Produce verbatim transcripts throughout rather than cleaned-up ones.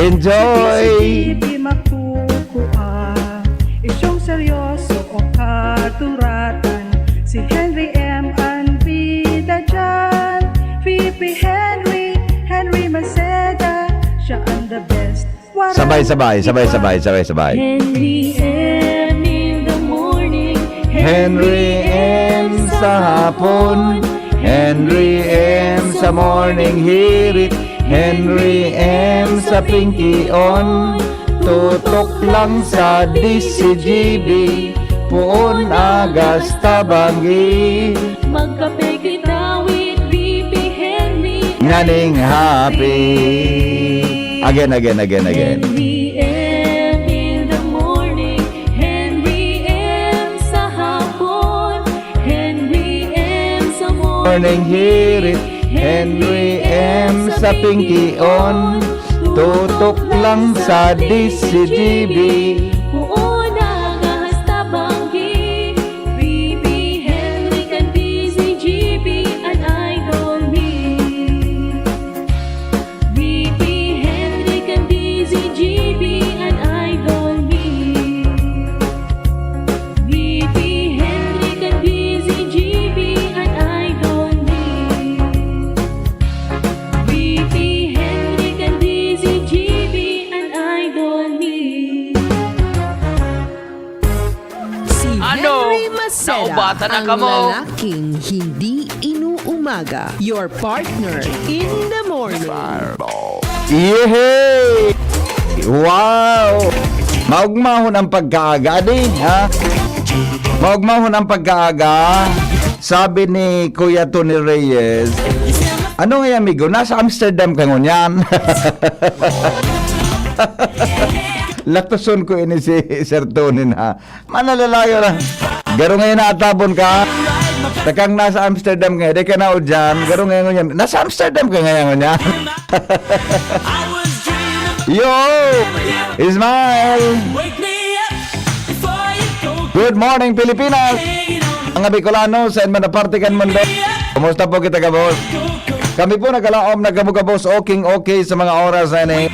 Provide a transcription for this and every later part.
Enjoy! Di makukua, isyong seryoso o kaduratan. Si Henry M ang bida dyan. V P Henry, Henry Maceda, siya ang the best. Sabay, sabay, sabay, sabay, sabay, sabay. Henry M in the morning, Henry M sa hapon, Henry M sa morning hirit, Henry M sa pinkion. Tutok lang sa D C G B, puon agas tabangi. Magkape kita with V P Henry. Nganing happy. Again, again, again, again. Henry M in the morning, Henry M sa hapon, Henry M sa morning hirit, Henry M sa pinkion. Tutok lang sa D C G B. Puon agas tabangi. V P Henry kan D C G B, an idol mi. V P Henry kan D C G B, an idol mi. V P Henry kan D C G B, an idol mi. V P Henry kan D C G B, an idol mi. Si Ano? Henry Macera, Naubatan na ang kamo? Lalaking hindi inuumaga. Your partner in the morning. Yehey! Wow! Maugmahon ang pagkaaga, adi, ha? Maugmahon ang pagkaaga. Sabi ni Kuya Tony Reyes, "Ano nga, amigo? Nasa Amsterdam ka ngunyan?" Latoson ko ini si Sir Tony na manalalayo na. Garo ngayon naatabon ka. Takang nasa Amsterdam ngayon, di ka na o dyan. Garo ngayon, ngayon. Nasa Amsterdam ka ngayon, ngayon. Yo! Ismael! Good morning, Pilipinas! Mga Bicolano, sa man na parte kan mundo. Kumusta po kita, gabos? Kami po nagkalaom na gabos, okay, okay sa mga oras na ini.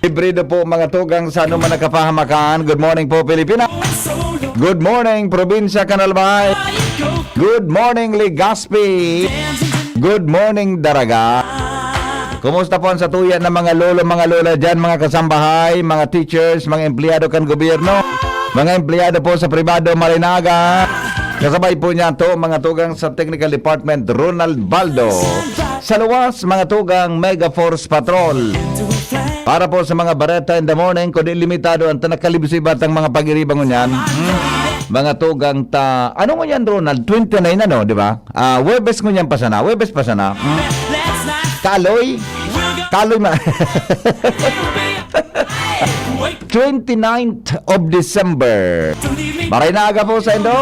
Librido po, mga tugang, sa anuman na kapahamakan. Good morning po, Pilipinas. Good morning, Probinsya kan Albay. Good morning, Legazpi. Good morning, Daraga. Kumusta po ang satuya ng mga lolo, mga lola dyan, mga kasambahay, mga teachers, mga empleyado kan gobyerno, mga empleyado po sa pribado, Marinaga? Kasabay po niya to, mga tugang sa Technical Department, Ronald Baldo. Sa luwas, mga tugang Mega Force Patrol. Para po sa mga Bareta in the Morning, kundi limitado ang tanakalibsibat ang mga pag-iriba ngunyan. Hmm. Mga tugang ta... Ano ngunyan, Ronald? Twenty-nine, ano, di ba? Ah, Huwebes ngunyan pa sana. Huwebes pa sana. Hmm. Kaloy? Kaloy ma... Twenty-ninth of December. Maray na aga po sa indo.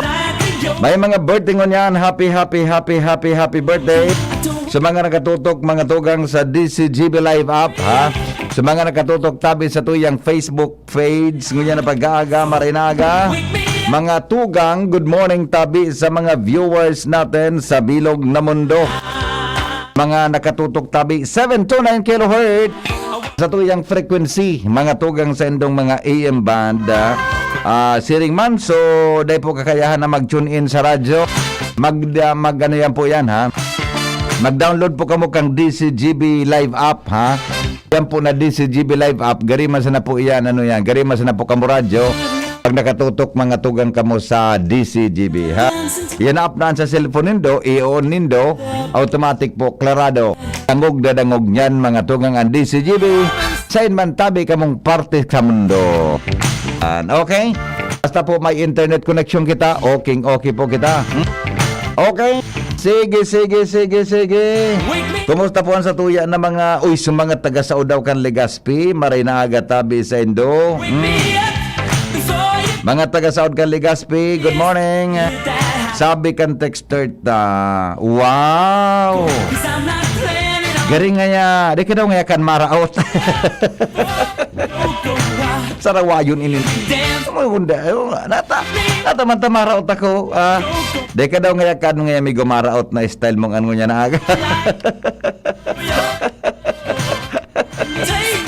May mga birthday ngunyan. Happy, happy, happy, happy, happy birthday. Sa mga nakatutok, mga tugang sa D C G B Live app, ha? Sa mga nakatutok tabi sa tuyang Facebook page, ngunyan na pag-aaga, maray na aga. Mga tugang, good morning tabi sa mga viewers natin sa bilog na mundo. Mga nakatutok tabi, seven two nine kilohertz sa tuyang frequency, mga tugang sa indong mga A M band. Ah, ah, siring man, so, dai po kakayahan na mag-tune in sa radyo. Mag, ah, mag, ano yan po yan, ha? Mag-download po kamo kang D C G B Live app, ha? Yan po na D C G B Live app, gari man sana po yan, ano yan, gari man sana po kamo radyo. Pag nakatutok, mga tugang kamo sa D C G B, ha? Yan app na sa cellphone nindo, i-on nindo, automatic po, klarado. Dangog na dangog niyan, mga tugang, ang D C G B. Sain man tabi kamong parte sa mundo. Yan, okay? Basta po may internet connection kita, okay, okay po kita. Hmm? Okay? Sige, sige, sige, sige. Kumusta po ang satuya na mga, uy, sa mga taga-Saud daw kan Legazpi, maray na aga tabi sa indo. Hmm. Mga taga-Saud kan Legazpi, good morning. Sabi kan texter ta, wow! Garing ngaya, di ka daw ngaya kan maraot. Sarawayon ini. Ano mo, Honda? Ano, nata, nata man ta maraot ako, ah. Di ka daw ngaya kan ngaya may gumaraot na style mong ano niya na aga.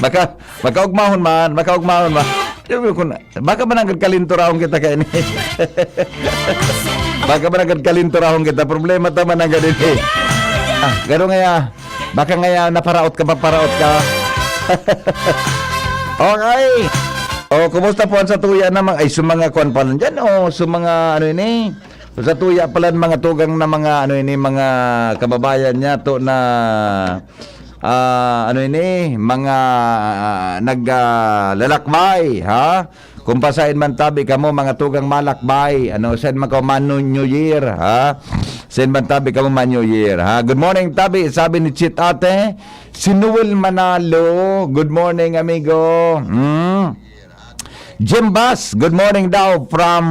Maka, makaugmahon man, makaugmahon man. Sabi ko na, baka mananggad kalinturahon kita kaini. Baka mananggad kalinturahon kita. Problema ta mananggad ini. Ah, garo ngaya, baka ngaya naparaot ka, paparaot ka. Okay. O, kumusta po ang satuya na mga, ay, sa mga kwan pa lang dyan, o sa mga, ano ini, sa tuya pala ng mga tugang na mga, ano ini, mga kababayan niya to na, ah, ano ini, mga, ah, nag, ah, lalakbay, ha? Kung pasain man tabi kamo, mga tugang malakbay, ano, send man kamo man New Year, ha? Send man tabi kamo man New Year, ha? Good morning, tabi, sabi ni Chit Ate. Si Noel Manalo, good morning, amigo. Hmm? Jim Bass, good morning daw from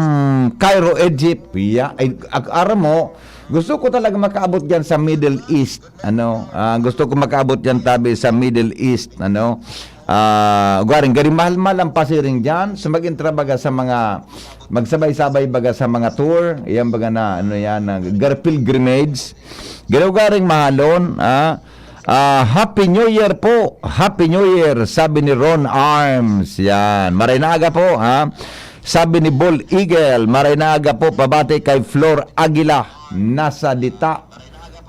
Cairo, Egypt. Yeah, ay, ak-, aram mo, gusto ko talaga makaabot diyan sa Middle East, ano, ah, gusto ko makaabot diyan tabi sa Middle East, ano. Ah, ugaring, gari mahal-mahal ang pasiring diyan. So, mag-intra baga sa mga, magsabay-sabay baga sa mga tour. Yan baga na, ano yan, na gar-, pilgrimage. Gari ugaring mahalon, ah. Ah, Happy New Year po. Happy New Year, sabi ni Ron Arms. Yan. Maray na aga po, ha? Sabi ni Bol Eagle, maray na aga po, pabati kay Flor Aguila. Nasa Dita.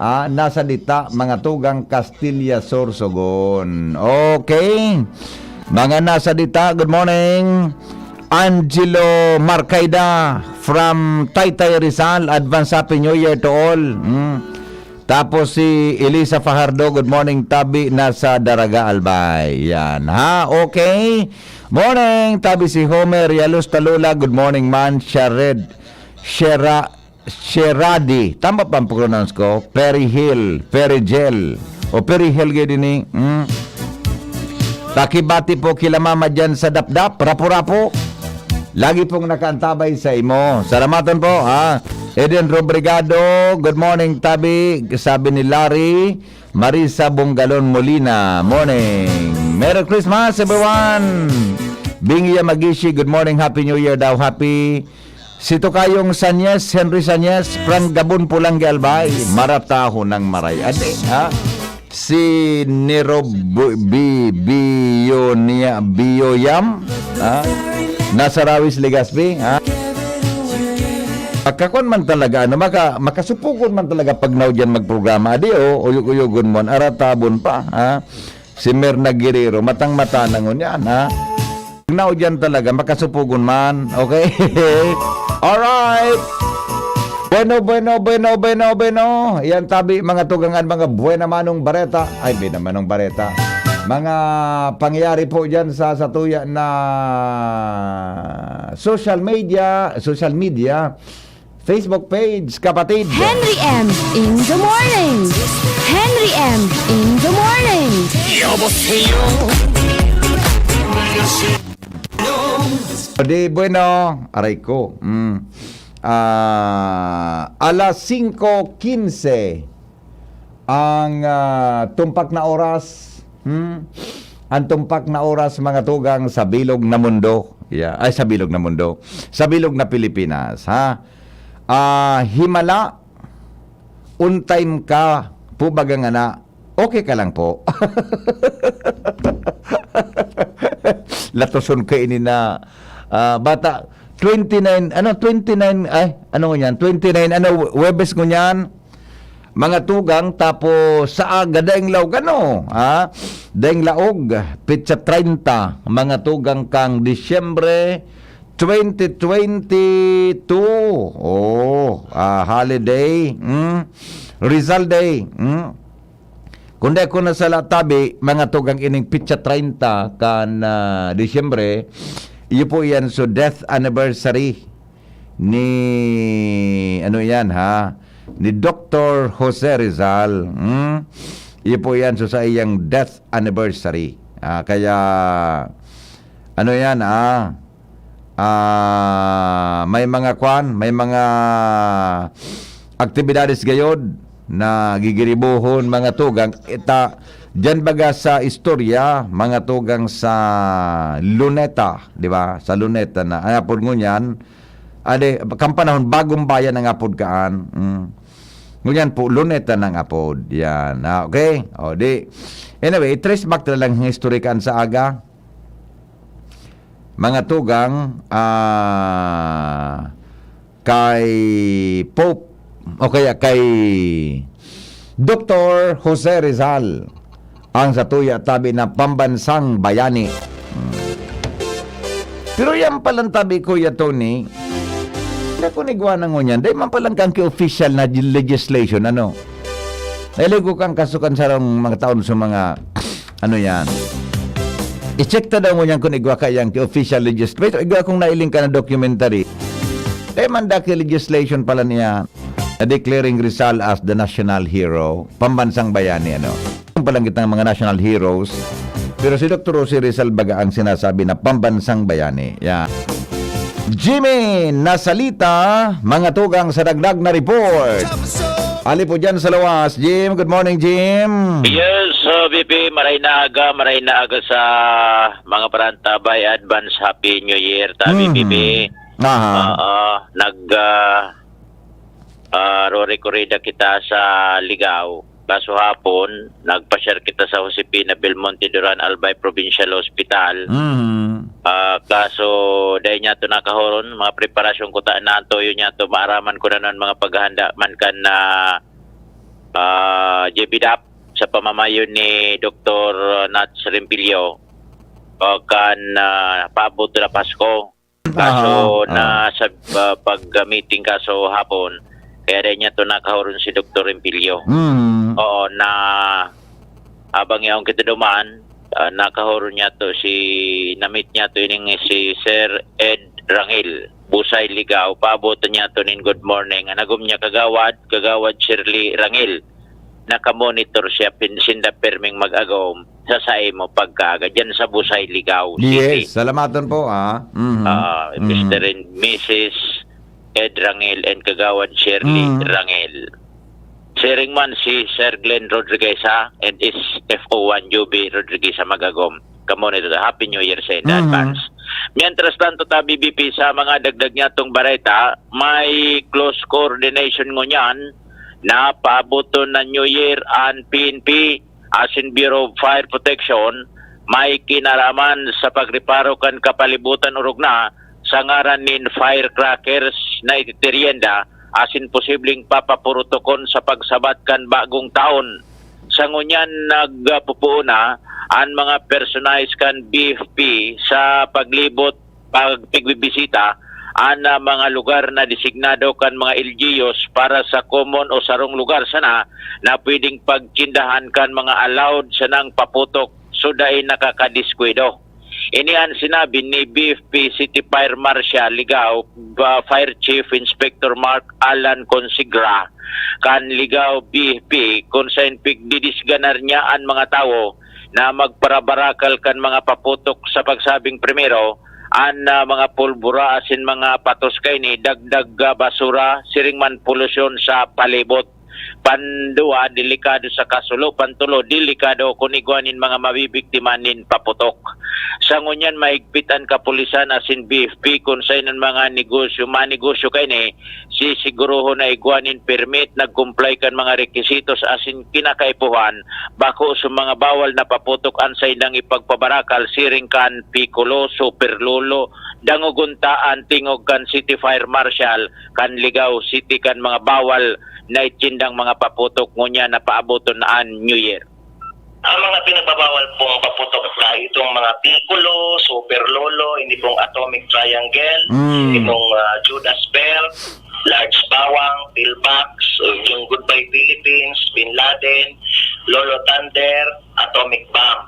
Ah, nasa Dita, mga tugang Castilla, Sorsogon. Okay. Mga nasa Dita, good morning. Angelo Marcaida from Taytay, Rizal, advance Happy New Year to all. Hmm. Tapos si Elisa Fajardo, good morning, tabi na sa Daraga, Albay. Yan, ha? Okay. Morning, tabi si Homer Yalos Talula, good morning man, Shared, Shera, Sheradi. Tama pa ang pronounce ko? Perry Hill, Perry Gel. O Perry Hill, gaya din eh. Hmm? Pakibati po kila mama dyan sa Dapdap, Rapu-Rapu. Lagi pong nakaantabay sa imo. Salamaton po, ha? Eden Robrigado, good morning, tabi. Sabi ni Larry, Marisa Bonggalon Molina, morning. Merry Christmas, everyone! Bingi Yamagishi, good morning, Happy New Year daw, Happy. Si Tokayong Sanyes, Henry Sanyes, Frank Gabon, Pulang Galbay, marataho ng maray. Ade, ha? Si Nero Bu-, Bi-, Bionia-, Bioyam, ha? Nasa Rawis, Legazpi, ha? Makakuan man talaga, ano, maka-, makasupugon man talaga pag naudyan magprograma. Adi, oh, uyog-uyogon mo, aratabon pa, ha? Si Merna Guerrero, matang-mata na ngunyan, ha? Pag naudyan talaga, makasupugon man, okay? Alright! Bueno, bueno, bueno, bueno, bueno. Yan tabi, mga tugangan, mga buena manong bareta. Ay, buena manong bareta. Mga pangyayari po dyan sa, sa tuya na social media, social media, Facebook page, kapatid. Henry M in the morning. Henry M in the morning. 여보세요. Di bueno, aray ko. Mm. Ah, alas singko quince ang, ah, tumpak na oras. Hmm? Ang tumpak na oras, mga tugang, sa bilog na mundo. Yeah. Ay, sa bilog na mundo. Sa bilog na Pilipinas, ha? Ah, himala, on time ka po baga ngana, okay ka lang po. Latoson ka ini na, ah, bata, twenty-nine, ano, twenty-nine, ay, ano ngunyan? Twenty-nine, ano, Huwebes ngunyan? Mga tugang, tapos sa aga, daing laog, ano, ha? Daing laog, petsa treinta, mga tugang kang Disyembre, twenty twenty-two. Oh, ah, holiday. Hmm? Rizal Day. Hmm? Kung di ako nasala tabi, mga tugang, ining pitsa treinta kan, ah, Disyembre, iyo po yan, so death anniversary ni, ano yan, ha? Ni Doktor Jose Rizal. Hmm? Iyo po yan, so sa iyang death anniversary. Ah, kaya, ano yan, ah? Ah, may mga kwan, may mga aktibidades gayod na gigiribohon, mga tugang. Ita, dyan baga sa istorya, mga tugang, sa Luneta, di ba? Sa Luneta na, ang apod ngunyan, ade, kan panahon, Bagong Bayan ang apod kaan. Mm. Ngunyan po, Luneta nang apod. Yan. Ah, okay? O, di. Anyway, i-trace back na lang ang history kan sa aga. Mga tugang, ah, kay Pope o kaya kay Doktor Jose Rizal. Ang satuya tabi na pambansang bayani. Hmm. Pero yan palang tabi, Kuya Tony, na kung igwa na ngunyan, dahil man palang kang official na legislation, ano? Nailig ko kang kasukan sa mga taon sa mga, ano yan? I-check ta daw ngunyan kung igwa ka yang official legislation. Igwa kung nailing ka na documentary. Dahil man daki legislation pala niya na declaring Rizal as the national hero, pambansang bayani, ano? Yung palang kitang mga national heroes. Pero si Doktor Jose Rizal baga ang sinasabi na pambansang bayani. Yan. Jimmy Nasalita, mga tugang sa dagdag na report. Ali po dyan sa lawas. Jim, good morning, Jim. Yes, uh, B B, maray na aga, maray na aga sa mga parantabay. Advance Happy New Year, tabi, Mhm. B B. Aha. Oo, nag, ah, ah, rore-korida kita sa Ligao. Kaso hapon, nagpa-share kita sa Josefina Belmonte Duran Albay Provincial Hospital. Mhm. Ah, kaso, dahil niya to nakahoron, mga preparasyon ko ta na toyo niya to, maaraman ko na nun mga paghahanda man kan na ah, J B DAP sa pamamayo ni Doktor Nats Rempilio, ah, kan ah, paabot na Pasko. Kaso Aha, na sa ah, pag-meeting kaso hapon, kaya dahil niya to nakahoron si Doktor Rempilio. Mhm. Oo, na habang yaon kita duman, ah, nakahoron niya to si, namit niya to ining si Sir Ed Rangel, Busay Ligao, paabot niya to nin good morning. Ang nagom niya, Kagawad, Kagawad Shirley Rangel, nakamonitor siya, pin-, sinda perming mag-agom sa saimo pagkaaga dyan sa Busay, Ligao City. Yes, salamaton po, ah. Mhm. Ah, Mhm. Mister and Missus Ed Rangel and Kagawad Shirley Mm. Rangel. Siring man si Sir Glenn Rodriguez, ha, and his F O one Juby Rodriguez sa Magagom. Kamo nito, Happy New Year sa inda Mhm. advance. Mientras tanto, ta B B P sa mga dagdag niya tong bareta, may close coordination ngunyan na paaboton na New Year an P N P asin Bureau of Fire Protection, may kinaraman sa pagreparo kan kapalibutan orog na sa ngaran nin firecrackers na ititiryenda asin posibleng papapurutokon sa pagsabat kan bagong taon. Sa ngunyan nagpupuon na an mga personahe kan B F P sa paglibot, pagpigbibisita an ah, mga lugar na designado kan mga L G Us para sa common o sarong lugar sana na pwedeng pagtindahan kan mga allowed sanang paputok so dai nakakadiskwida. Ini an sinabi ni B F P City Fire Marshal Ligao, ba, Fire Chief Inspector Mark Alan Consigra kan Ligao B F P, kung saen pigdidisganar niya an mga tawo na magparabarakal kan mga paputok sa pagsabing primero, an ah, mga pulbura asin mga patos kaini dagdag ah, basura, siring man polusyon sa palibot. Panduwa, delikado sa kasulo. Pantulo, delikado kun igwa nin mga mabibiktima nin paputok. Sa ngunyan, mahigpit an kapulisan asin B F P kun saen an mga negosyo, manegosyo kaini, sisigurohon na igwa nin permit, nag-comply kan mga requisitos asin kinakaipuhan, bako sa mga bawal na paputok an saindang ipagpabarakal siring kan pikulo, superlolo, dangogon ta an tingog kan City Fire Marshal kan Ligao City kan mga bawal na itindang mga paputok ngunyan na paaboton na an New Year. Ang mga pinagbabawal pong paputok na itong mga pikulo, superlolo, ini pong atomic triangle, Mm. itong ah, Judas belt, large bawang, pillbox, yung Goodbye Philippines, Bin Laden, Lolo Thunder, atomic bomb,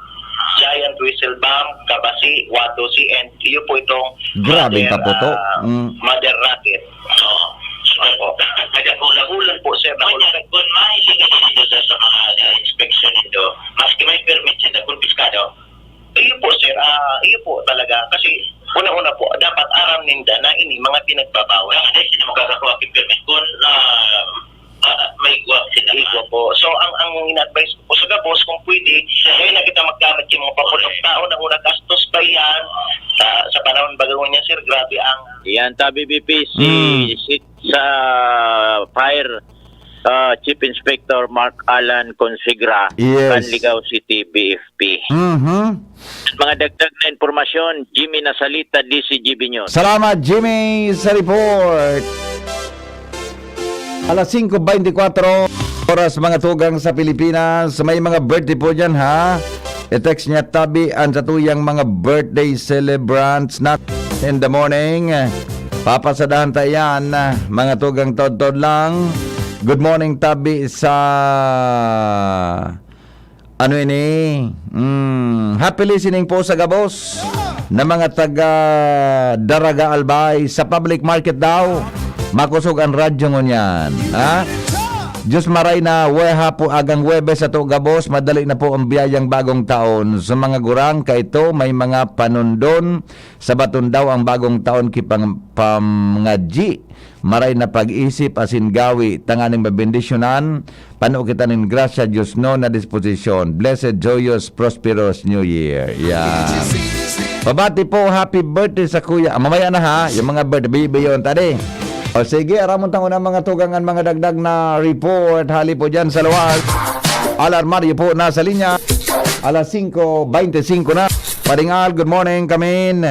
giant whistle bomb, kabasi, watosi, and iyo po itong Grabeng mother, paputok. ah, Mm. mother rocket. Oo. Opo. Nagahulahulan po, sir. Nahulahulan. Kung mahiling ka dito sa, sa mga ah, inspection nito, maski may permit siya na kumpiskado? Iyo po, sir. Ah, iyo po talaga. Kasi, una-una po, dapat aram ninda na ini mga pinagbabawal. Dapat hindi sila makakakuha ng permit kung ah, ah, may igwa sila. Igwa po. So, ang, ang ina-advise ko po sa gabos, kung pwede, ngayon na kita maggamit yung mga paputok tao na una gastos pa yan. Sa, sa panahon bago niya, sir, grabe ang Yan, tabi B P, si, Mm. si sa fire ah, Chief Inspector Mark Alan Consigra, Yes. kan Ligao City B F P. Mhm. Mga dagdag na impormasyon, Jimmy Nasalita, D C G B News. Salamat, Jimmy, sa report. Alas singko beintikwatro oras, mga tugang sa Pilipinas. May mga birthday po dyan, ha? I-text niya, tabi, ang satuyang mga birthday celebrants na in the morning. Papasadahan ta yan, mga tugang, taod-taod lang. Good morning, tabi, sa ano ini? Mm, happy listening po sa gabos na mga taga Daraga Albay sa public market daw. Makosog ang radyo ngunyan, ha? Diyos maray na weha po agang Webes ato gabos, madali na po ang biyayang bagong taon. Sa mga gurang kaito, may mga panundon sa baton daw ang bagong taon kipang pamngadyi. Maray na pag-isip asin gawi, tanganing mabendisyonan, pano kita nin grasya, Dios no, na disposisyon. Blessed, joyous, prosperous New Year. Yan. Pabati po, happy birthday sa kuya. Ah, mamaya na ha, yung mga birthday, bibiyon tadi. O sige, aramon tango na mga tugangan, mga dagdag na report. Hali po dyan sa luwas. Alarmario po nasa linya. Alas singko beintisinko na. Padingal, good morning, kamin.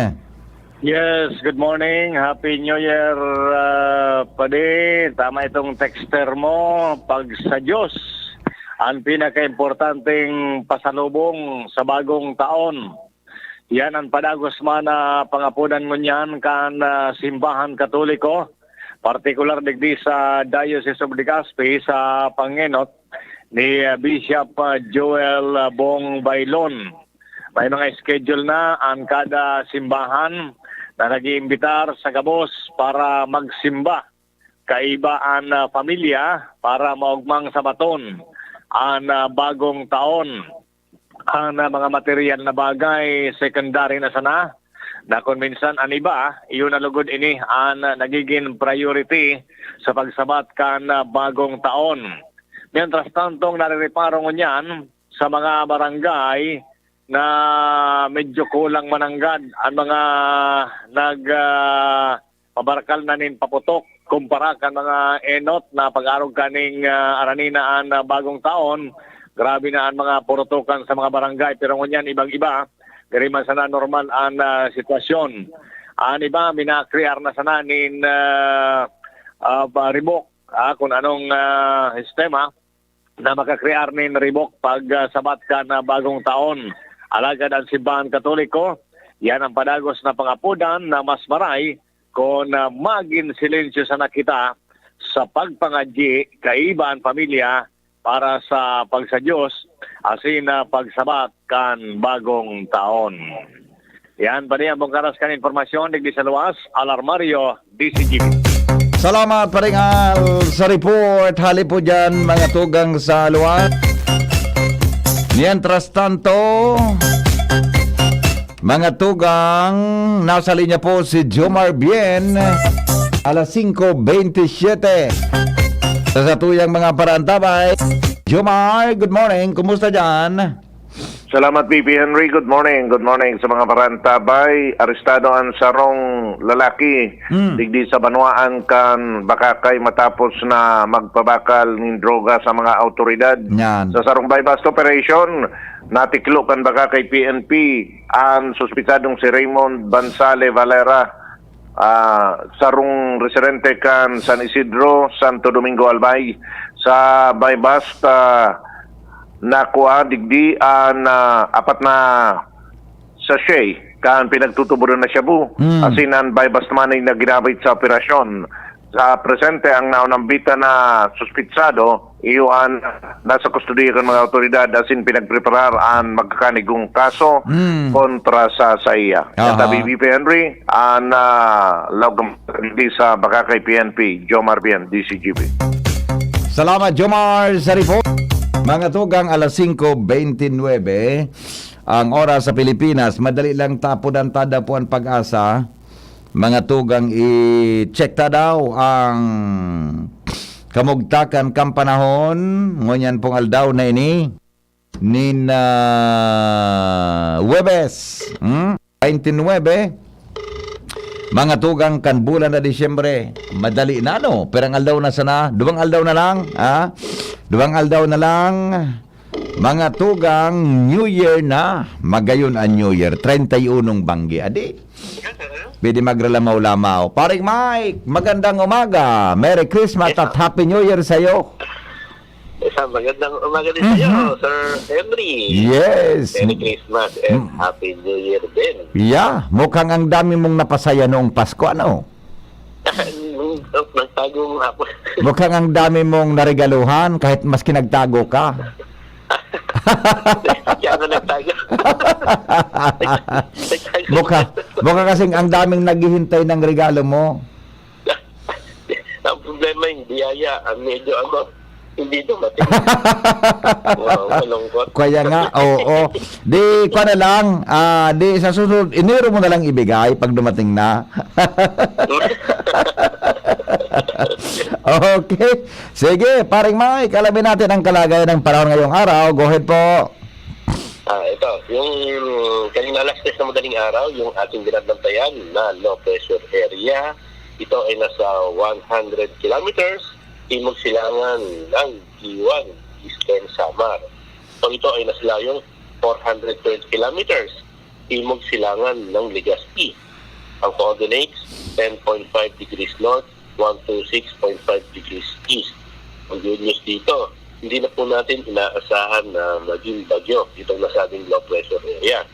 Yes, good morning. Happy New Year, ah, Padi. Tama itong texter mo. Pag sa Diyos, ang pinakaimportanteng pasalubong sa bagong taon. Yan ang padagos man na pangapunan ngunyan kan, ah, Simbahan Katoliko, partikular digdi sa Diocese of Legazpi sa pangenot ni, ah, Bishop, ah, Joel, ah, Bong Bailon. May mga schedule na ang kada simbahan na nag-iimbitar sa gabos para magsimba. Kaiba an, ah, pamilya para maogmang sa baton an, ah, bagong taon. An, ah, mga material na bagay, secondary na sana, na kung minsan an iba, iyo na lugod ini an, ah, nagigin priority sa pagsabat kan, ah, bagong taon. Mientras tanto, ang narireparo ngunyan sa mga barangay na medyo kulang mananggad ang mga nag, ah, pabarakal na nin paputok kumpara kan mga enot na pag-arog kaning, ah, aranina an, ah, bagong taon. Grabe na ang mga purutukan sa mga barangay, pero ngunyan ibang-iba, diri man sana normal an, ah, sitwasyon. An iba, minakrear na sana nin, ah, ah, pa-, ribok, ah, kung anong, ah, sistema na makakrear nin ribok pag, ah, sabat kan, ah, bagong taon. Alagad ang simbahan Katoliko, yan ang padagos na pangapodan na mas maray kun, ah, magin silensyo sana kita sa pagpangadyi kaiba an pamilya para sa pagsa-Diyos asin na pagsabat kan bagong taon. Yan, Padi, ang bungkaras kan impormasyon digdi sa luwas, Alarmario, D C G B. Salamat, Paringal, sa report. Hali po dyan, mga tugang sa luwas. Mientras tanto, mga tugang, nasa linya po si Jomar Bien. Alas singko beintisyete. Sa satuyang mga parantabay. Jomar, good morning. Kumusta dyan? Salamat, B P Henry. Good morning. Good morning sa mga parantabay. Arestado ang sarong lalaki Hmm. digdi sa banwaan kan Bacacay matapos na magpabakal nin droga sa mga awtoridad. Yan. Sa sarong buy-bust operation, natiklo kan Bacacay P N P ang suspitsadong si Raymond Bansale Valera, ah, sarong residente kan San Isidro, Santo Domingo, Albay. Sa buy-bust, ah, nakua digdi an, ah, apat na sachet kan pinagtutubodan na shabu. Mm. Asin an buy-bust money na ginamit sa operasyon. Sa presente, ang naunambitan na suspitsado, iyo an nasa kustodiya kan mga awtoridad asin pinagpreparar an magkakanigong kaso Mm. kontra sa saiya. Aha. Tabi B P Henry, an, ah, Laog Digdi sa Bacacay P N P, Jomar Bien, D C G B. Salamat, Jomar, sa report. Mga tugang, alas singko beintinuebe ang oras sa Pilipinas. Madali lang tapudan tada po ang pag-asa. Mga tugang, i-check ta daw ang kamugtakan kan panahon ngunyan pong aldaw na ini. Nin, ah, Huwebes, hmm? Twenty-nine. Mga tugang kan bulan na Disyembre, madali na, no? Pirang aldaw na sana, duwang aldaw na lang, ha? Duwang aldaw na lang, mga tugang, New Year na. Magayon ang New Year, treinta y unong banggi. Adi, pwede magralamaw-lamaw. Paring Mike, magandang umaga. Merry Christmas at Happy New Year sa'yo. Isang magandang umaga din sa'yo, Sir Henry. Yes. Merry Christmas and Happy New Year din. Yeah, mukhang ang dami mong napasaya noong Pasko, ano? Nagtago nga ako. Mukhang ang dami mong naregaluhan kahit maski nagtago ka. Kaya nga nagtago. Mukha, mukha kasing ang daming naghihintay ng regalo mo. Ang problema yung biyaya, ang medyo ano, hindi dumating. Wow, malungkot. Kaya nga, oo. Di, kwa na lang, ah, di sa susunod, Enero mo na lang ibigay pag dumating na. Okay. Sige, paring Mike, alamin natin ang kalagayan ng panahon ngayong araw. Go ahead po. Ah, ito, yung kanina alas tres na madaling araw, yung ating binabantayan na low pressure area, ito ay nasa one hundred kilometers, timog silangan ng Guiuan, Eastern Samar. So ito ay nasa layong four hundred twenty kilometers, timog silangan ng Legazpi. Ang coordinates, ten point five degrees north, one two six point five degrees east. Ang good news dito, hindi na po natin inaasahan na maging bagyo itong nasabing low pressure area.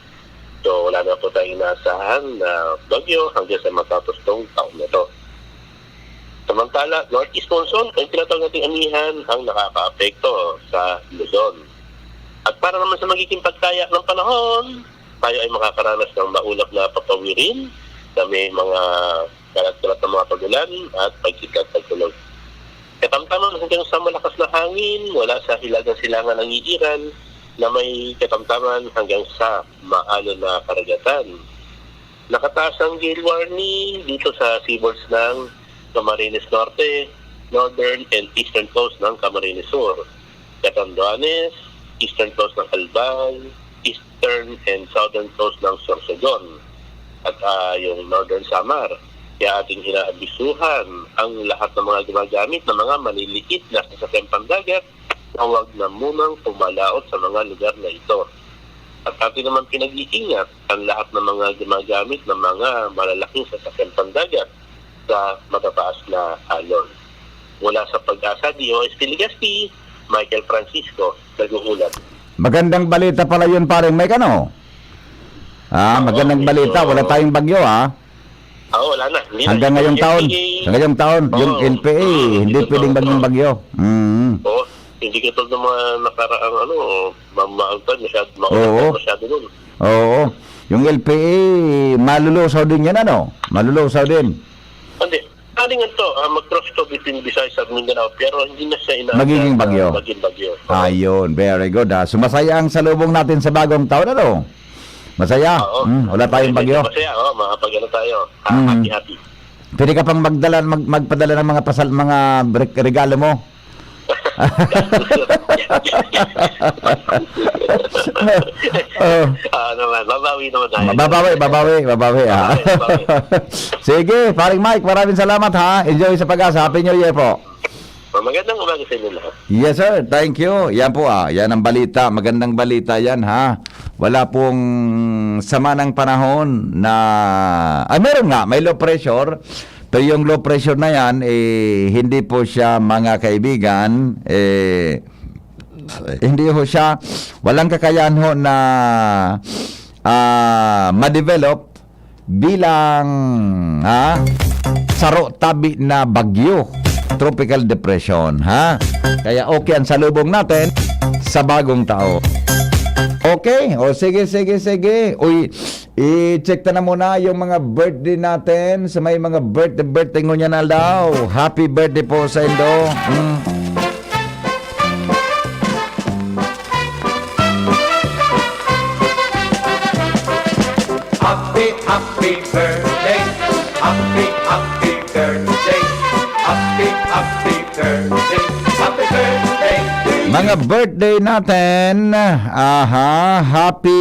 So, wala na po tayong inaasahan na bagyo hanggang sa matapos tong taon na to. Samantala, northeast monsoon, ang tinatawag nating amihan, ang nakakaapekto sa Luzon. At para naman sa magiging pagtaya ng panahon, tayo ay makakaranas ng maulap na papawirin na may mga kalat-kalat na mga pagulan at pagkidlat pagkulog. Katamtaman hanggang sa malakas na hangin mula sa hilagang silangan ng Iiran na may katamtaman hanggang sa maalon na karagatan. Nakataas ang gale warning dito sa seaboards ng Camarines Norte, northern and eastern coast ng Camarines Sur, Catanduanes, eastern coast ng Albay, eastern and southern coast ng Sorsogon, at ah, yung northern Samar. Kaya ating inaabisuhan ang lahat ng mga gumagamit ng mga maliliit na sasakyang pandagat na huwag na munang pumalaot sa mga lugar na ito. At atin naman pinag-iingat ang lahat ng mga gumagamit ng mga malalaking sasakyang pandagat sa matataas na alon. Mula sa Pag-asa, D O S T Legazpi, Michael Francisco, nag-uulat. Magandang balita pala yun, paring Mike, ano? Ah, Oo, magandang medyo balita. Wala tayong bagyo, ah. Ah, wala na. Hindi na. Hanggang ngayong Yung taon, L P A, hanggang ngayong taon, yung Oo. L P A, hindi Totoo. pwedeng maging bagyo. Mm. Oo, hindi katulad ng mga nakaraang ano, mamaagtan, masyado, Oo. masyado nun. Oo. Yung L P A, malulusaw din yan, ano? Malulusaw din. Hindi. Kalingan to, ah, mag-cross to between Visayas at Mindanao, pero hindi na siya inaasahan Magiging na bagyo. maging bagyo. Ayun, very good, ah. So, masaya ang salubong natin sa bagong taon, ano? Masaya? Oo. Mm, wala tayong bagyo. Masaya, oh, makapag-ano tayo. Ah, Mm. Happy, happy. Pwede ka pang magdala, mag, magpadala ng mga pasal, mga re- regalo mo. Oh. Ah, naman, babawi naman tayo. Babawi, babawi, babawi, ah. Babawi, babawi. Sige, paring Mike, maraming salamat, ha. Enjoy sa Pag-asa. Happy New Year po. Magandang umaga sa inyo lahat. Yes, sir. Thank you. Yan po, ah. Yan ang balita. Magandang balita yan, ha. Wala pong sama ng panahon na... Ay, meron nga. May low pressure. Pero yung low pressure na yan, eh, hindi po siya, mga kaibigan, eh, hindi ho siya, walang kakayahan ho na ah, ma-develop bilang, ha, saro tabi na bagyo, tropical depression, ha? Kaya okay ang salubong natin sa bagong taon. Okay? O sige, sige, sige. Uy, i-check ta na muna yung mga birthday natin. Sa may mga birthday, birthday ngunyan na daw. Happy birthday po sa indo. Mm. Happy, happy birthday. Happy, happy birthday. Happy, happy birthday. Happy birthday to you. Mga Birthday natin. Aha, happy,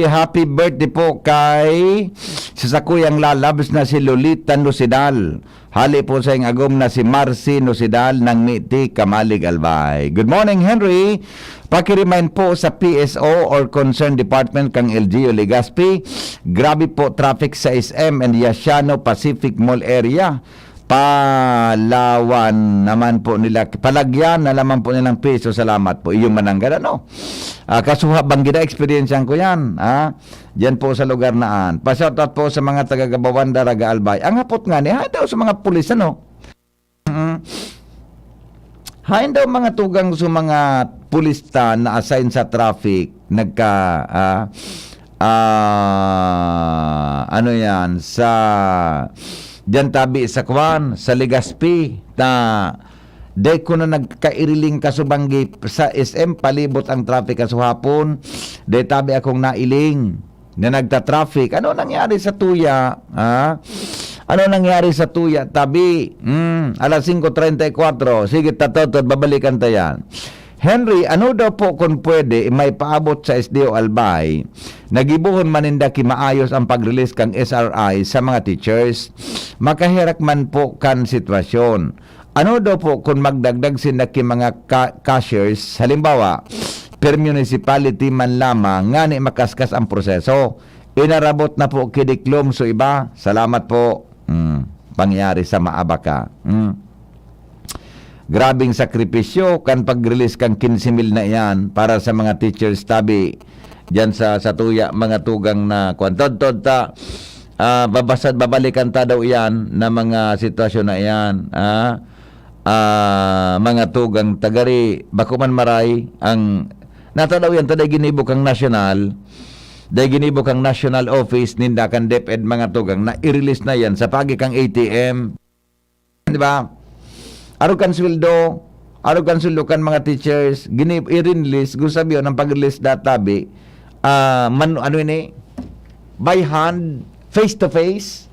happy birthday po kay sa sakuyang lalabs na si Lolita Nosidal. Hali po sa iyang agom na si Marcy Nosidal ng Miti, Camalig, Albay. Good morning, Henry. Paki-remind po sa P S O or concerned department kang L G U Legazpi. Grabe po traffic sa S M and Yasiano Pacific Mall area. Palawan naman po nila, palagyan na naman po nilang piso. Salamat po. Iyong mananggad, ano? Ah, kasuha, banggi na, experience ko yan. Ah, diyan po sa lugar na an. Pa-shoutout po sa mga taga Gabawan, Daraga, Albay. Ang hapot nga ni, hain daw sa mga pulis, ano? Mm. Hain daw mga tugang sa mga pulis ta na assign sa traffic, nagka, ah, ah, ano yan, sa, diyan tabi sa kwan, sa Legazpi, ta, dai ko na nagkairiling kasubanggi sa S M, palibot ang traffic kasuhapon, dai tabi akong nailing na nagta-traffic. Ano nangyari sa tuya? Ha? Ano nangyari sa tuya? Tabi, hmm, alas singko treinta y kuatro. Sige, tatotod, babalikan ta yan. Henry, ano daw po kung pwede, may paabot sa S D O Albay, nagibuhon man ninda ki maayos ang pag-release kang S R I sa mga teachers. Makaherak man po kan sitwasyon. Ano daw po kung magdagdag sinda ki mga ka-, cashiers, halimbawa, per municipality man lamang, ngani makaskas ang proseso? Inarabot na po ki diklom so iba. Salamat po. Hmm, pangyari sa maaba ka. Hmm. Grabing sakripisyo kan pag-release kang quince mil na iyan para sa mga teachers tabi diyan sa, sa tuya, mga tugang na kwan. Todtod ta, ah, babasa-, babalikan ta daw iyan na mga sitwasyon na iyan. Ah, ah, mga tugang tagari, bako man maray ang nata daw yan, ta dai ginibo kang national, dai ginibo kang national office ninda kan DepEd, mga tugang, na i-release na yan sa pagi kang A T M. Di ba? Arog kan sweldo, arog kan sweldo kan mga teachers, gini, i-release, gusto sabihin, ang pag-release databi, ah, man, ano ini, by hand, face to face,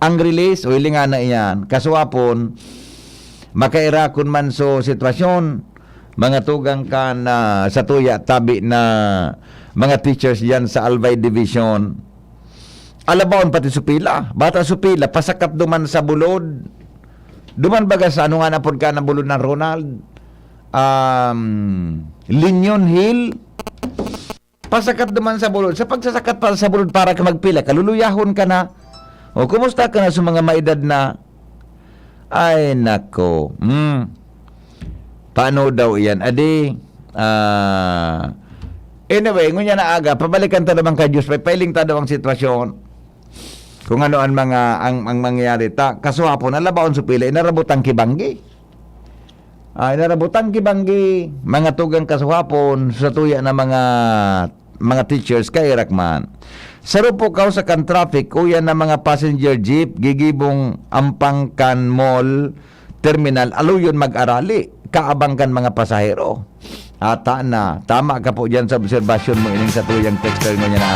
ang release, o hilingan na iyan. Kasuhapon, makairakon man so sitwasyon, mga tugang kan, ah, sa tuya, tabi na mga teachers diyan sa Albay Division. Alabaon pati supila. Bata supila, pasakat duman sa bulod. Duman baga sa ano nga na pod ka na bulod ng Ronald? Um, Linyon Hill. Pasakat duman sa bulod. Sa pagsasakat pa sa bulod, para ka magpila, kaluluyahon ka na. O, kumusta ka na sa mga maedad na? Ay, nako. Hmm. Paano daw iyan? Adi, ah, anyway, ngunyan na aga, pabalikan ta naman kay Diyos, pailing ta daw ang sitwasyon. Kung ano ang mga, ang, ang mangyayari ta. Kasuhapon, alabaon supila, inarabot ang kibanggi. Ah, inarabot ang kibanggi, mga tugang kasuhapon, sa tuya na mga, mga teachers, kairak man. Saro po kausa kan traffic, uyan na mga passenger jeep, gigibong ampang kan mall, terminal, aluyon mag-arali, kaabang kan mga pasahero. Ata na, tama ka po dyan sa obserbasyon mo, ining sa tuyang texter mo niya na.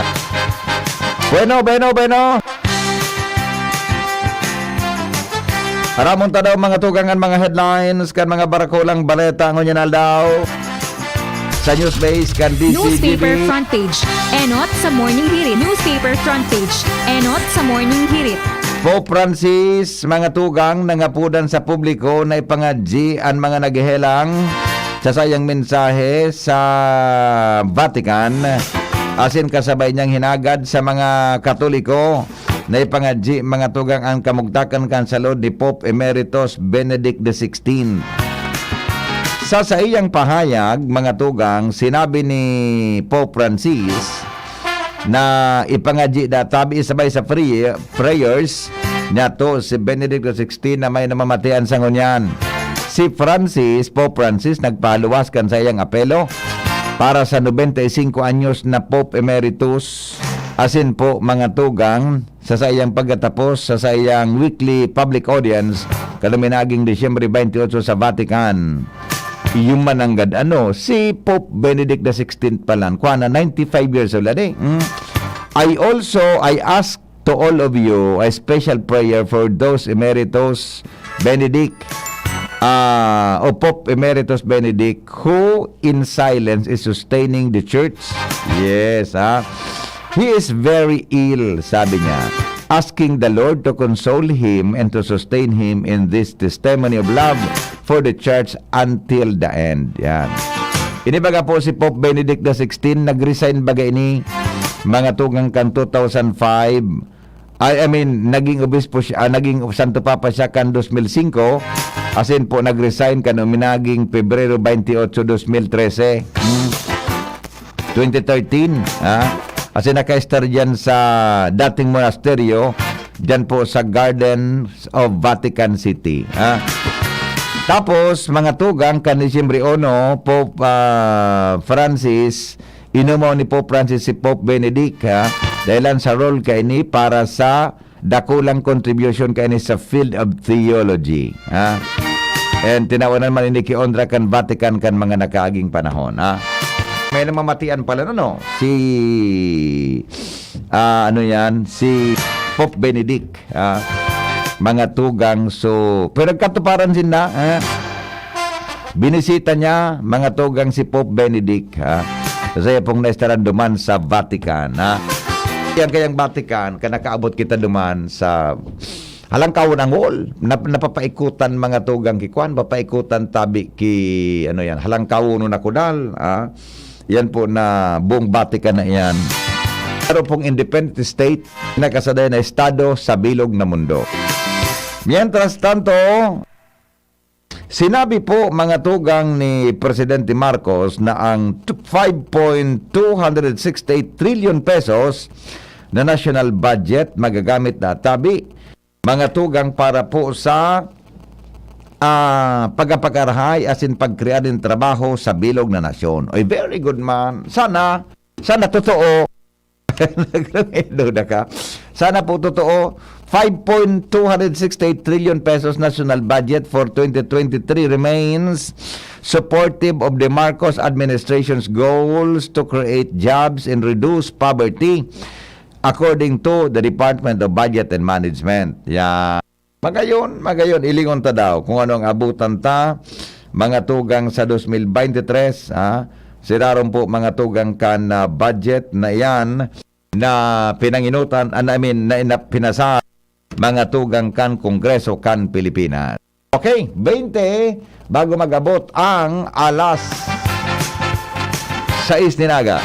Bueno, bueno, bueno. Haramon ta daw mga tugang an mga headlines kan mga barakulang baleta ngunyan aldaw sa Newsbase kan D C G B. Newspaper front page, enot sa Morning Hirit. Newspaper front page, enot sa Morning Hirit. Pope Francis, mga tugang, nangapudan sa publiko na ipangadyi an mga naghehelang sa saiyang mensahe sa Vatican, asin kasabay niyang hinagad sa mga Katoliko na ipangadyi, mga tugang, ang kamugtakan kan salud ni Pope Emeritus Benedict the sixteenth. Sa saiyang pahayag, mga tugang, sinabi ni Pope Francis na ipangadyi da tabi isabay sa prayer, prayers niyato si Benedict the sixteenth na may namamatian sa ngunyan. Si Francis, Pope Francis, nagpaluwas kan saiyang apelo para sa nobenta y singko anyos na Pope Emeritus, asin po, mga tugang, sa saiyang pagkatapos sa saiyang weekly public audience, kaluminaging Disyembre twenty-eight sa Vatican. Iyo man nanggad ano, si Pope Benedict the sixteenth pa lang, kuha na, ninety-five years old, adi. Mm. I also, I ask to all of you a special prayer for those emeritus Benedict, ah, o Pope Emeritus Benedict, who in silence is sustaining the church. Yes, ha? He is very ill, sabi niya, asking the Lord to console him and to sustain him in this testimony of love for the church until the end. Yan. Ini baga po si Pope Benedict the sixteen, nag-resign baga ini mga tugang kan two thousand five. I, I mean, naging obispo siya, ah, naging Santo Papa siya kan dos mil singko, asin po nag-resign kan uminaging Pebrero twenty-eight, dos mil trese. Hmm. Twenty thirteen, ha? Asin naka-estar diyan sa dating monasteryo, diyan po sa Gardens of Vatican City, ha? Tapos, mga tugang, kan Disyembre uno, Pope, ah, Francis, inumaw ni Pope Francis si Pope Benedict, ha? Dahilan sa role kaini para sa dakulang contribution kaini sa field of theology, ha? And tinawanan man ini ki onra kan Vatican kan mga nakaaging panahon, ha? May namamatian pala, no? Si, ah, ano yan? Si Pope Benedict, ha? Mga tugang, so, pero nagkatuparan sinda, ha? Binisita niya, mga tugang, si Pope Benedict, ha? Sa iya pong naestaran duman sa Vatican, ha? Yan kayang Vatican, kan nakaabot kita duman sa Halangkawon Angol, nap-, napapaikutan, mga tugang, ki kwan, papaikutan tabi ki, ano yan, Halangkawon na Kudal, ha? Yan po na buong Vatican na iyan. Pero pong independent state, nakasaday na estado sa bilog na mundo. Mientras tanto, sinabi po, mga tugang, ni Presidente Marcos na ang t-, five point two hundred sixty-eight trillion pesos na national budget magagamit na tabi, mga tugang, para po sa, ah, pagkapag-arahay asin pagkrear nin trabaho sa bilog na nasyon. Oy, very good man. Sana, sana totoo. Nagduda ka? Sana po totoo. Five point two hundred sixty-eight trillion pesos national budget for twenty twenty-three remains supportive of the Marcos administration's goals to create jobs and reduce poverty, according to the Department of Budget and Management. Yan. Magayon, magayon, ilingon ta daw kung ano ang abutan ta, mga tugang, sa dos mil beintitres, ha? Siraron po, mga tugang, kan, ah, budget na iyan na pinanginutan, ah, I mean, na ina-, pinasa, mga tugang, kan Kongreso kan Pilipinas. Okay, beinte, bago mag-abot ang alas sais nin aga.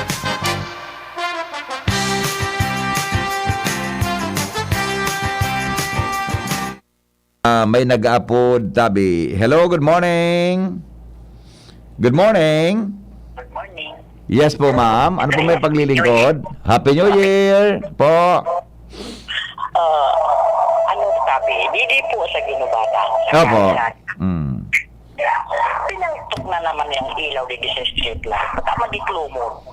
Ah, may nag-aapod tabi. Hello, good morning. Good morning. Good morning. Yes po, ma'am. Ano po may paglilingkod? Happy New Year po. Ah, ano sabi? Didi po sa Ginubatan. Sa Opo. Kanan. Mm. Pinaltok na naman yung ilaw didi sa street light. Tama di klumon.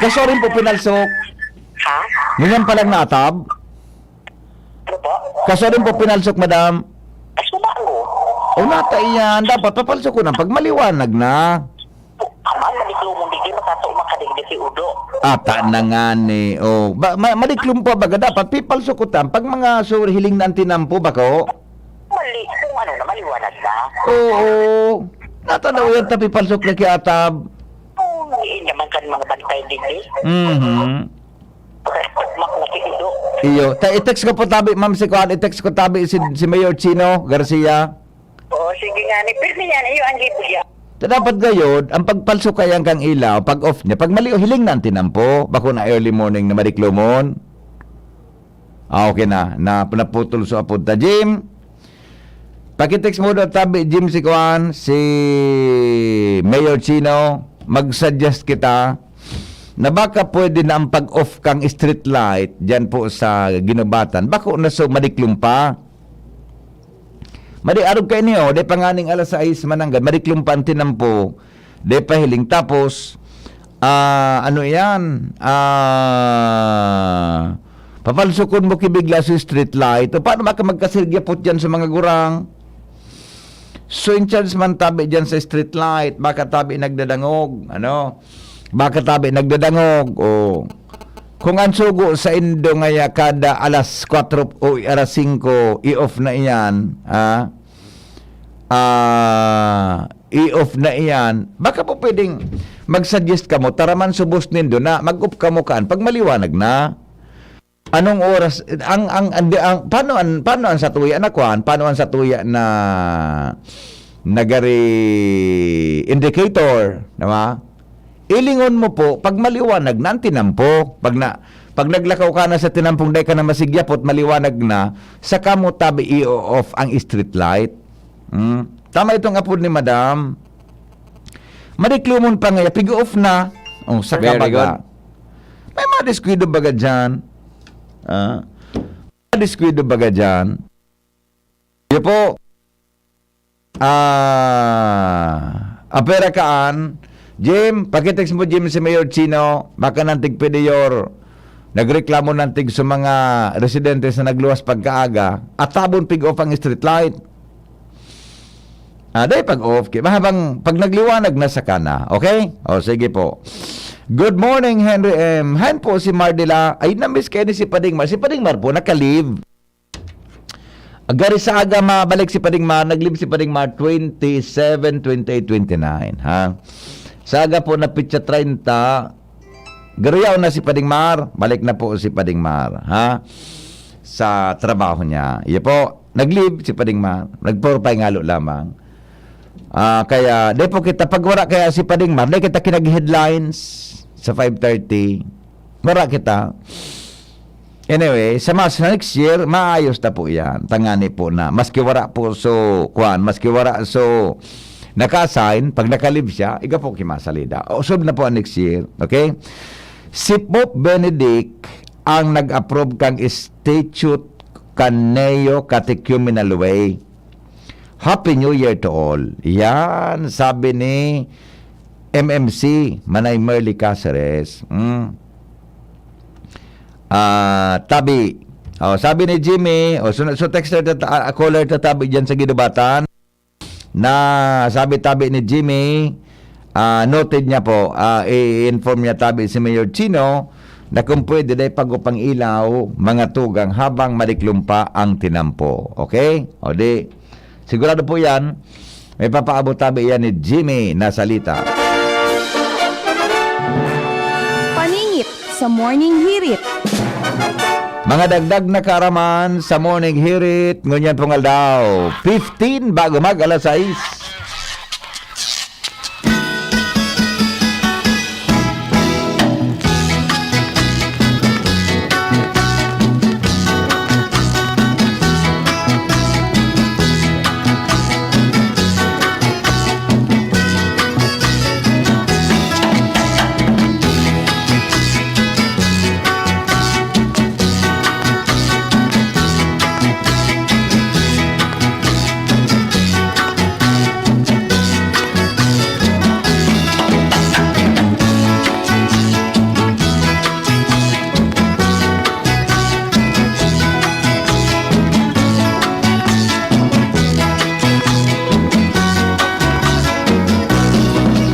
Kaso rin po pinalsok. Ha? Ngunyan pa lang natab? Ano po? Kaso rin po pinalsok, madam? Kaso ba, ano? O, nata iyan. Dapat papalsok ko na pag maliwanag na. Aman, maliklumon digdi, makato, makadigdi si Udo. Ata na nga ni. Oh, ba, ma-, maliklum pa baga dapat pipalsok ko tan pag mga sur hiling na ang tinampo, bako? Mali, kung ano na, maliwanag na. Oo. Natanaw yan, tapi palsok na kiatab. Oo, eh, naman kan mga bantay digdi. Mhm. Mak na si Udo. Iyo. Ta, i-text ko po tabi, ma'am, si Kuan, i-text ko tabi si, si Mayor Chino Garcia. Oo, sige nga ni. Pero yan, iyo ang gibo niya. Ta dapat gayod, ang pagpalsukay ang kang ilaw, pag-off niya, pag mali, hiling na ang tinampo, bako na early morning na madiklomon. Ah, okay na. Na, naputol so apod ta, Jim. Pakitext mo daw tabi, Jim, si Kuan, si Mayor Chino, mag-suggest kita na baka pwede na ang pag-off kang street light dyan po sa Ginubatan. Bako na so madiklom pa. Madi, arog kayo niyo, di pa nganing alas sais mananggad, madiklom pa ang tinampo, di pa hiling. Tapos, ah, ano yan? Ah, papalsukon mo kibigla sa street light. O, paano baka magkasirgyapot dyan sa mga gurang? So, in charge man tabi dyan sa street light, baka tabi nagdadangog, ano? Baka tabi nagdadangog, o. Kung ang sugo sa indo ngaya kada alas kwatro o alas singko, i-off na iyan, ha? ah, i-off na iyan, baka po pwedeng mag-suggest kamo, taraman subos nindo na mag-off kamo kaan pag maliwanag na. Anong oras, ang, ang, ang, ang, paano ang, paano ang satuya na kwan? Paano ang satuya na nagari indicator, di ba? Ilingon mo po, pag maliwanag na ang tinampo, pag na, pag naglakaw ka na sa tinampong dai ka na masigyapot, maliwanag na, saka mo tabi i-off ang street light. Hmm? Tama itong apod ni Madam. Madiklumon pa ngaya, pig-off na. Oh, sa Very kabaga. Good. May mga diskuido baga dyan. Ah, mga diskuido baga dyan. Iyo po. Ah, apera kaan. Jim, pakitext mo, Jim, si Mayor Chino. Baka nantig pediyor. Nagreklamo nantig sa mga residentes na nagluwas pagkaaga. At tabon pig-off ang street light. Ah, dai pag-off. Ki-, habang pag nagliwanag na saka na. Okay? O, sige po. Good morning, Henry M. Han po si Mardila. Ay, na-miss kayo ni si Pading Mar. Si Pading Mar po, naka-leave. Gari sa aga mabalik si Pading Mar. Nag-leave si Pading Mar twenty-seven, twenty-eight, twenty-nine. Ha? Sa aga po na pitsa treinta, garuyaw na si Pading Mar. Balik na po si Pading Mar. Ha? Sa trabaho niya. Iyo po. Nag-leave si Pading Mar. Nagpapahingalo lamang. Ah, kaya, di po kita, pag wala kaya si Pading Mar, di kita kinag-headlines sa five thirty. Wala kita. Anyway, sa mas next year, maayos na po yan. Tangani po na. Maski wala po so, kwan, maski wala so, naka-assign, pag naka-leave siya, iga po kimasalida. Usog na po ang next year. Okay? Si Pope Benedict ang nag-approve kang statute kan Neo Catechumenal Way. Happy New Year to all. Yan, sabi ni M M C, Manay Merly Caceres. Mm. Ah, tabi. Oh, sabi ni Jimmy, oh, so, so texter ta, ah, caller ta tabi dyan sa Guinobatan. Na sabi tabi ni Jimmy, ah, noted niya po, ah, i-inform niya tabi si Mayor Chino na kung pwede, dai pag-upang ilaw, mga tugang, habang madiklom pa ang tinampo. Okay? O di, sigurado po yan, may papaabot tabi yan ni Jimmy na salita. Paningit sa Morning Hirit. Mga dagdag na kaaraman sa Morning Hirit, ngunyan pong aldaw, fifteen bago mag alas sais.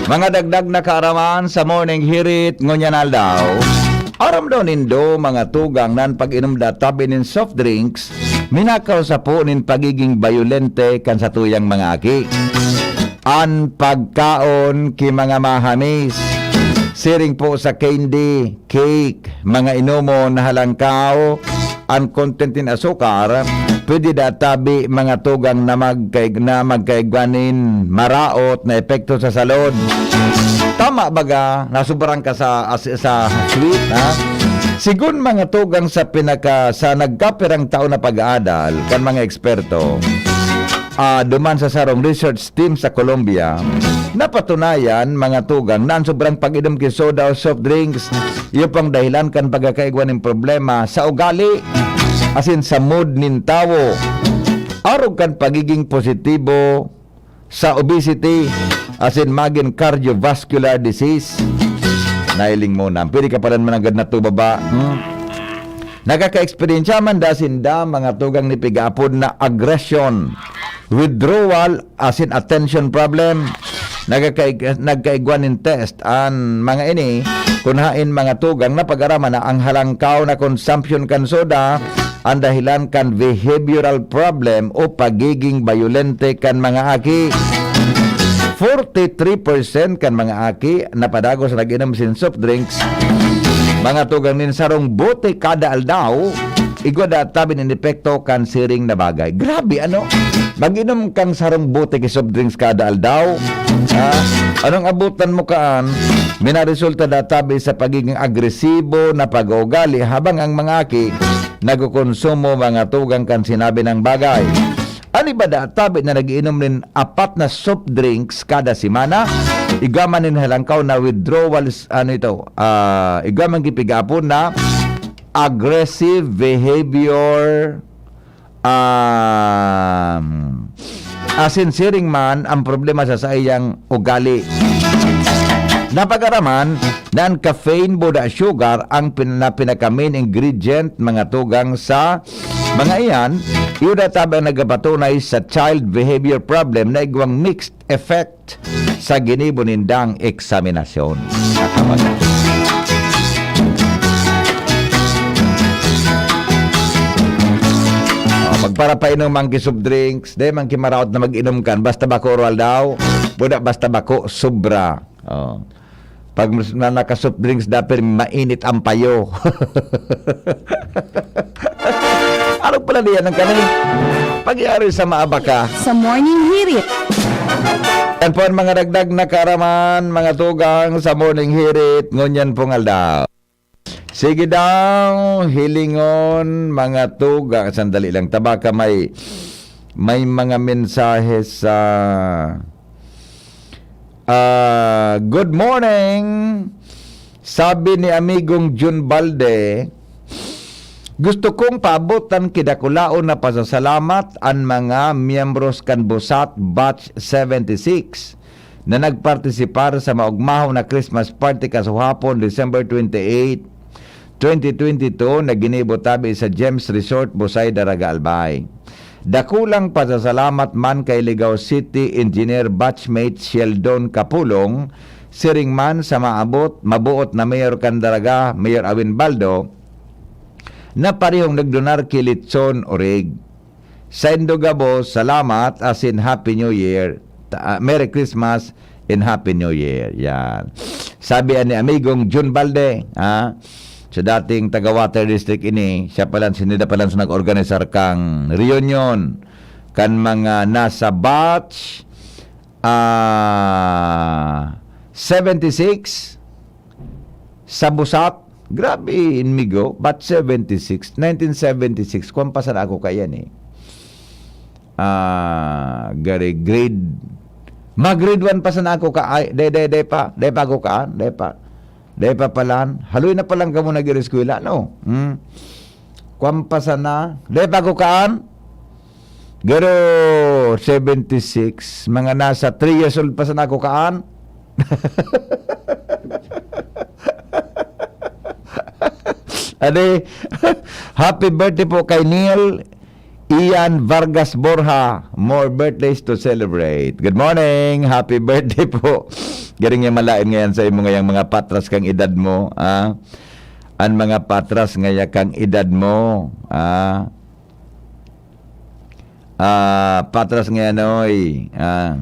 Mga dagdag na kaaraman sa Morning Hirit ngunyan aldaw. Aram daw nindo, mga tugang, na an pag-inom da tabi nin soft drinks, minakaw sa po nin pagiging bayolente kan satuyang mga aki. An pagkaon ki mga mahamis, siring po sa candy, cake, mga inomon na halangkaw, an content nin asukar, pwede da tabi mga tugang na magkaig-, na magkaigwa nin maraot na epekto sa salud. Tama baga, nasubrang ka sa, as-, sa sweet, ha? Sigun mga tugang sa pinaka-, sa nagkapirang taon na pag-aadal kan mga eksperto, ah, duman sa sarong research team sa Colombia, napatunayan, mga tugang, na an sobrang pag-inom ki soda o soft drinks, iyo pang dahilan kan pagkakaigwa nin problema sa ugali, asin sa mood nin tawo. Arog kan pagiging positibo sa obesity, asin magin cardiovascular disease. Nailing mo na. Pwede ka pala mananggad na tubaba. Hmm? Nakakaeksperyensya man da sinda, mga tugang ni pigaapod na aggression, withdrawal, asin attention problem. Nagkakaig-, nagkaigwa nin test an mga ini, kun hain mga tugang na pag-araman na ang halangkaw na consumption kan soda an dahilan kan behavioral problem o pagiging bayolente kan mga aki. Forty-three percent kan mga aki na padagos nag-inom sin soft drinks, mga tugang, nin sarong bote kada aldaw, igwa da tabi nin epekto kan siring na bagay. Grabe, ano? Mag-inom kang sarong bote ki soft drinks kada aldaw? Ha? Anong abutan mo kaan? Minaresulta da tabi sa pagiging agresibo na pag-uugali, habang ang mga aki nagkokonsumo, mga tugang, kan sinabi ng bagay. An iba da tabi na nag-iinom nin apat na soft drinks kada semana, igwa man nin halangkaw na withdrawal, ano ito, ah, igwa man gipigapon na aggressive behavior, um, asin siring man ang problema sa saiyang ugali. Napag-araman na ang caffeine, buda sugar, ang pin-, na pinaka-main ingredient, mga tugang, sa mga iyan, iyo da tabi ang nagapatunay sa child behavior problem na igwang mixed effect sa ginibo nindang eksaminasyon. Nakawala. Oh, magparapainom man ki soft drinks, di man ki maraot na mag-inom kan, basta bako oral daw, buda basta bako sobra. Oh. Pag mas-, na naka-soft drinks, dapat mainit ang payo. Ano pala diyan ang kani? Pagyari sa maabaka. Sa Morning Hirit. Yan po ang mga dagdag na kaaraman, mga tugang sa Morning Hirit, ngunyan pong aldaw. Sige daw, hilingon, mga tugang. Sandali lang, tabaka may, may mga mensahe sa, ah, good morning. Sabi ni amigong Jun Balde, "Gusto kong paabotan ki dakulaon na pasasalamat an mga miyembros kan Busat Batch seventy-six na nagpartisipar sa maogmahon na Christmas party kasuhapon, December twenty-eight, twenty twenty-two, na ginibo tabi sa Gems Resort, Busay, Daraga, Albay. Dakulang pasasalamat man kay Ligao City Engineer Batchmate Sheldon Kapulong, siring man sa maabot, mabuot na Mayor kan Daraga, Mayor Awin Baldo, na parehong nagdonar ki Litson Orig. Saindo gabos, salamat, asin Happy New Year. Ta-, ah, Merry Christmas and Happy New Year." Yan. Sabi ni amigong Jun Balde, ha? Sa dating taga Water District ini, siya pala, sinida pala sa nag-organisar kang reunion kan mga nasa batch, ah, seventy-six sa Busat. Grabe, inmigo, batch seventy-six, nineteen seventy-six, kwan pa sana ako kaiyan eh. Ah, gari, grade, mag-grade one pa sana ako ka, ay, de, de, de pa, de pa ako kaan, de pa. De pa palan, haloy na palan kamo nag-eskwela, no? Hmm? Kwan pa sana, de pa ako kaan? Garo, seventy-six, mga nasa three years old pa sana ako kaan? Ade, happy birthday po kay Neil Ian Vargas Borja. More birthdays to celebrate. Good morning. Happy birthday po. Garing niya malain ngayon sa imo ngayang mga patras kang edad mo, ah. An mga patras ngaya kang edad mo, ah. Ah, patras ngayon, oy. Ah.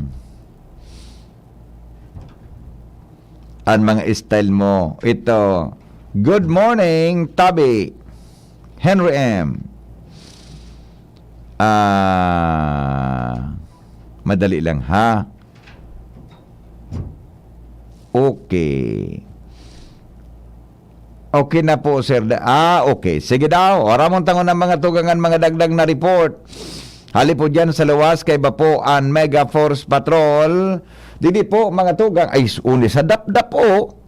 An mga style mo. Ito. Good morning, Tabi. Henry M. Ah, madali lang, ha? Okay. Okay na po, sir. Da-, ah, okay. Sige daw. Aramon tangon ang mga tugangan, mga dagdag na report. Hali po dyan sa luwas, kaiba po an Mega Force Patrol. Didi po, mga tugang. Ay, s-, uni sa dapdap, oh.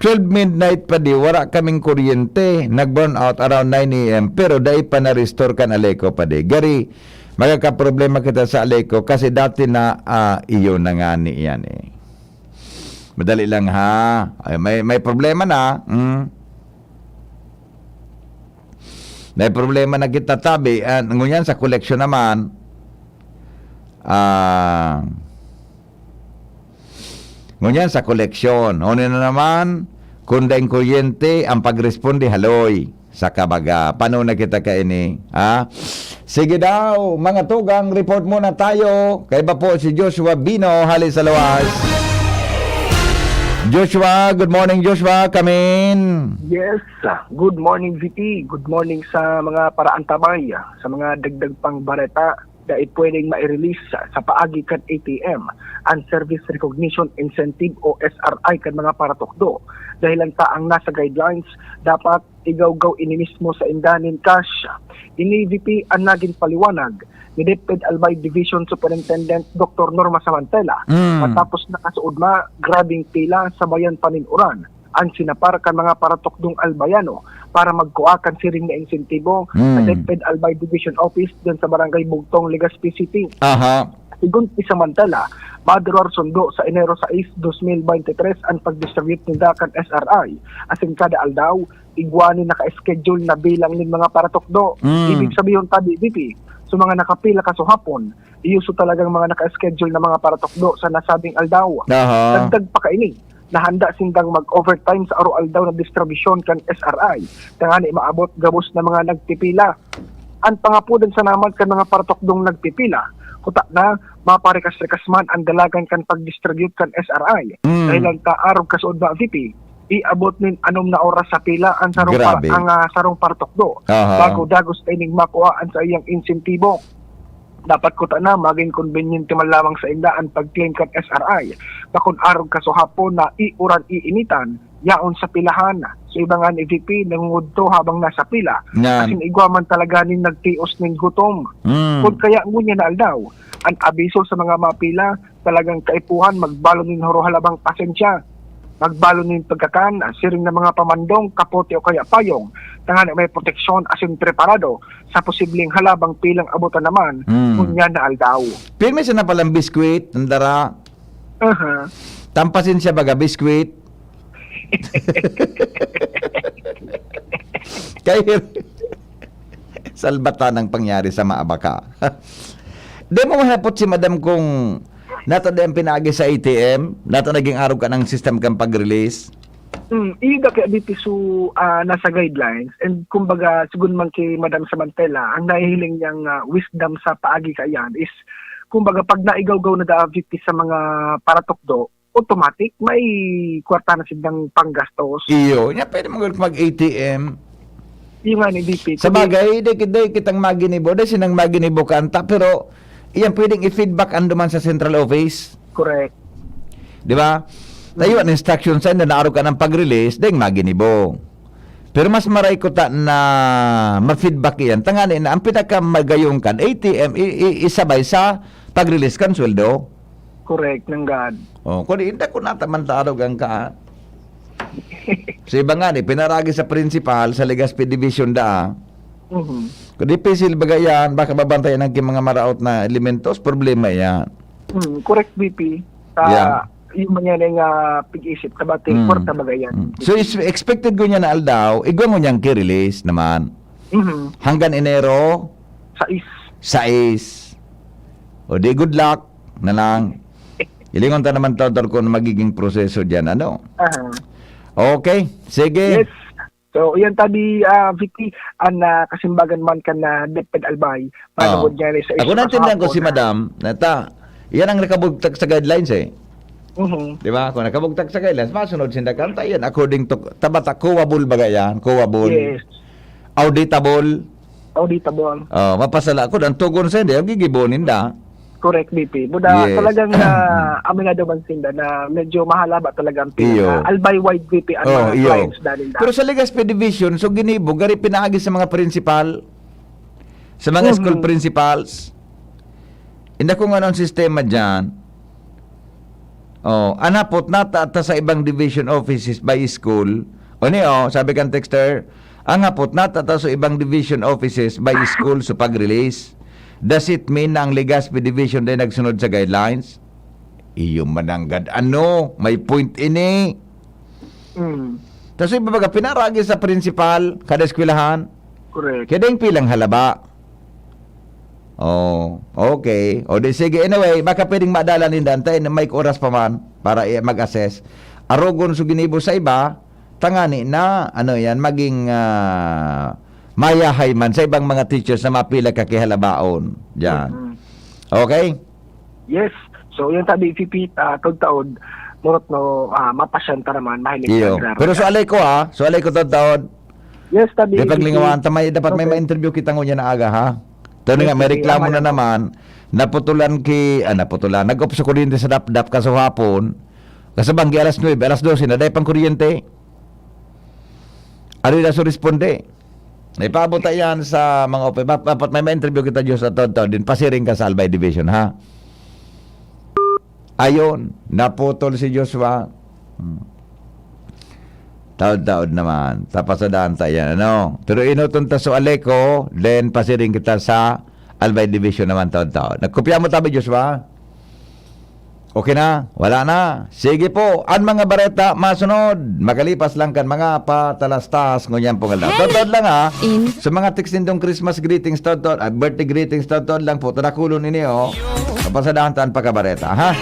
Twelve midnight pa di, wala kaming kuryente. Nag-brown out around nine a m, pero dai pa na-restore kan Aleco pa di. Gari, magkakaproblema kita sa Aleco kasi dati na, ah, iyo na nga ni yan eh. Madali lang, ha? Ay, may, may problema na. Mm. May problema na kita, Tabi. Ah, ngunyan sa koleksyon naman, ah, ngunyan sa koleksyon. Ano na naman, kung daing kuryente, ang pagresponde, haloy. Saka baga, paano na kita kaini? Ha? Sige daw, mga tugang, report muna tayo. Kaiba po si Joshua Bino, hali sa lawas. Joshua, good morning, Joshua. Come in. Yes, good morning, V P. Good morning sa mga paraantabay, sa mga dagdag pang bareta. Dai pwedeng mai-release sa paagi kan A T M ang Service Recognition Incentive o S R I kan mga paratukdo. Dahil ang taang nasa guidelines, dapat igawgaw ini mismo sa inda nin cash. Ini V P ang nagin paliwanag ni DepEd Albay Division Superintendent Doktor Norma Samantela. Mm. Matapos nakasuod ma, grabing pila sa bayan panin uran ang sinapar kan mga paratukdong Albayano para magkua kan siring na insentibo sa Mm. DepEd Albay Division Office diyan sa Barangay Bugtong, Legazpi City. Aha. Sigon ki Samantela, madurar sundo sa Enero sais, dos mil bente tres an pag-distribute ninda kan S R I. Asin kada aldaw, igwa nin naka-schedule na bilang nin mga paratukdo. Mm. Ibig sabihon ta, D D P, so mga nakapila ka suhapon, iyo so talagang mga naka-schedule na mga paratukdo sa nasabing aldaw. Aha. Dagdag pa kaini, nahanda sindang mag-overtime sa aroaldaw na distribusyon kan S R I, tangani maabot gabos na mga nagpipila. An pangapodan sana man kan mga paratukdong nagpipila, kuta na maparikas-rikas man ang dalagan kan pag-distribute kan S R I. Mm. Dahil lang ta arog kasuod ba, V P, iabot nin anom na oras sa pila ang sarong par- Grabe. ang ah, sarong paratukdo Aha. bago dagos ining makua ang sa iyang insentibo. Dapat kuta na magin konbinyente man lamang sa inda ang pag-claim kan S R I. Bakon arog kasuhapon na iuran iinitan, yaon sa pilahan. So iba nga ni V P, nangungudto habang nasa pila. Yan. Asin igwa man talaga nin nagtios nin gutom. Mm. Kun kaya ngunyan na aldaw, ang abiso sa mga mapila, talagang kaipuhan, magbalon nin haro halabang pasensya. Magbalon nin pagkakan, siring na mga pamandong, kapote o kaya payong. Tangani may proteksyon, asin preparado sa posibleng halabang pilang abutan naman Mm. ngunyan na aldaw. Pirmi sana palang biskwit, ang dara. Aha. Tampasin siya baga, biskwit. Kaya, salbatan ang pangyari sa maabaka. Di mo mahapot si madam kung nato di ang pinagi sa A T M, nato naging arog ka ng system kang pag-release. Mm, ida kaya dito so ah, nasa guidelines, and kumbaga sigun man kay Madam Samantela, ang nahihiling niyang ah, wisdom sa paagi kaiyan is kumbaga pag naigawgaw na da V P sa mga paratukdo, automatic may kwarta na silang panggastos. Iyo, niya pwede mo mag-A T M. Yung nga ni V P. Sa bagay, di, di kitang maginibo, di sinang maginibo kanta, pero iyan pwedeng i-feedback ang duman sa central office. Correct. Di ba? Tayo ang instruction sa inyo, naaro ka ng pag-release, deng maginibo. Pero mas maray ko ta na ma-feedback iyan. Tangani na, ang pinakamagayong kan, A T M, i- i- isabay sa pag-release kan sweldo. Correct, nanggad. Oh, kung hindi ko nataman tarog ang ka. Sa iba nga ni, pinaragi sa principal, sa Legazpi Division da. Mhm. Kung dipisil baga yan, baka mabantayan ang ki mga maraot na elementos, problema yan. Mm, correct, V P. Yeah. Yung mangyari nga pag-isip, kabati, Mm. kwarta bagay yan. Mm. So, is expected ko niya na aldaw, igwa mo niyang ki-release naman. Mhm. Hanggang Enero Sa is. sais. O di, good luck na lang. Ilingon ta naman, Todor, kung magiging proseso dyan, ano? Aha. Okay, sige. Yes. So, yan tabi, ah, V P, ang ah, kasimbagan man kan na DepEd Albay, Oo. manugod niya sa Ako isyu naintindihan ko kahapon si na- Madam, na ta, yan ang nakabugtak sa guidelines eh. Mhm. Di ba? Kung nakabugtak sa guidelines, masunod sinda kanta yan. According to, tabata, coable baga yan? Coable. Yes. Auditable. Auditable. Oh, mapasala ko, ang tugon sa hindi, ang gigibonin da. Correct, V P. Buda, Yes. talagang na aminado man sinda na medyo mahalaba talaga ang pila. Iyo. Na Albay-wide, V P, ang Oh, mga iyo. clients dali na. Pero sa Legazpi Division, so ginibo, gari pinaagi sa mga principal, sa mga Mhm. school principals. Hindi ko nga ang sistema dyan. Oh, anapot nata ta sa ibang division offices by school. O ni, oh, sabi kang texter, ang hapot nata ta sa ibang division offices by school sa pag-release. Does it mean na ang Legazpi Division din nagsunod sa guidelines? Iyo mananggad. Ano? May point ini. Mm. Tapos iba baga, pinaragi sa principal, kada eskwelahan. Correct. Kaya dahil pilang halaba. Oh, okay. O di sige. Anyway, baka pwedeng madala ninda. Antayin, may oras pa man para i- mag-assess. Arogon so ginibo sa iba, tangani na, ano yan, maging, ah, mayahay man sa ibang mga teachers na mapila ka kihalabaon. Yan. Mm. Okay? Yes. So, yun tabi, P P, ah, taod-taod, murot no, ah, mapasyan ta naman, mahiling Iyo. Pero so, alay ko, ha? So, alay ko, taod-taod. Yes, tabi, Di P P. paglingawan ta, may, dapat may Okay. ma-interview kita ngunyan na aga, ha? Ito na Yes, nga, may sige, reklamo na aman ako. naman. Naputulan ki, ah, naputulan. Nag-upos sa kuryente sa Dapdap, kaso hapon. Kasi banggi alas nuebe, alas dose, na dahil pang kuryente. Ano yung nasa responde? Ipaabot ta yan sa mga open. Dap-, dapat may ma-interview kita, Diyos, at taon-taon din. Pasiring ka sa Albay Division, ha? Ayun, naputol si Joshua. Hmm. Taod-taod naman. Tapasadahan ta yan, ano? Pero inuton ta so Aleco, then pasiring kita sa Albay Division naman taod-taod. Nagkopya mo tabi, Joshua? Okay na? Wala na? Sige po. Ang mga bareta masunod. Makalipas lang kan mga patalastas ngunyan pong aldaw. Hey! Taod-taod lang, ha? In Sa mga text nindong Christmas greetings, taod-taod, ah, birthday greetings, taod-taod lang po. Tadakulon ini, oh. Papasadahan ta an pagkabareta, ha?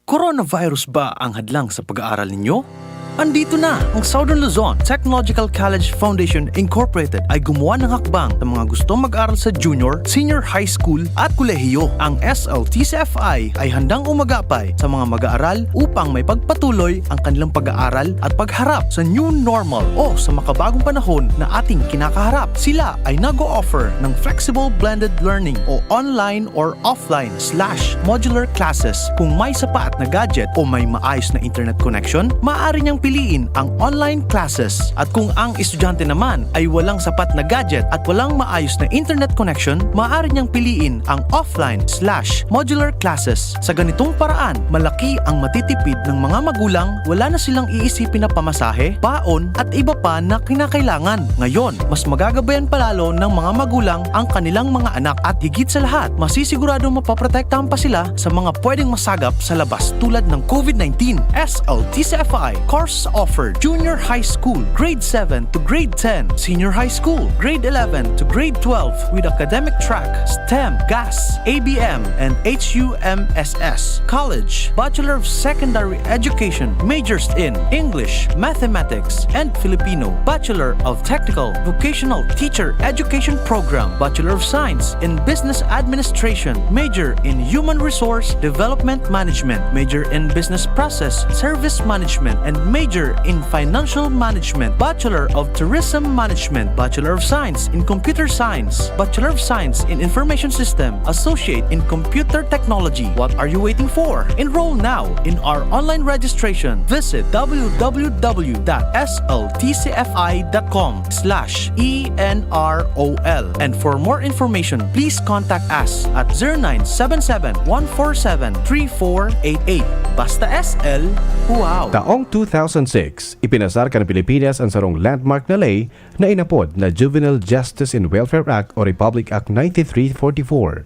Coronavirus ba ang hadlang sa pag-aaral ninyo? Andito na! Ang Southern Luzon Technological College Foundation Incorporated ay gumawa ng hakbang sa mga gustong mag-aral sa junior, senior high school at kolehiyo. Ang S L T C F I ay handang umagapay sa mga mag-aaral upang may pagpatuloy ang kanilang pag-aaral at pagharap sa new normal o sa makabagong panahon na ating kinakaharap. Sila ay nag-o-offer ng flexible blended learning o online or offline slash modular classes. Kung may sapat na gadget o may maayos na internet connection, maaari niyang piliin ang online classes. At kung ang estudyante naman ay walang sapat na gadget at walang maayos na internet connection, maaari niyang piliin ang offline slash modular classes. Sa ganitong paraan, malaki ang matitipid ng mga magulang, wala na silang iisipin na pamasahe, baon, at iba pa na kinakailangan. Ngayon, mas magagabayan pa lalo ng mga magulang ang kanilang mga anak at higit sa lahat, masisigurado mapoprotektahan pa sila sa mga pwedeng masagap sa labas tulad ng COVID nineteen. S L T C F I course offered: Junior High School, Grade seven to Grade ten, Senior High School, Grade eleven to Grade twelve, with academic track STEM, GAS, A B M, and H U M S S. College, Bachelor of Secondary Education, majors in English, Mathematics, and Filipino. Bachelor of Technical Vocational Teacher Education Program, Bachelor of Science in Business Administration, major in Human Resource Development Management, major in Business Process Service Management, and major in Financial Management, Bachelor of Tourism Management, Bachelor of Science in Computer Science, Bachelor of Science in Information System, Associate in Computer Technology. What are you waiting for? Enroll now in our online registration. Visit W W W dot S L T C F I dot com slash E N R O L. And for more information, please contact us at zero nine seven seven, one four seven, three four eight eight. Basta S L, wow! Taong two thousand six, ipinasar kan Pilipinas an sarong landmark na ley na inapod na Juvenile Justice and Welfare Act o Republic Act ninety-three forty-four.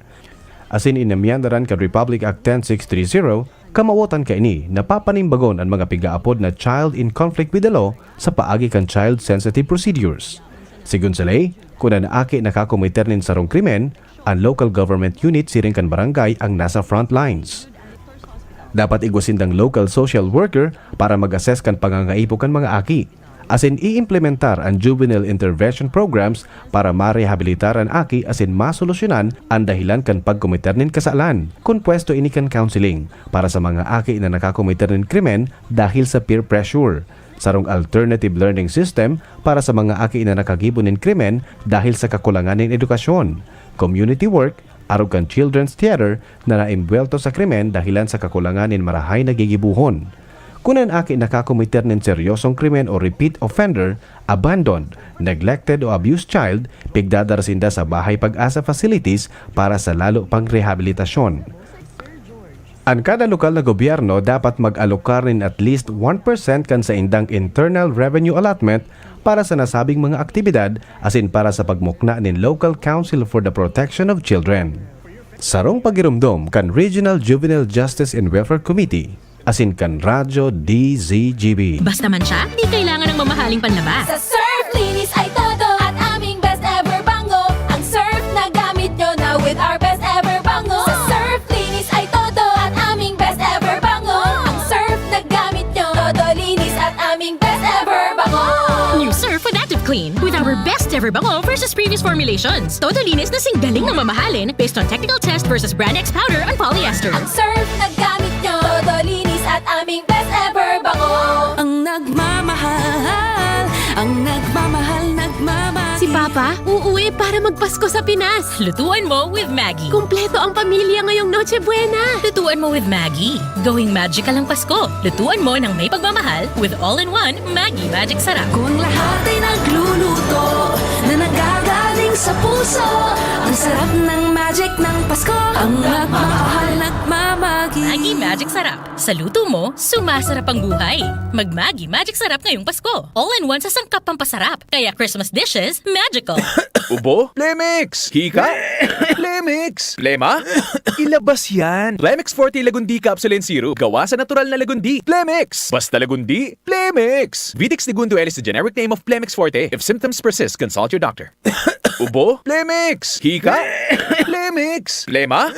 Asin inamyandaran kan Republic Act ten six three zero, kamawotan kaini na papanimbagon an mga pigaapod na child in conflict with the law sa paagi kan child-sensitive procedures. Sigon sa ley, kun an aki nakakomiter nin sarong krimen, an local government unit siring kan barangay ang nasa front lines. Dapat igwa sindang local social worker para mag-assess kan pangangaipo kan mga aki, asin i-implementar an juvenile intervention programs para marehabilitar an aki asin masolusyonan an dahilan kan pagkomiter nin kasalan. Kon pwesto ini kan counseling para sa mga aki na nakakomiter nin krimen dahil sa peer pressure, sarong alternative learning system para sa mga aki na nakagibo nin krimen dahil sa kakulangan nin edukasyon, community work, arog kan Children's Theater na naimbuwelto sa krimen dahilan sa kakulangan nin marahay na gigibohon. Kun an aki nakakomiter nin seryosong krimen o repeat offender, abandoned, neglected o abused child, pigdadara sinda sa Bahay Pag-asa facilities para sa lalo pang rehabilitasyon. An kada lokal na gobyerno dapat mag-alokar nin at least one percent kan saindang internal revenue allotment para sa nasabing mga aktibidad asin para sa pagmukna nin Local Council for the Protection of Children. Sarong pagiromdom kan Regional Juvenile Justice and Welfare Committee asin kan Radyo D Z G B. Basta man siya, di kailangan ng mamahaling panlaba. Sa Surf, linis ay todo at aming best ever bango. Ang Surf na gamit nyo na with our best ever bango. Sa Surf, linis ay todo at aming best ever bango. Ang Surf na gamit nyo, todo linis at aming best Ever bango versus previous formulations. Todo linis na singgaling na mamahalin based on technical test versus brand X powder on polyester. Ang Surf na gamit nyo, todo linis at aming best ever bango. Ang nagmamahal, ang nagmamahal, nagmamahal. Si Papa, uuwi para magpasko sa Pinas. Lutuan mo with Maggi. Kumpleto ang pamilya ngayong Noche Buena. Lutuan mo with Maggi. Gawing magical ang Pasko. Lutuan mo ng may pagmamahal with all-in-one Maggi Magic Sarap. Kung lahat ay nagluluto na nagagaling sa puso, ang sarap ng magic ng Pasko. Ang nagmamahal, nagmamagi. Maggi Magic Sarap. Sa luto mo, sumasarap ang buhay. Mag Maggi Magic Sarap ngayong Pasko. All-in-one sa sangkap pampasarap. Kaya Christmas dishes, magical. Ubo? Plemix! Hika? Plemix! Plema? Ilabas yan! Plemix Forte Lagundi Capsule and Syrup. Gawa sa natural na lagundi. Plemix! Basta lagundi, Plemix! Vitex Segundo L is the generic name of Plemix Forte. If symptoms persist, consult your doctor. Ubo? Plemix! Hika? Plemix! Plema?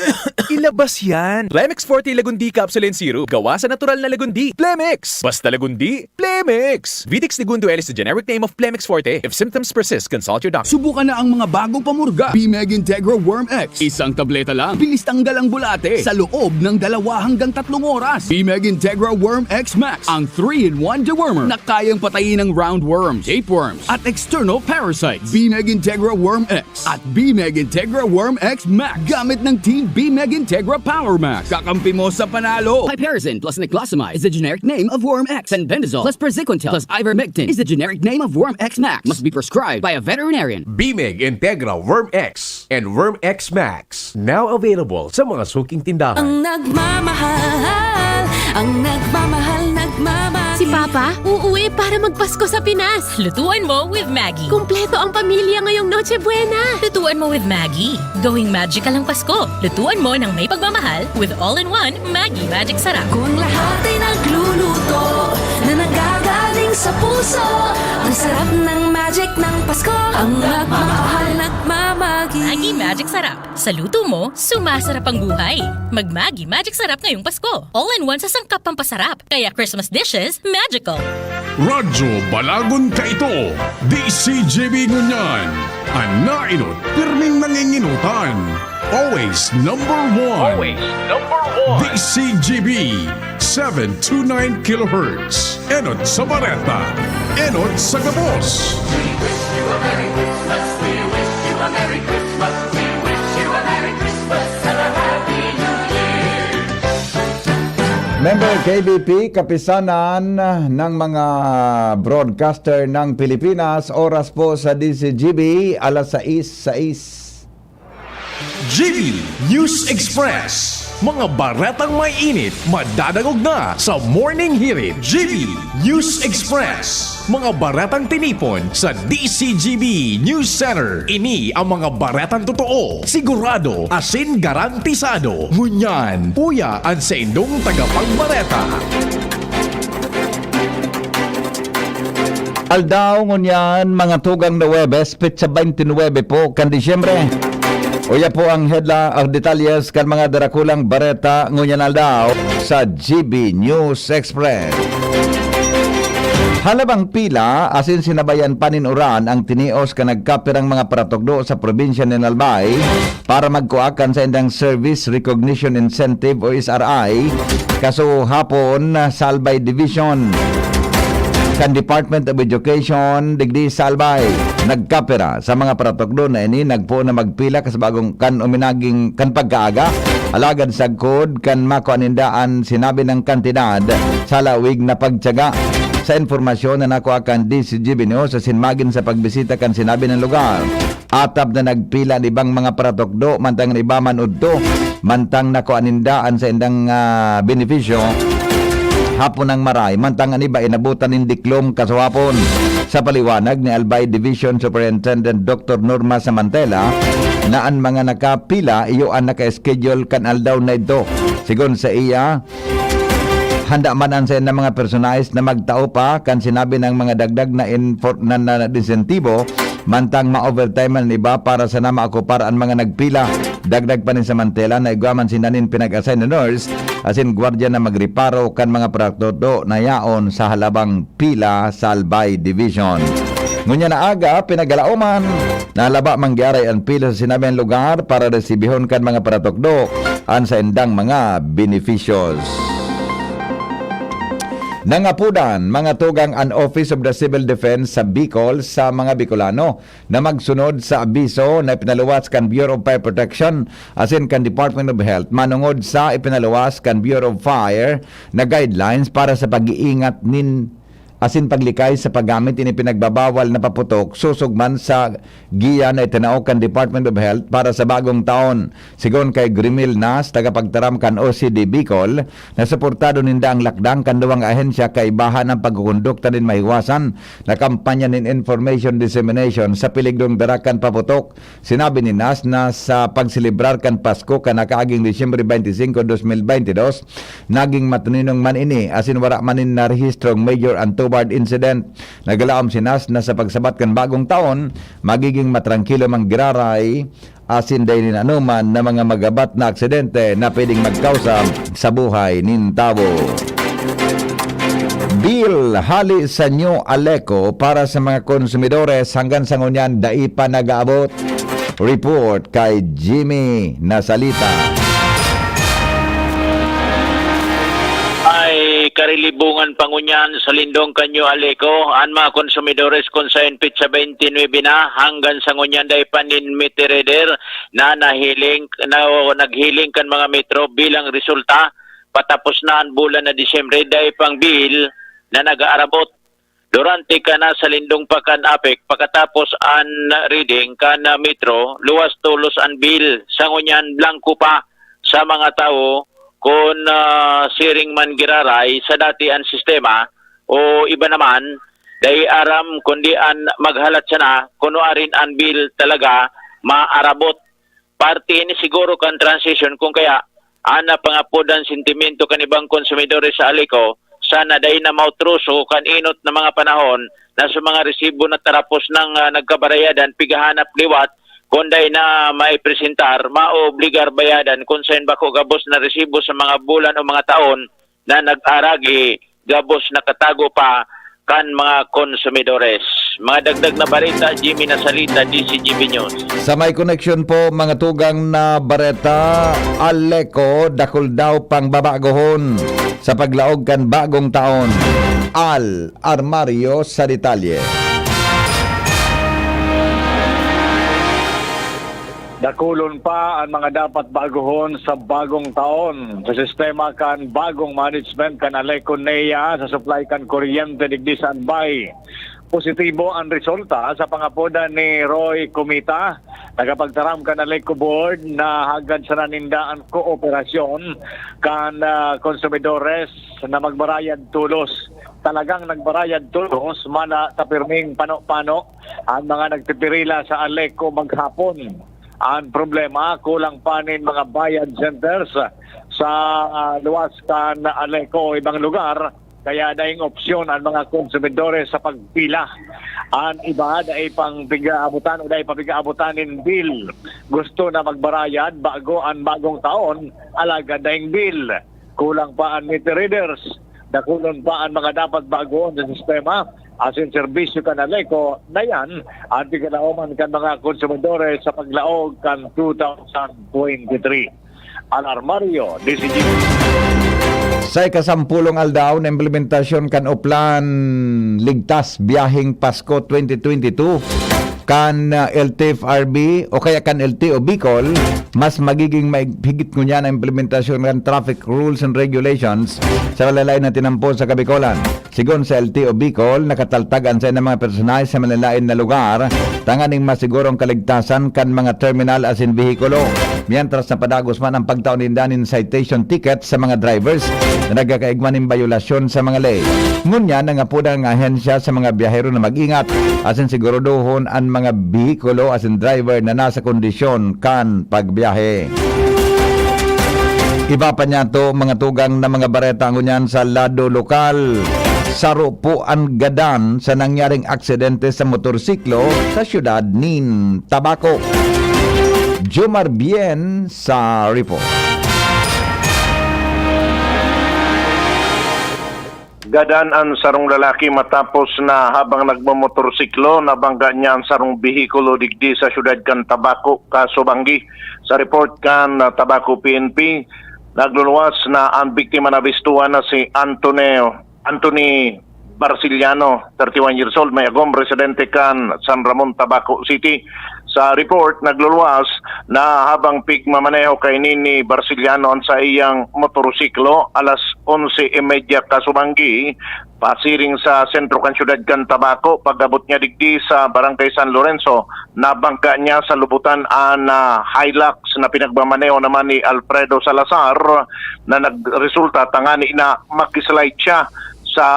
Ilabas yan! Plemix Forte Lagundi Capsule and Syrup. Gawa sa natural na lagundi. Plemix! Basta lagundi, Plemix! Vitex Segundo L is the generic name of Plemix Forte. If symptoms persist, consult your doctor. Subukan na ang mga bagong pamurga. Bimeg Integra Worm X. Isang tableta lang. Bilis tanggal ang bulate sa loob ng dalawa hanggang tatlong oras. Bimeg Integra Worm X Max. Ang three-in-one dewormer na kayang patayin ang roundworms, tapeworms, at external parasites. Bimeg Integra Worm X at Bimeg Integra Worm X Max. Gamit ng Team Bimeg Integra Power Max. Kakampi mo sa panalo. Piperazine plus niclosamide is the generic name of Worm X. Fenbendazole plus praziquantel plus ivermectin is the generic name of Worm X Max. Must be prescribed by a veterinarian. Bimeg Integra Worm X and Worm X Max. Now available sa mga suking tindahan. Ang nagmamahal, ang nagmamahal, nagmamahal. Si Papa, uuwi para magpasko sa Pinas. Lutuan mo with Maggi. Kumpleto ang pamilya ngayong Noche Buena. Lutuan mo with Maggi. Gawing magical ang Pasko. Lutuan mo ng may pagmamahal with all-in-one Maggi Magic Sarap. Kung lahat ay nagluluto na nagagaling sa puso, ang sarap ng magic ng Pasko. Ang nagmamahal, nagmamagi. Maggi Magic Sarap. Sa luto mo, sumasarap ang buhay. Mag Maggi Magic Sarap ngayong Pasko. All-in-one sa sangkap pampasarap. Kaya Christmas dishes, magical. Radyo Balagon kaito, D C G B ngunyan. An naenot, pirming nanginginutan. Always number one. Always number one. D C G B, seven two nine kilohertz. Enot sa bareta, enot sa gabos. We wish you a Merry Christmas. We wish you a Merry Christmas. We wish you a Merry Christmas and a Happy New Year. Member K B P, Kapisanan ng mga Broadcaster ng Pilipinas, oras po sa D C G B, alas sais, sais. G B News Express. Mga baretang may init, madadangog na sa Morning Hirit. G B News Express. Mga baretang tinipon sa D C G B News Center. Ini ang mga baretang totoo, sigurado, asin garantisado. Ngunyan, uya an saindong tagapagbareta. Aldaw ngunyan, mga tugang na Huwebes, petsa twenty-nine po kan Disyembre. Uya po ang headline, ang detalyes kan mga darakulang bareta ngunyan aldaw sa G B News Express. Halabang pila asin sinabayan pa nin uran ang tinios kan nagkapirang mga paratugdo sa probinsya nin Albay para magkua kan saindang Service Recognition Incentive o S R I, kasuhapon sa Albay Division kan Department of Education digdi sa Albay. Nagkapira sa mga paratukdo na ini, nagpoon na magpila kas bagong kan uminaging kan pagkaaga. Alagad sagkod kan makua ninda an sinabi nang kantidad, sa lawig na pagtiyaga. Sa impormasyon na nakua kan D C G B News asin magin sa pagbisita kan sinabi nang lugar, atab na nagpila an ibang mga paratukdo, mantang an iba man udto, mantang nakua ninda an saindang, ah, benepisyo hapon nang maray, mantang an iba inabotan nin diklom kasuhapon. Sa paliwanag ni Albay Division Superintendent Doctor Norma Samantela, na an mga nakapila iyo an naka-schedule kan aldaw na idto. Sigon sa iya, handa man an saindang mga personaes na magtao pa kan sinabi nang mga dagdag na infor-, na, na, na insentibo, mantang ma-overtime man an iba para sana maokupar an mga nagpila. Dagdag pa ni Samantela na igwa man sinda nin pinag-assign na nurse asin gwardiya na magreparo kan mga paratugdo na yaon sa halabang pila sa Albay Division. Ngunyan na aga, pinagalaoman, nalaba man gyaray an pila sa sinabihang lugar para resibihon kan mga paratukdo an saindang mga benepisyos. Nangapudan, mga tugang, an Office of the Civil Defense sa Bicol sa mga Bicolano na magsunod sa abiso na ipinaluwas kan Bureau of Fire Protection asin kan Department of Health manongod sa ipinaluwas kan Bureau of Fire na guidelines para sa pag-iingat nin asin paglikay sa paggamit nin pinagbabawal na paputok, sosog man sa giya na itinao kan Department of Health para sa bagong taon. Sigon kay Grimil Nas, tagapagtaram kan O C D Bicol, na suportado ninda ang lakdang kan duwang ahensya kaibahan ang pagkukondukta nin mahiwasan na kampanya nin information dissemination sa peligrong dara kan paputok. Sinabi ni Nas na sa pagselebrar kan Pasko kan nakaaging Disyembre twenty-five, twenty twenty-two, naging matuninong man ini asin wara man nin narehistrong major untoward incident. Naglaom si Nas na sa pagsabat kan bagong taon, magiging matrangkilo man giraray asin dai nin anoman na mga magabat na aksidente na pwedeng magkausa sa buhay nin tawo. Bill hale sa New Aleco para sa mga konsumidores hanggang sa ngunyan dai pa nag-aabot. Report kay Jimmy Nasalita. Ay karilibungan pa ngunyan sa lindong kan New Aleco an mga konsumidores kun saen petsa twenty-nine na hanggang sa ngunyan dai pa nin meter reader na nahiling, na naghiling kan mga metro. Bilang resulta, patapos na an bulan na Disyembre, dai pang bill na nag-aarabot. Durante kan nasa lindong pa kan APEC, pakatapos an reading kan metro, luwas tolos an bill. Sa ngunyan, blangko pa sa mga tawo kun, ah, siring man giraray sa dati an sistema o iba naman, dai aram kundi an maghalat sana kun nuarin an bill talaga maarabot. Parte ini siguro kan transition, kun kaya an napangapodan sentimento kan ibang konsumidores sa Aleco, sana dai na mautruso kan inot na mga panahon na sa mga resibo na tarapos nang, ah, nagkabarayadan, pigahanap liwat, kun dai na maipresentar, maobligar bayadan kun saen bako gabos na resibo sa mga bulan o mga taon na nag-aragi gabos nakatago pa kan mga konsumidores. Mga dagdag na bareta, Jimmy Nasalita, D C G B News. Sa may koneksyon po, mga tugang na bareta, Aleco, dakul daw pang babagohon sa paglaog kan bagong taon. Al Armario sa detalye. Dakulon pa an mga dapat bagohon sa bagong taon sa sistema kan bagong management kan Aleco Nea sa supply kan kuryente digdi sa Anbay. Positibo an resulta sa pangapodan ni Roy Comita, tagapagtaram kan Aleco Board, na hagad sana ninda an kooperasyon kan, ah, konsumidores na magbarayad tolos. Talagang nagbarayad tolos, mala ta pirming pano-pano an mga nagpipirila sa Aleco maghapon. An problema, kulang pa nin mga bayad centers sa, ah, luwas kan Aleco o ibang lugar, kaya daing opsyon an mga konsumidores sa pagpila. An iba, dai pang pigaabotan o dai pa pigaabotan nin bill. Gusto na magbarayad bago an bagong taon, alagad daing bill. Kulang pa an meter readers. Dakulon pa an mga dapat bagoon sa sistema asin serbisyo kan Aleco, na yan an pigalaoman kan mga konsumidores sa paglaog kan two thousand twenty-three. Al Armario, D C G. Sa ikasampulong aldaw na implementasyon kan Oplan Ligtas Biyaheng Pasko twenty twenty-two, kan, ah, L T F R B o kaya kan L T O Bicol, mas magiging maig-, higit ngunyan ang implementasyon kan traffic rules and regulations sa malalain na tinampo sa Kabicolan. Sigon sa L T O Bicol, nakataltag an saindang mga personahe sa malalain na lugar tanganing masiguro ang kaligtasan kan mga terminal asin behikulo. Mientras, napadagos man ang pagtao ninda nin citation ticket sa mga drivers na nagkakaigwa nin bayolasyon sa mga ley. Ngunyan, nangapodan ang ahensya sa mga biyahero na mag-ingat asin siguradohon an mga behikulo asin driver na nasa kondisyon kan pagbiyahe. Iba pa niyato, mga tugang na mga bareta ngunyan sa lado lokal. Saro po an gadan sa nangyaring aksidente sa motorsiklo sa siyudad nin Tabaco. Jomar Bien sa report. Gadan an sarong lalaki matapos na habang nagmomotorsiklo, nabangga niya an sarong behikulo digdi sa siyudad kan Tabaco, Casubangui. Sa report kan, ah, Tabaco P N P, nagluluwas na an biktima na bistuhan na si Antonio, Anthony Barciliano, thirty-one years old, may agom, residente kan San Ramon, Tabaco City. Sa report, nagluluwas na habang pigmamaneho kaini ni Barciliano an saiyang motorsiklo, alas onse y media kasubanggi, pasiring sa sentro kan siyudad kan Tabaco. Pag-abot niya digdi sa Barangay San Lorenzo, nabangga niya sa lubutan an, ah, Hilux na pinagmamaneho naman ni Alfredo Salazar, na nagresulta tangani na mag-slide siya sa,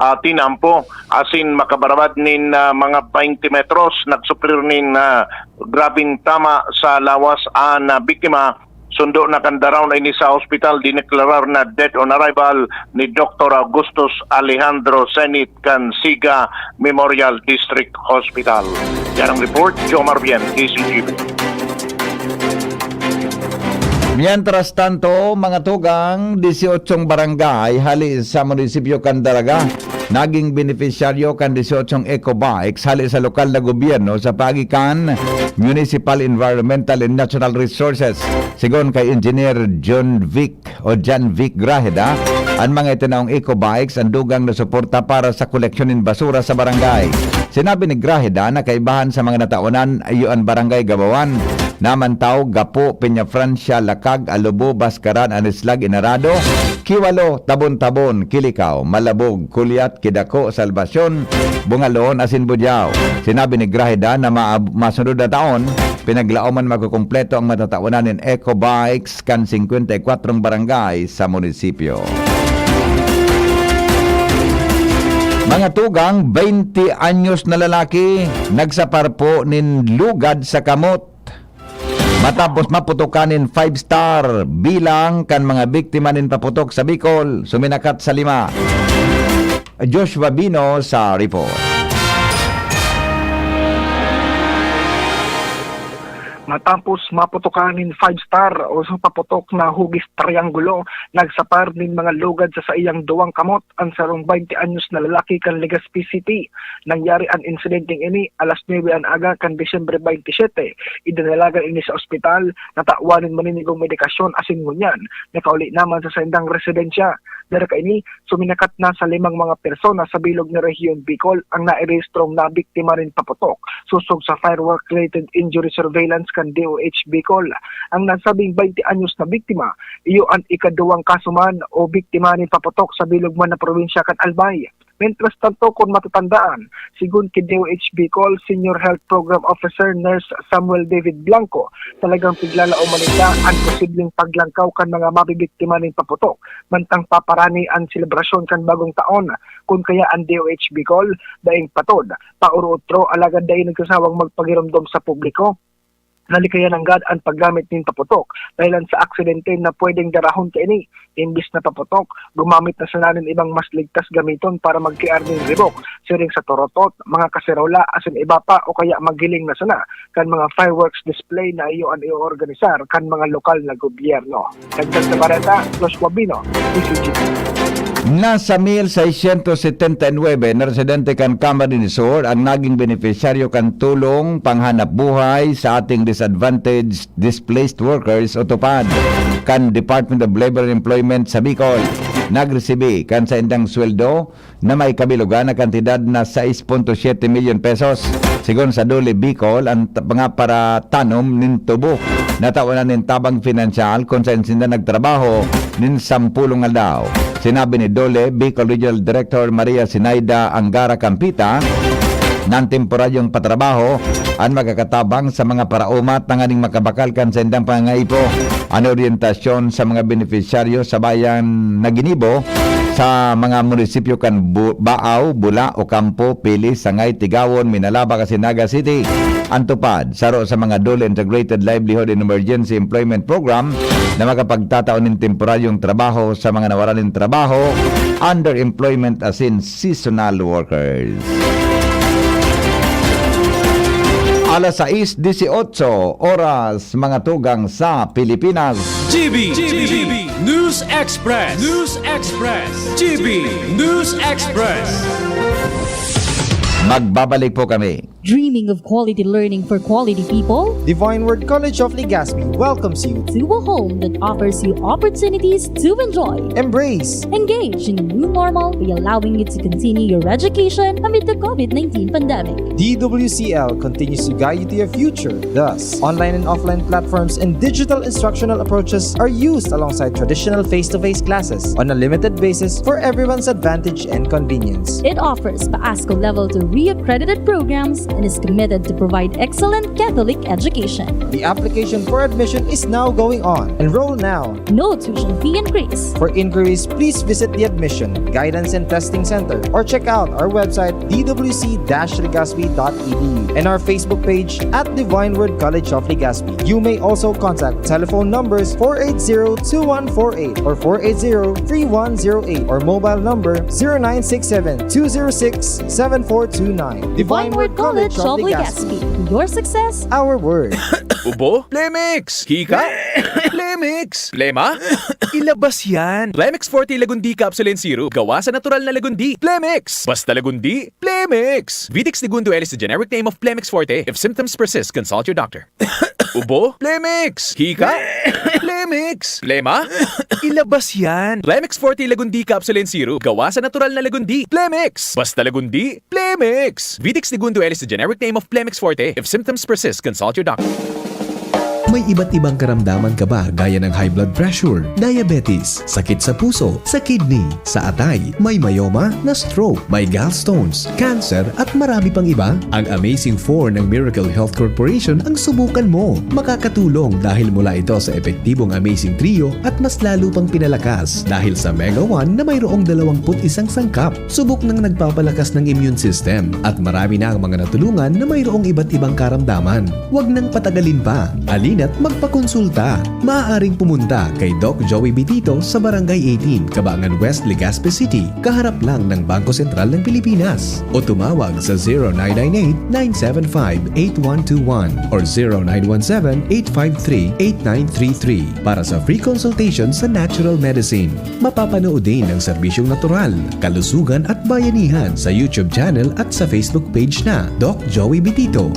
ah, tinampo, asin makabarabad nin, ah, mga twenty metros. Nagsuperir nin, ah, grabeng tama sa lawas an, ah, biktima. Sundo na kan daraw na ini sa ospital, dineklarar na dead on arrival ni Doktor Augustus Alejandro Senit kan Siga Memorial District Hospital. Yan ang report, Jomar Bien, D C G B. Mientras tanto, mga tugang, dieciocho barangay hali sa munisipyo kan Daraga naging benepisyaryo kan dieciocho eco bikes hali sa lokal na gobyerno sa paagi kan Municipal Environmental and Natural Resources. Sigon kay Engineer John Vic o John Vic Grajeda, an mga itinaong eco bikes an dugang na suporta para sa koleksyon nin basura sa barangay. Sinabi ni Grajeda na kaibahan sa mga nataonan, iyo an Barangay Gabawan, Namantaw, Gapo, Peñafrancia, Lakag, Alubo, Bascaran, Anislag, Inarado, Kiwalo, Tabon-Tabon, Kilicao, Malabog, Culiat, Kidako, Salvacion, Bungalon asin Budiao. Sinabi ni Grajeda na maab-, masunod na taon, pinaglaoman makukumpleto ang matataonan nin eco bikes kan singkwenta y kwatro barangay sa munisipyo. Mga tugang, baynte anyos na lalaki, nagsapar po nin lugad sa kamot. Matapos maputokan nin five star, bilang kan mga biktima nin paputok sa Bicol suminakat sa lima. Joshua Bino sa report. Matapos maputokan nin five star o sa paputok na hugis triangulo, nagsapar nin mga lugad sa saiyang duwang kamot an sarong baynte anyos na lalaki kan Legazpi City. Nangyari an insidenteng ini alas nuebe an aga kan Disyembre baynte siyete. Idinalagan ini sa ospital, natawan nin maninigong medikasyon asin ngunyan nakauli naman sa saindang residensya. Dara kaini, suminakat na sa limang mga persona sa bilog na rehiyon Bicol ang nairehistrong nabiktima nin paputok, sosog sa firework-related injury surveillance kan D O H Bicol. Ang nasabing baynte anyos na biktima, iyo an ikaduwang kaso man o biktima nin paputok sa bilog man na probinsya kan Albay. Mientras tanto, kun matatandaan, sigon ki D O H Bicol Senior Health Program Officer Nurse Samuel David Blanco, talagang piglalaoman ninda an posibleng paglangkaw kan mga mabibiktima nin paputok, mantang paparani an selebrasyon kan bagong taon. Kun kaya an D O H Bicol, daing patod, pauro-otro, alagad dai nagsasawang magpagiromdom sa publiko na likayan nanggad an paggamit nin paputok dahilan sa aksidente na pwedeng darahon kaini. Imbis na paputok, gumamit na sana nin ibang mas ligtas gamiton para magkiar nin ribok, siring sa torotot, mga kaserola, asin iba pa, o kaya maghiling na sana kan mga fireworks display na iyo an i-oorganisar kan mga lokal na gobyerno. Dagdag sa bareta, Joshua Bino, D C G P. Nasa mil seiscientos setenta y nuebe na residente kan Camarines Sur ang naging benepisyaryo kan tulong panghanap buhay sa ating disadvantaged displaced workers o TUPAD kan Department of Labor and Employment sa Bicol. Nagresibi kan saindang sweldo na may kabilogan na kantidad na sais punto siyete milyon pesos. Sigon sa DOLE Bicol, ang t-, mga paratanom nin tubo natawanan nin tabang pinansyal kun saen sinda nagtrabaho nin sampulong aldaw. Sinabi ni DOLE Bicol Regional Director Maria Sinaida Angara Campita na an temporaryong patrabaho an makakatabang sa mga paraoma tanganing makabakal kan saindang pangangaipo. An oryentasyon sa mga benepisyaryo sa bayan na ginibo sa mga munisipyo kan Bu-, Baao, Bula, Ocampo, Pilis, Sangay, Tigawon, Minalaba, asin Naga City. An TUPAD, saro sa mga DOLE Integrated Livelihood and Emergency Employment Program, na makapagtatao nin temporaryong trabaho sa mga nawalan nin trabaho, underemployment asin seasonal workers. Alas sais dieciocho oras, mga tugang sa Pilipinas. G B, G B, News Express, News Express, G B News Express. Magbabalik po kami. Dreaming of quality learning for quality people? Divine Word College of Legazpi welcomes you to a home that offers you opportunities to enjoy, embrace, engage in a new normal by allowing you to continue your education amid the COVID nineteen pandemic. D W C L continues to guide you to your future. Thus, online and offline platforms and digital instructional approaches are used alongside traditional face-to-face classes on a limited basis for everyone's advantage and convenience. It offers PASCO Level three accredited programs and is committed to provide excellent Catholic education. The application for admission is now going on. Enroll now. No tuition fee increase. For inquiries, please visit the Admission, Guidance and Testing Center or check out our website, d w c dash legazpi dot e d u, and our Facebook page at Divine Word College of Legazpi. You may also contact telephone numbers four eight zero two one four eight or four eight zero three one zero eight or mobile number zero nine six seven two zero six seven four two nine. Divine Word College of Legazpi. Your success, our word. Ubo? Plemix! Hika? Plemix! Plema? Ilabas yan! Plemix Forte Lagundi Capsule and Syrup. Gawa sa natural na lagundi. Plemix! Basta lagundi, Plemix! Vitex Segundo L is the generic name of Plemix Forte. If symptoms persist, consult your doctor. Ubo? Plemix! Hika? Plemix! Plema? Ilabas yan! Plemix Forte Lagundi Capsule and Syrup. Gawa sa natural na lagundi. Plemix! Basta lagundi, Plemix! Vitex Segundo L is the generic name of Plemix Forte. If symptoms persist, consult your doctor. May iba't ibang karamdaman ka ba, gaya ng high blood pressure, diabetes, sakit sa puso, sa kidney, sa atay, may myoma, na-stroke, may gallstones, cancer, at marami pang iba? Ang Amazing Four ng Miracle Health Corporation ang subukan mo. Makakatulong dahil mula ito sa epektibong Amazing Trio at mas lalo pang pinalakas dahil sa Mega One na mayroong dalawampu't isang sangkap. Subok nang nagpapalakas ng immune system at marami na ang mga natulungan na mayroong iba't ibang karamdaman. Huwag nang patagalin pa. Halina't magpakonsulta. Maaaring pumunta kay Doc Joey Bitito sa Barangay eighteen, Cabangan West, Legazpi City, kaharap lang ng Bangko Sentral ng Pilipinas. O tumawag sa zero nine nine eight, nine seven five, eight one two one or zero nine one seven, eight five three, eight nine three three para sa free consultation sa natural medicine. Mapapanood din ang serbisyong natural, kalusugan at bayanihan sa YouTube channel at sa Facebook page na Doc Joey Bitito.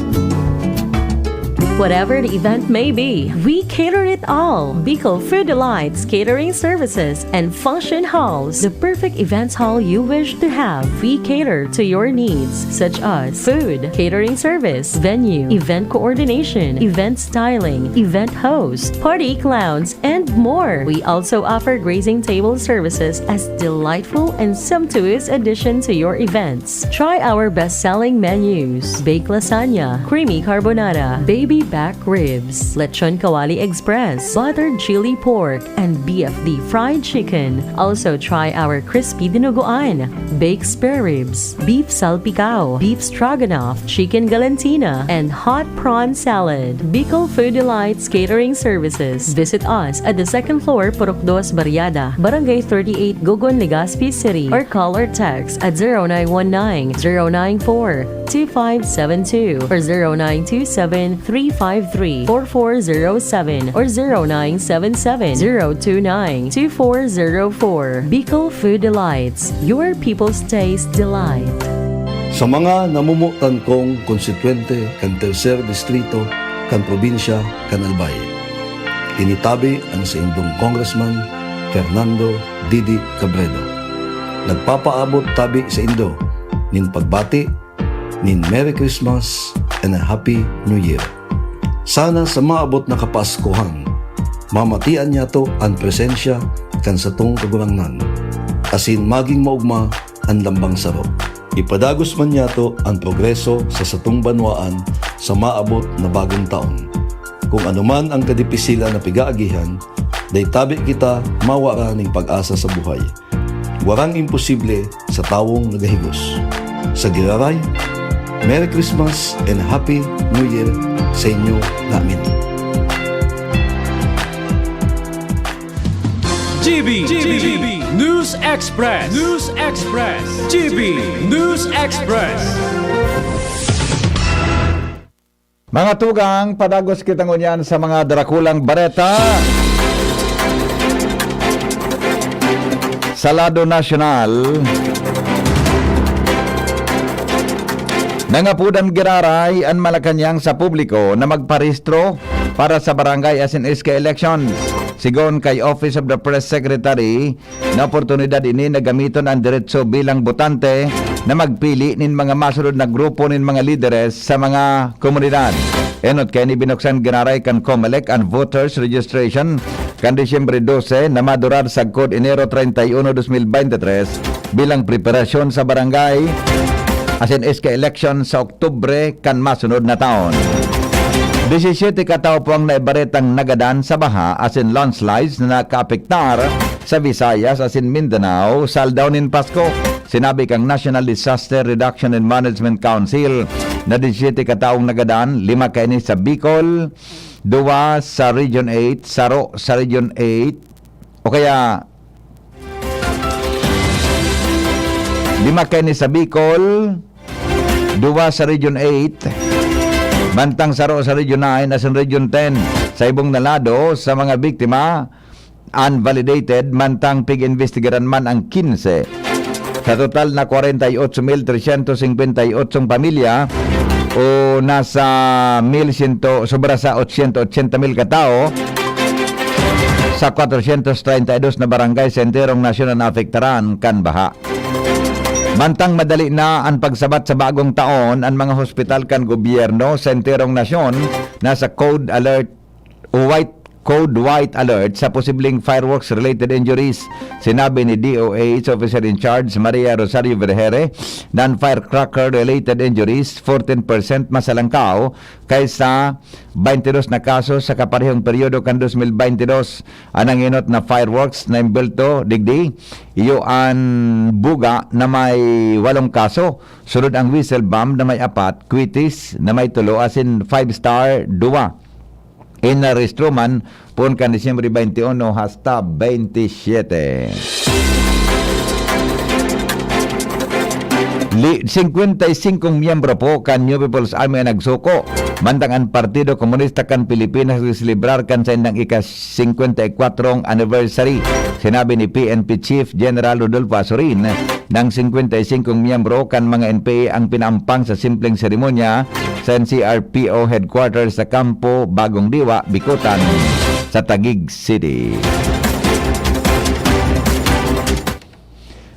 Whatever the event may be, we cater it all. Bicol Food Delights Catering Services and Function Halls, the perfect events hall you wish to have. We cater to your needs, such as food, catering service, venue, event coordination, event styling, event host, party clowns, and more. We also offer grazing table services as delightful and sumptuous addition to your events. Try our best-selling menus: baked lasagna, creamy carbonara, baby back ribs, lechon kawali express, buttered chili pork, and B F D fried chicken. Also try our crispy dinuguan, baked spare ribs, beef salpicao, beef stroganoff, chicken galantina, and hot prawn salad. Bicol Food Delights Catering Services. Visit us at the second floor, Purok Dos Barriada, Barangay thirty-eight, Gogon, Legazpi City, or call or text at zero nine one nine, zero nine four, two five seven two or zero nine two seven, three five three, four four zero seven or zero nine seven seven, zero two nine, two four zero four. Bicol Food Delights, your people's taste delight. Sa mga namomotan kong konstituyente kan Tercer Distrito kan probinsya kan Albay, ini tabi ang saindong Congressman Fernando Didi Cabredo. Nagpapaabot tabi saindo nin pagbati nin Merry Christmas and a Happy New Year. Sana sa maabot na Kapaskuhan, mamatian niyato an presensya kan satong Kagurangnan, asin magin maogma an lambang saro. Ipadagos man niyato an progreso sa satong banwaan sa maabot na bagong taon. Kun ano man an kadipisilan na pig-aagihan, dai tabi kita mawara nin pag-asa sa buhay. Warang imposible sa tawong nagahigos. Sa giraray, Merry Christmas and Happy New Year sa inyo namin. G B, G B, News Express, News Express, G B News Express. Mga tugang, padagos kita ngunyan sa mga darakulang bareta. Sa lado nasyonal, nangapudan giraray an Malacañang sa publiko na magparehistro para sa barangay asin S K elections. Sigon kay Office of the Press Secretary, na oportunidad ini na gamiton an deretso bilang botante na magpili nin mga masunod na grupo nin mga lideres sa mga komunidad. Enot kaini, binuksan giraray kan Comelec an voters registration kan Disyembre dose na madurar sagkod Enero treinta y uno, dos mil beintitres, bilang preparasyon sa barangay asin S K election sa Oktubre kan masunod na taon. Disisiyete ka tawo po ang naibaretang nagadan sa baha asin landslides na nakaapektar sa Visayas asin Mindanao sa aldaw nin Pasko. Sinabi kan National Disaster Reduction and Management Council na disisiyete ka tawong nagadan, lima kaini sa Bicol, duwa sa Region eight, saro sa Region eight, o kaya lima kaini sa Bicol, duwa sa Region eight, mantang saro sa Region nine asin Region ten. Sa ibong na lado, sa mga biktima, unvalidated, mantang pig-imbestigaran man ang quince. Sa total na kwarenta y ocho mil tresyentos singkwenta y ocho pamilya o nasa mil siyento, sobra sa otsyentos otsenta mil katao, sa kwatrosyentos treinta y dos na barangay sa enterong nasyon an naapektaran kan baha. Mantang madali na an pagsabat sa bagong taon, an mga hospital kan gobyerno sa enterong nasyon nasa code alert o white, code white alert sa posibleng fireworks-related injuries. Sinabi ni D O H Officer in Charge Maria Rosario Vergere na an firecracker-related injuries, fourteen percent mas halangkaw kaysa twenty-two na kaso sa kaparehong peryodo kan dos mil twenty-two. An nangenot na fireworks na imbelto digdi, iyo an buga na may walong kaso, sunod ang whistle bomb na may apat, kwitis na may tulo, asin five star, duwa. Inarestro man poon kan Disyembre twenty-one hasta twenty-seven. Li-, singkwenta y singkong miyembro po kan New People's Army an nagsuko, mantang an Partido Komunista kan Pilipinas nagselebrar kan saindang ika-singkwenta y kwatrong anniversary. Sinabi ni P N P Chief General Rodolfo Azurin na an singkwenta y singkong miyembro kan mga N P A ang pinaampang sa simpleng seremonya sa N C R P O headquarters sa Kampo Bagong Diwa, Bicutan, sa Taguig City.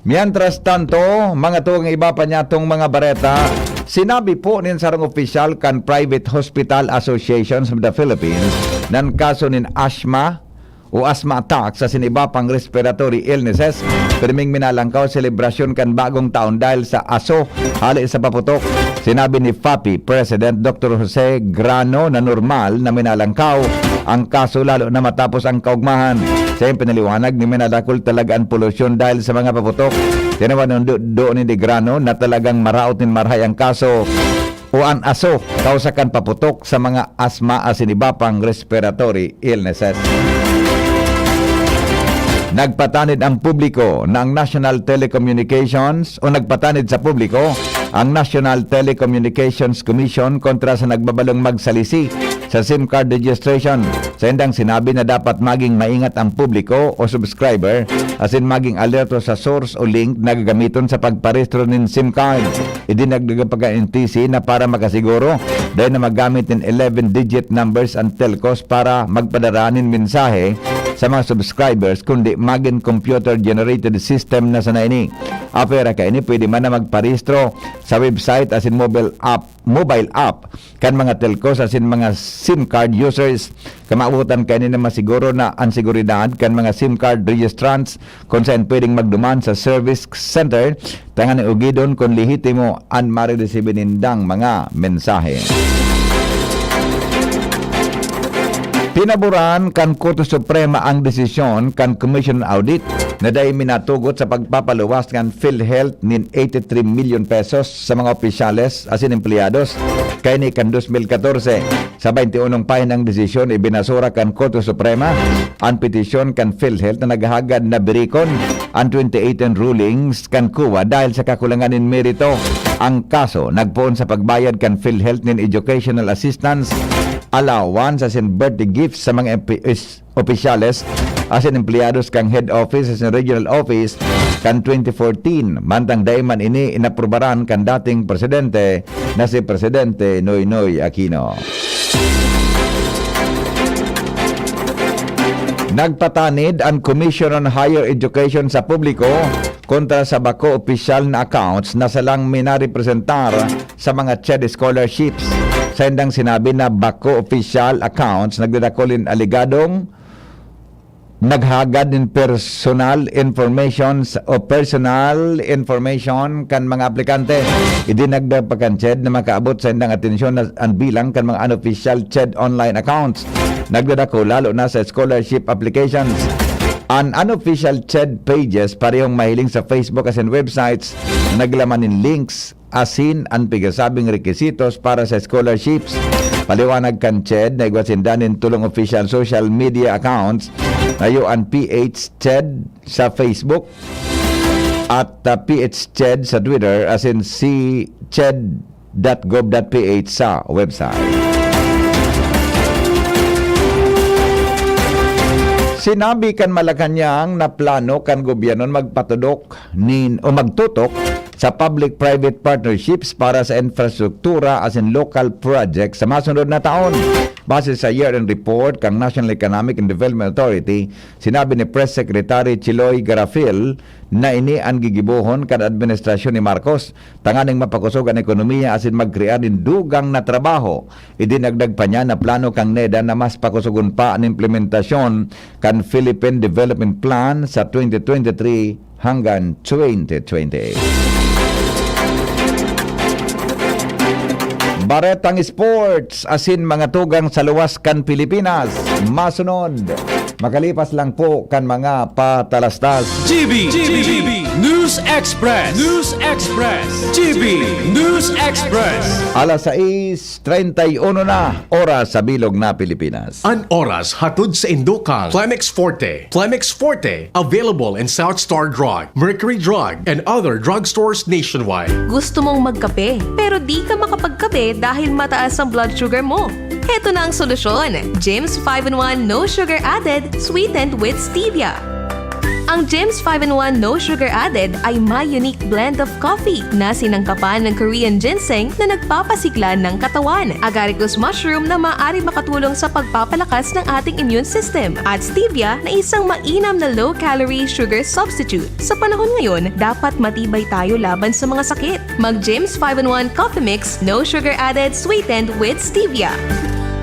Mientras tanto, mga tugang, iba pa niyatong mga bareta, sinabi po nin sarong opisyal kan Private Hospital Association of the Philippines na an kaso nin asthma o asthma attacks asin iba pang respiratory illnesses, pirming minalangkaw selebrasyon kan bagong taon dahil sa aso hale sa paputok. Sinabi ni FAPI President Doctor Jose Grano na normal na minalangkaw ang kaso, lalo na matapos ang kaugmahan. Sa iyang pinaliwanag, ni minadakul talaga an polusyon dahil sa mga paputok. Tinawan nin do-, doon ni Grano na talagang maraot nin marahay ang kaso o an aso kausa kan paputok sa mga asma asin iba pang respiratory illnesses. Nagpatanid ang publiko na ang National Telecommunications o nagpatanid sa publiko ang National Telecommunications Commission kontra sa nagbabalong magsalisi sa SIM card registration. Saindang sinabi na dapat maging maingat ang publiko o subscriber asin maging alerto sa source o link na gagamiton sa pagparehistro nin SIM card. Idinagdag pa kan N T C na para makasiguro dai na magamit nin eleven-digit numbers ang telcos para magpadara nin mensahe sa mga subscribers, kundi magin computer-generated system na sana ini. Apwera kaini, pwede man na magparehistro sa website asin mobile app, mobile app kan mga telcos asin mga SIM card users. Kamawotan kaini na masiguro na an seguridad kan mga SIM card registrants kun saen pwedeng magduman sa service center tanganing ugidon kun lehitimo an mareresibir nindang mga mensahe. Pinaboran kan Korte Suprema ang desisyon kan Commission on Audit na dai minatugot sa pagpapaluwas kan PhilHealth nin eighty-three million pesos sa mga opisyales asin empleyados kaini kan dos mil katorse. Sa baynte unong pahinang desisyon, ibinasura kan Korte Suprema an petisyon kan PhilHealth na naghahagad na birikon an twenty eighteen rulings kan COA dahil sa kakulangan nin merito. ang kaso. Nagpoon sa pagbayad kan PhilHealth nin educational assistance, allowance asin birthday gifts sa mga empi-, is-, opisyales asin empleyados kan head office asin regional office kan twenty fourteen, mantang dai man ini inaprubaran kan dating presidente na si Presidente Noynoy Aquino. Nagpatanid an Commission on Higher Education sa publiko kontra sa bako opisyal na accounts na salang minarepresentar sa mga CHED scholarships. Saindang sinabi na bako opisyal accounts nagdadakul nin alegadong naghagad nin personal informations o personal information kan mga aplikante. Idinagdag pa kan CHED na makaabot sa indang atensyon na an bilang kan mga unofficial CHED online accounts nagdadako, lalo na sa scholarship applications. An unofficial CHED pages parehong mahiling sa Facebook asin websites na naglaman nin links asin an pigasabing rekisitos para sa scholarships. Paliwanag kan CHED na igwa sinda nin tolong official social media accounts, nayo an P H CHED sa Facebook at, ah, P H CHED sa Twitter asin si ched dot gov dot P H sa website. Sinabi kan Malacañang na plano kan gobyerno magpatudok nin, o magtutok sa public-private partnerships para sa infrastruktura asin local projects sa masunod na taon. Base sa year-end report kan National Economic and Development Authority, sinabi ni Press Secretary Chiloy Garafil na ini an gigibohon kan administrasyon ni Marcos tanganing mapakosog an ekonomiya asin magkrear nin dugang na trabaho. Idinagdag pa niya na plano kan NEDA na mas pakosogon pa an implementasyon kan Philippine Development Plan sa twenty twenty-three hanggang twenty twenty-eight. Baretang sports asin mga tugang sa luwas kan Pilipinas. Masunod, makalipas lang po kan mga patalastas. G B, G B, News Express, News Express, G B News Express. Alas sais treinta y uno na, oras sa bilog na Pilipinas. An oras hatod sa indukan Clemex Forte. Clemex Forte, available in South Star Drug, Mercury Drug, and other drugstores nationwide. Gusto mong magkape, pero di ka makapagkape dahil mataas ang blood sugar mo? Heto na ang solusyon, James five in one No Sugar Added, sweetened with stevia. Ang James five in one No Sugar Added ay may unique blend of coffee na sinangkapan ng Korean ginseng na nagpapasigla ng katawan, agaricus mushroom na maaari makatulong sa pagpapalakas ng ating immune system, at stevia na isang mainam na low-calorie sugar substitute. Sa panahon ngayon, dapat matibay tayo laban sa mga sakit. Mag James five in one Coffee Mix, no sugar added, sweetened with stevia.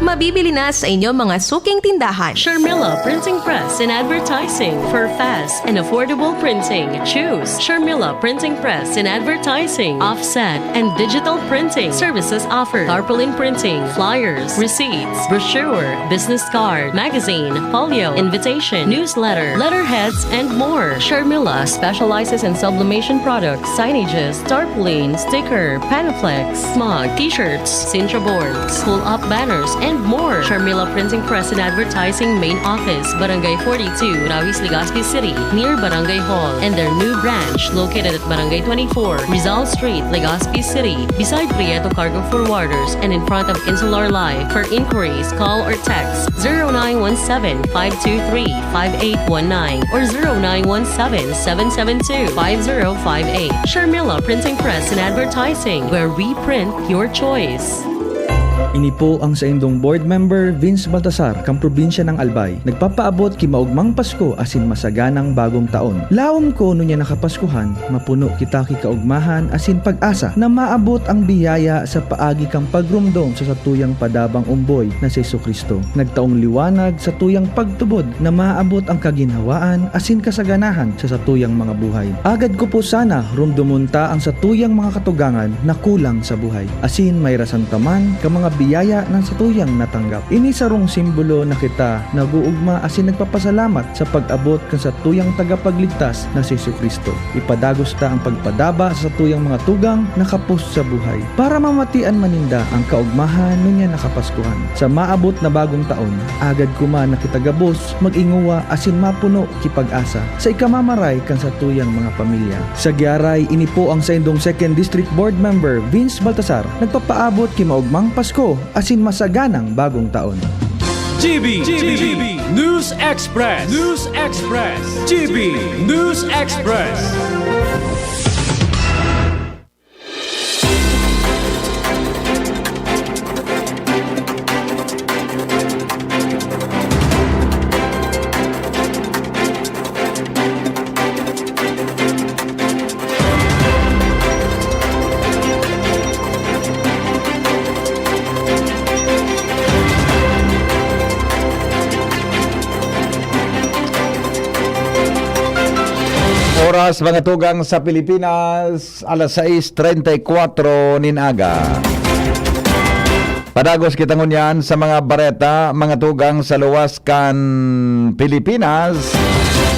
Mabibili na sa inyong mga suking tindahan. Sharmila Printing Press and Advertising for fast and affordable printing. Choose Sharmila Printing Press and Advertising. Offset and digital printing services offered. Tarpaulin printing, flyers, receipts, brochure, business card, magazine, folio, invitation, newsletter, letterheads, and more. Sharmila specializes in sublimation products, signages, tarpaulin, sticker, Panaflex, mug, t-shirts, Sintra boards, pull-up banners, and more. Sharmila Printing Press and Advertising Main Office, Barangay forty-two, Rawis, Legazpi City, near Barangay Hall, and their new branch located at Barangay twenty-four, Rizal Street, Legazpi City, beside Prieto Cargo Forwarders and in front of Insular Life. For inquiries, call or text zero nine one seven, five two three, five eight one nine or zero nine one seven, seven seven two, five zero five eight. Sharmila Printing Press and Advertising, where we print your choice. Ini po ang saindong board member, Vince Baltasar, kan probinsya ng Albay. Nagpapaabot ki maogmang Pasko asin masaganang Bagong Taon. Laom ko ngunyan na Kapaskuhan, mapuno kita ki kaogmahan asin pag-asa na maabot ang biyaya sa paagi kan pagromdom sa satuyang padabang omboy na si Jesu-Cristo. Nagtaong liwanag satuyang pagtubod na maabot ang kaginhawaan asin kasaganahan sa satuyang mga buhay. Agad ko po sana romdomon ta ang satuyang mga katugangan na kulang sa buhay. Asin may rasan ta man kan mga biyaya na satuyang natanggap. Ini sarong simbolo na kita nag-oogma asin nagpapasalamat sa pag-abot kan satuyang Tagapagligtas na si Jesu-Cristo. Ipadagos ta an pagpadaba sa satuyang mga tugang na kapos sa buhay, para mamatian man ninda an kaogmahan ngunyan na Kapaskuhan. Sa maabot na bagong taon, agad kuman na kita gabos mag-ingowa asin mapuno ki pag-asa sa ikamamaray kan satuyang mga pamilya. Sa giaray, ini po ang saindong Second District Board Member, Vince Baltasar, nagpapaabot ki maogmang Pasko asin masaganang Bagong Taon. G B, G B, News Express, News Express, G B News Express. Oras, mga tugang, sa Pilipinas, alas sais treinta y cuatro nin aga. Padagos kita ngunyan sa mga bareta, mga tugang, sa luwas kan Pilipinas.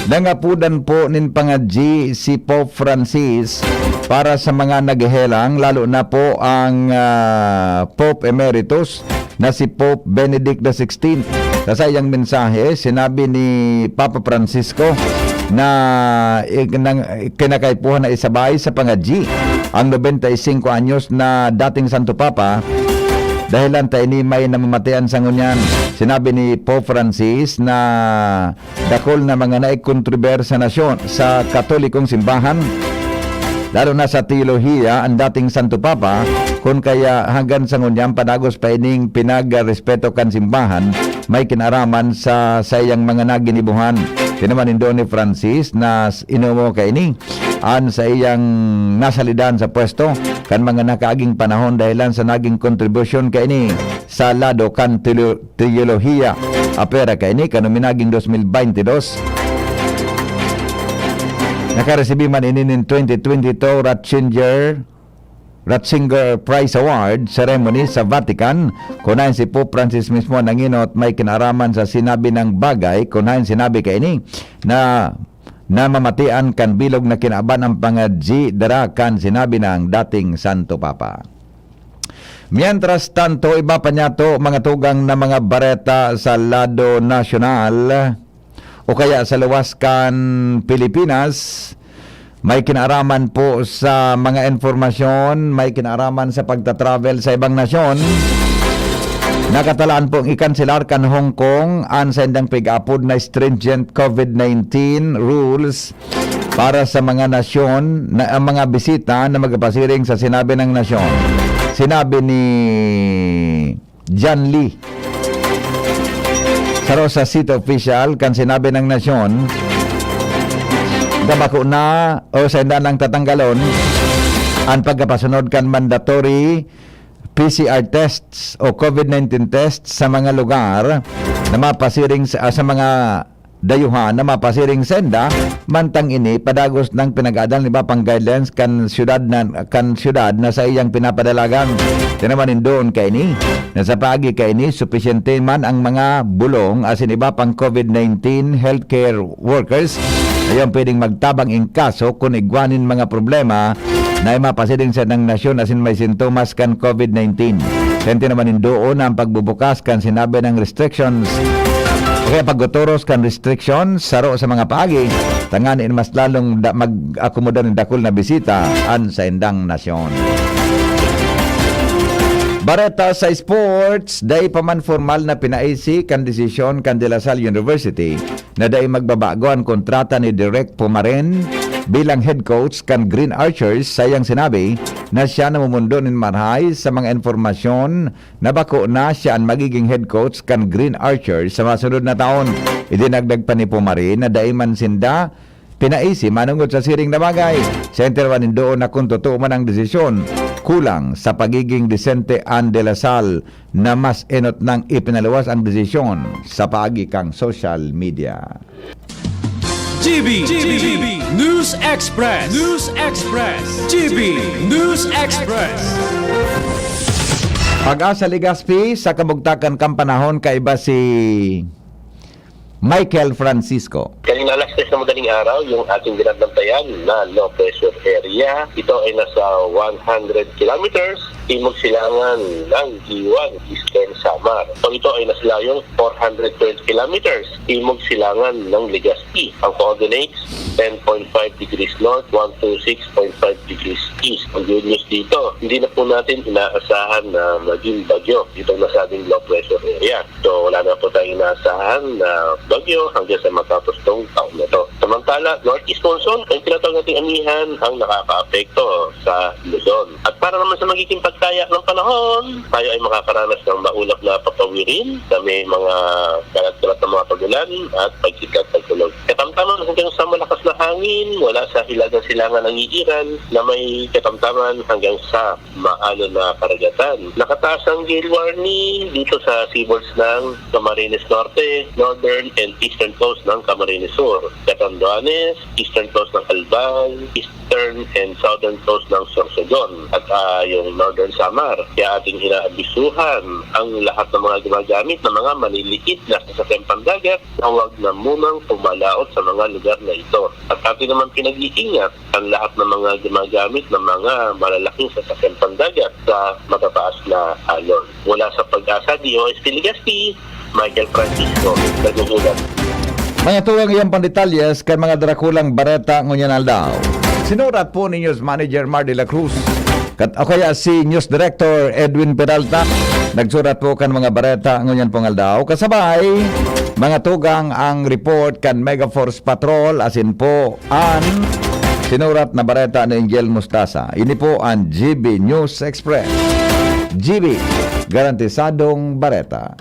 Nangapodan po nin pangadyi si Pope Francis para sa mga naghehelang, lalo na po ang, ah, Pope Emeritus na si Pope Benedict the sixteenth. Sa saiyang mensahe, sinabi ni Papa Francisco na, eh, nang, kinakaipuhan na isabay sa pangadyi ang nobenta y singko anyos na dating Santo Papa, dahelan ta ini may namamatian sa ngunyan. Sinabi ni Pope Francis na dakul na mga naikontrobersa na siyon sa Katolikong Simbahan, lalo na sa teolohiya, ang dating Santo Papa, kun kaya hanggang sa ngunyan padagos pa ining pinagrespeto kan simbahan, may kinaraman sa saiyang mga naginibuhan. Tinuman nindo ni Francis na s-, inumo kaini an saiyang nasalidan sa pwesto kan mga nakaaging panahon dahelan sa naging kontribusyon kaini sa lado kan teolo-, teolohiya. Apwera kaini kan minaging dos mil baynte dos. Nakaresibi man ini nin twenty twenty-two Ratzinger, Ratzinger Prize Award ceremony sa Vatican, kun haen si Pope Francis mismo nangenot may kinaraman sa sinabi nang bagay, kun haen sinabi kaini na namamatian kan bilog na kinaban ang pangadyi dara kan sinabi nang dating Santo Papa. Mientras tanto, iba pa niyato, mga tugang, na mga bareta sa lado nasyonal o kaya sa luwas kan Pilipinas, may kinaaraman po sa mga impormasyon, may kinaaraman sa pagta-travel sa ibang nasyon. Nakatalaan pong ikanselar kan Hong Kong an saindang pig-apod na stringent covid nineteen rules para sa mga nasyon na, ang mga bisita na magpapasiring sa sinabi ng nasyon. Sinabi ni John Lee, saro sa city official, kan sinabi ng nasyon, gabako na o sainda nang tatanggalon an pagkapasunod kan mandatory P C R tests o covid nineteen tests sa mga lugar na mapasiring sa, sa mga dayuhan na mapasiring senda, mantang ini padagos nang pinag-adalan iba pang guidelines kan syudad na, kan syudad na saiyang pinapadalagan. Tinaman nindoon kaini na sa paagi kaini, supisyente man ang mga bulong asin iba pang covid nineteen healthcare workers na pwedeng magtabang in kaso kun igwa nin mga problema na mapasiring sa nang nasyon asin may sintomas kan covid nineteen. Sente naman nindoon na ang pagbubukas kan sinabi ng restrictions o kaya pagtuturos kan restrictions saro sa mga paagi, tanganing mas lalong da-, mag-akomoda nin dakul na bisita an saindang nasyon. Bareta sa sports, dai pa man formal na pinaisi kan desisyon kan De La Salle University na dai magbabago an kontrata ni Direk Pumaren bilang head coach kan Green Archers. Saiyang sinabi na siya namumundo nin marahay sa mga impormasyon na bako na siya an magiging head coach kan Green Archers sa masunod na taon. Idinagdag pa ni Pumaren na dai man sinda pinaisi manongod sa siring na bagay. Sa interwa nindoon na kung totoo man ang desisyon, kulang sa pagiging disente an De La Salle na mas enot nang ipinaluwas ang desisyon sa paagi kan social media. G B, G B, News Express, News Express, G B News Express. Pag-asa Legazpi, sa kabugtakan kan panahon, kaiba si Michael Francisco. Kanina alas tres na madaling araw, yung ating binantayan na low pressure area, ito ay nasa one hundred kilometers timog silangan ng Guiuan, Eastern Samar. So ito ay nasa layong four hundred twenty kilometers timog silangan ng Legazpi. Ang coordinates, ten point five degrees north, one two six point five degrees east. Ang good news dito, hindi na po natin inaasahan na maging bagyo itong nasabing low pressure area. So wala na po tayong inaasahan na bagyo hanggang sa matapos tong taon na to. Samantala, northeast monsoon, ang tinatawag nating amihan, ang nakakaapekto sa Luzon. At para naman sa magiging pagtaya ng panahon, tayo ay makakaranas ng maulap na papawirin na may mga kalat-kalat na mga pagulan at pagkidlat pagkulog. Katamtaman hanggang sa malakas na hangin mula sa hilagang silangan ng iiran na may katamtaman hanggang sa maalon na karagatan. Nakataas ang gale warning dito sa seaboards ng Camarines Norte, northern and eastern coast ng Camarines Sur, Catanduanes, eastern coast ng Albay, eastern and southern coast ng Sorsogon at ah, yung northern Samar. Kaya ating inaabisuhan ang lahat ng mga gumagamit ng mga maliliit na sasakyang pandagat na huwag na munang pumalaot sa mga lugar na ito. At atin naman pinag-iingat ang lahat ng mga gumagamit ng mga malalaking sasakyang pandagat sa matataas na alon. Mula sa Pag-asa, D O S T Legazpi, Michael Francisco, nag-uulat. Mga tugang, iyang pandetalyes kan mga darakulang bareta ngunyan aldaw. Sinurat po ni News Manager Mar de la Cruz. Kat, o kaya si News Director Edwin Peralta, nagsurat po kan mga bareta ngunyan pong aldaw. Kasabay, mga tugang, ang report kan Megaforce Patrol, asin po an sinurat na bareta ni Angel Mustasa. Ini po an G B News Express. G B, garantisadong bareta.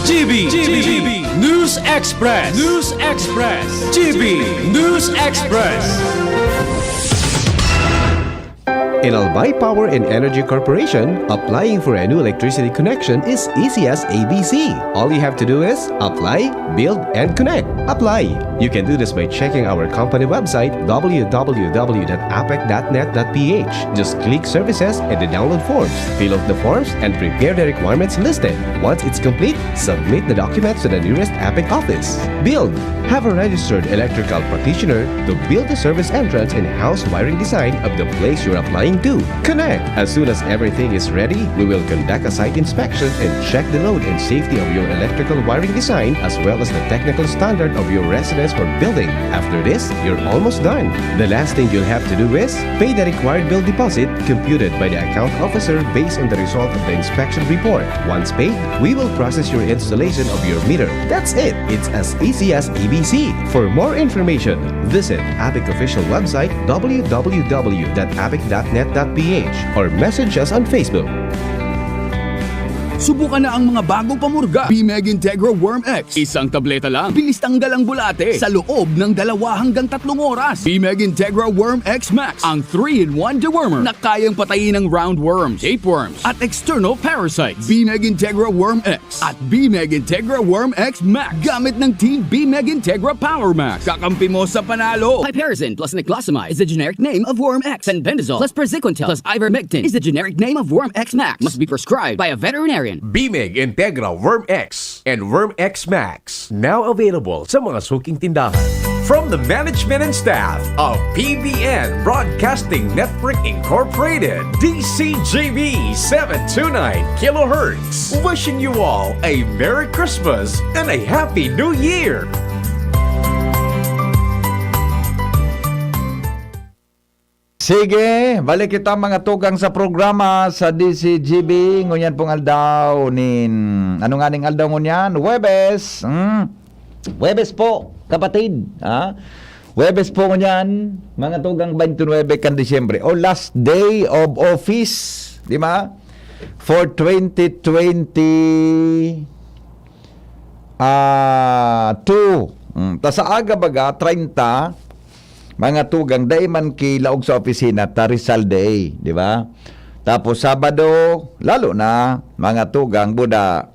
G B, G B, News Express, News Express, G B News Express. In Albay Power and Energy Corporation, applying for a new electricity connection is easy as A B C. All you have to do is apply, build, and connect. Apply. You can do this by checking our company website, w w w dot apec dot net dot p h. Just click services and then download forms. Fill out the forms and prepare the requirements listed. Once it's complete, submit the documents to the nearest APEC office. Build. Have a registered electrical practitioner to build the service entrance and house wiring design of the place you're applying to. Connect. As soon as everything is ready, we will conduct a site inspection and check the load and safety of your electrical wiring design as well as the technical standard of your residence or building. After this, you're almost done. The last thing you'll have to do is pay the required bill deposit computed by the account officer based on the result of the inspection report. Once paid, we will process your installation of your meter. That's it. It's as easy as A B C. For more information, visit APEC official website w w w dot apec dot net dot p h or message us on Facebook. Subukan na ang mga bagong pamurga. Bimeg Integra Worm X. Isang tableta lang. Bilis tanggal ang bulate sa loob ng dalawa hanggang tatlong oras. Bimeg Integra Worm X Max, ang three-in-one dewormer na kayang patayin ang roundworms, tapeworms, at external parasites. Bimeg Integra Worm X at Bimeg Integra Worm X Max. Gamit ng Team Bimeg Integra Power Max. Kakampi mo sa panalo. Piperazine plus niclosamide is the generic name of Worm X. Fenbendazole plus praziquantel plus ivermectin is the generic name of Worm X Max. Must be prescribed by a veterinarian. Bimeg Integra Worm X and Worm X Max, now available sa mga suking tindahan. From the management and staff of P B N Broadcasting Network Incorporated, D C G B seven two nine kilohertz, wishing you all a Merry Christmas and a Happy New Year! Sige, balik kita, mga tugang, sa programa sa D C G B. Ngunyan pong aldaw nin, ano nga ning aldaw ngunyan? Huwebes. Hmm. Huwebes po, kapatid. Ha? Huwebes po ngunyan, mga tugang, twenty-nine kan Disyembre. O last day of office, di ba? For twenty twenty, ah, two. Mm, ta sa aga baga, treinta, mga tugang, dai man ki laog sa opisina, ta Rizal Day, di ba? Tapos Sabado, lalo na, mga tugang, buda,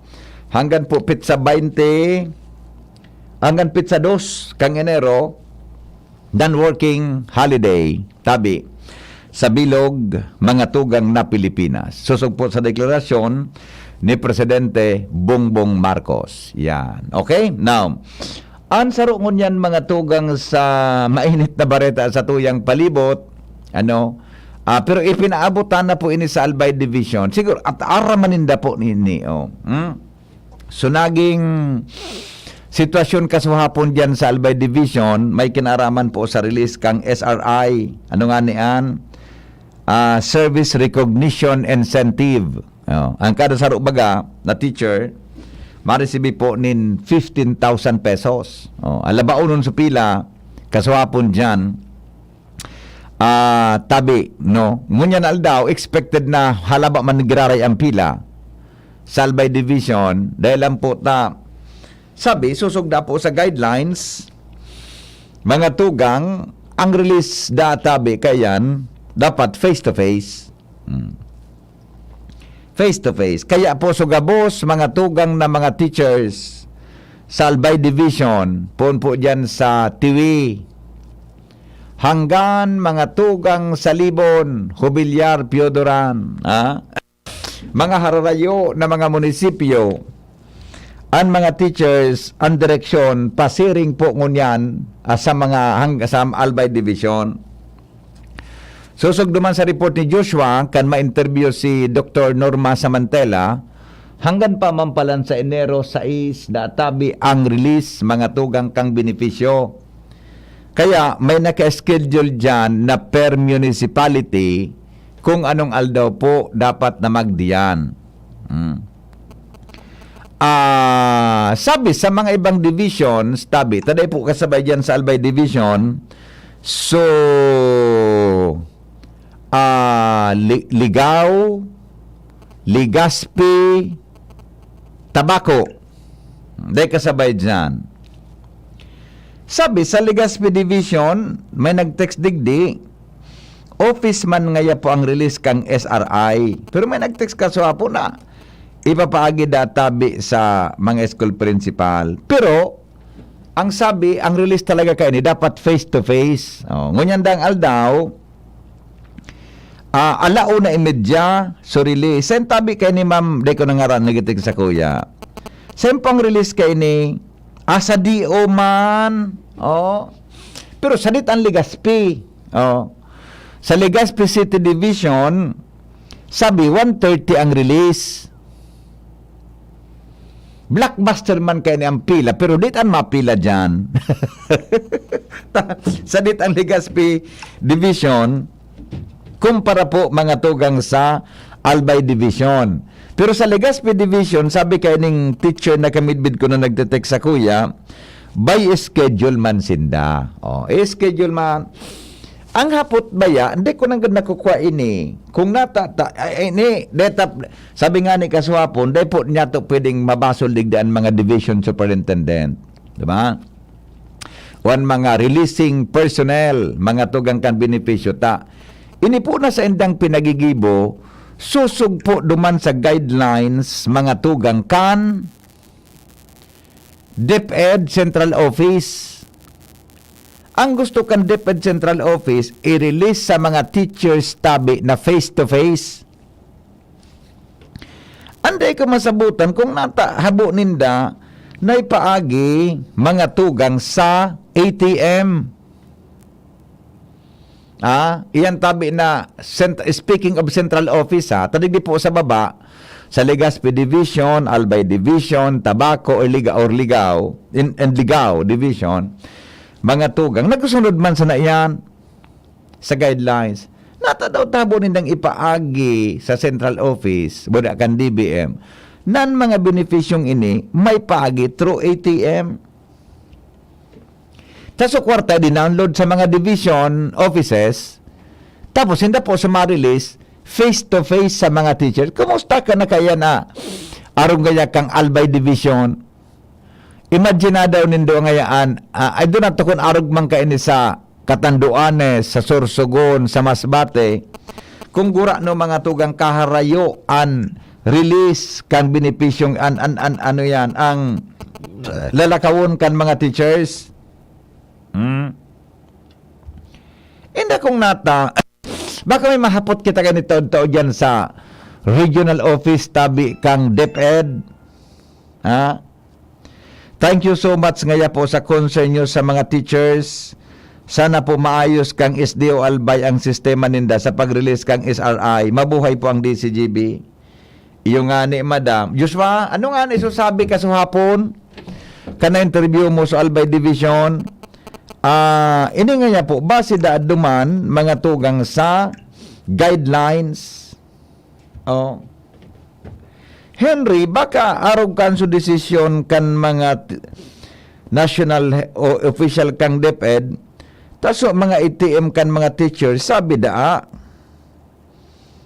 hanggan po petsa twenty, hanggan petsa dos kang Enero, non-working holiday, tabi. sa bilog, mga tugang na Pilipinas. Sosog po sa deklarasyon ni Presidente Bongbong Marcos. Yan. Okay? Now, ang saro ngunyan, mga tugang, sa mainit na bareta sa tuyang palibot, ano, ah, pero ipinaabot na po ini sa Albay Division. Siguro, at aramaninda po nini, oh. Hmm? So, naging sitwasyon kasuhapon diyan sa Albay Division, may kinaraman po sa release kang S R I. Ano nga niyan? Ah, Service Recognition Incentive. Oh, ang kada saro baga na teacher, maresibi po nin fifteen thousand pesos. Oh, alabaonon sa pila, kasuhapon diyan, ah, tabi, no? Ngunyan na aldaw, expected na halaba man giraray ang pila sa Albay Division, dahil lang po ta, sabi, susugda po sa guidelines, mga tugang, ang release da tabi kayan, dapat face to face. Hmm. Face to face. Kaya po, sugabos, mga tugang na mga teachers sa Albay Division, poon po dyan sa Tiwi, hanggang mga tugang sa Libon, Jubilar, Piodoran, ha? Mga hararayo na mga munisipyo, ang mga teachers, ang direksyon, pasiring po ngunyan, ah, sa mga hang-, sa Albay Division. Sosog duman sa report ni Joshua, kan ma-interview si Doktor Norma Samantela, hanggang pa man palan sa Enero sais na atabi ang release, mga tugang kang benepisyo. Kaya may naka-schedule diyan na per municipality kung anong aldaw po dapat na magdiyan. Hmm. Ah, sabi sa mga ibang divisions, tabi, taday po kasabay diyan sa Albay Division. So, ah, Li-, Ligao, Legazpi, Tabaco. Dai kasabay diyan. Sabi sa Legazpi Division, may nag-text digdi, office man ngaya po ang release kang S R I. Pero may nag-text kasuhapon na ipapaagi da tabi sa mga school principal. Pero, ang sabi, ang release talaga kaini dapat face to face. Oh, ngunyan dang aldaw, ah, ala una y media, so release. Sa tabi kaini, ma'am, di ko nangaran, nagitig sa kuya. Sa pang release kaini, ah, sa D O man, oh. Pero sadit ang Legazpi, oh. Sa Legazpi City Division, sabi, one thirty ang release. Blockbuster man kaini ang pila, pero di tan mapila diyan. Sadit ang Legazpi Division, kumpara po, mga tugang, sa Albay Division. Pero sa Legazpi Division, sabi kaining teacher na kamidbid ko na nagte-text sa kuya, by schedule man sinda. Oh, schedule man. Ang hapot baya, hindi ko nanggad nakukwa ini. Kung natata, ay, ay, ni, deta, sabi nga ni kasuhapon, dai po niya to pwedeng mabasol digdi an mga division superintendent. Di ba? O an mga releasing personnel, mga tugang kan benepisyo ta. Ini po na sa indang pinagigibo, sosog po duman sa guidelines, mga tugang kan DepEd Central Office. Ang gusto kan DepEd Central Office, i-release sa mga teachers tabi na face-to-face. Anday ko masabutan kung nata habo ninda na ipaagi mga tugang sa A T M. Ah, iyan tabi na cent-, speaking of central office, ha, tadig di po sa baba, sa Legazpi Division, Albay Division, Tabaco, or Liga-, or Ligao, in, and Ligao Division, mga tugang, nagsunod man sana iyan sa guidelines. Nata daw tabo nindang ipaagi sa central office, wala kan D B M, nan mga benepisyong ini may paagi through A T M. Ta so kwarta, di-download sa mga division offices, tapos hindi po sa ma-release face to face sa mga teachers. Kumusta ka na kaya na arog kaya kang Albay Division? Imagine na daw nindo ngayaan, ah, I do not kun arog man kaini sa Catanduanes, sa Sorsogon, sa Masbate, kung gura no mga tugang kaharayo an release kan benepisyong an, an, an, ano yan, ang lalakawon kan mga teachers. Hmm? Inda kung nata, Baka may mahapot kita ganito tao dyan sa regional office tabi kang DepEd. Ha? Thank you so much ngaya po sa concern nyo sa mga teachers. Sana po maayos kang S D O Albay ang sistema ninda sa pag-release kang S R I. Mabuhay po ang D C G B. Iyo nga ni Madam. Joshua, ano nga ni susabi ka sa hapon? Kana interview mo sa Albay Division? Ah, ini nga niya po, base da duman, mga tugang sa guidelines. Oh. Henry, baka arog kan sa desisyon kan mga t-, national he-, o official kang DepEd, taso mga A T M kan mga teacher, sabi daa.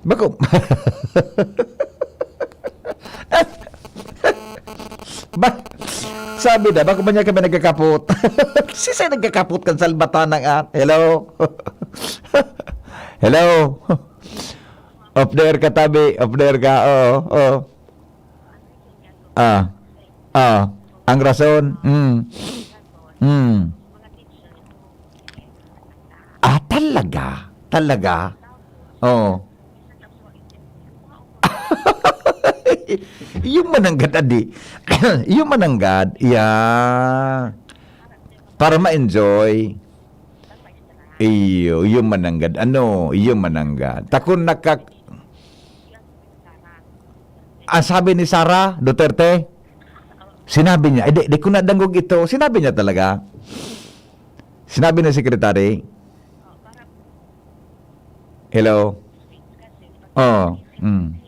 Bako, ba, sabi na, bako ba niya kami nagkakapot? Sisay nagkakapot kan salbatanang, ah? Hello? Hello? Off the air ka, tabi. Off the air ka. Oo, oo. Ah. Ah. Ang rason. Mm. Mm. Ah, talaga? Talaga? Oo. Iyo mananggad, adi. Iyo mananggad. Yeah. Para ma-enjoy. Iyo, iyo mananggad. Ano? Iyo mananggad. Takon nakak-, ang sabi ni Sara Duterte, sinabi niya, eh, di, di ko nadangog ito. Sinabi niya talaga. Sinabi ni Secretary. Hello? Oh, mm.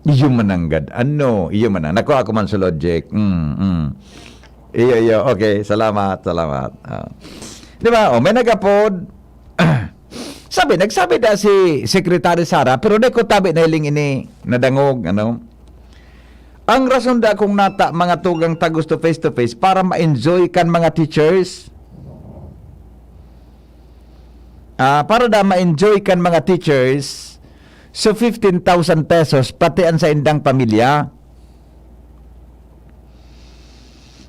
Iyo mananggad. Ano? Iyo manang-, nakuha ko man sa logic. Mm, mm. Iyo, iyo. Okay, salamat, salamat. Ah. Di ba? O, may nagapod. Sabi, nagsabi da si Secretary Sara, pero di ko tabi nahiling ini nadangog, ano? Ang rason da kung nata, mga tugang ta gusto face to face para ma-enjoy kan mga teachers. Ah, para da ma-enjoy kan mga teachers, so fifteen thousand pesos, pati ang saindang pamilya.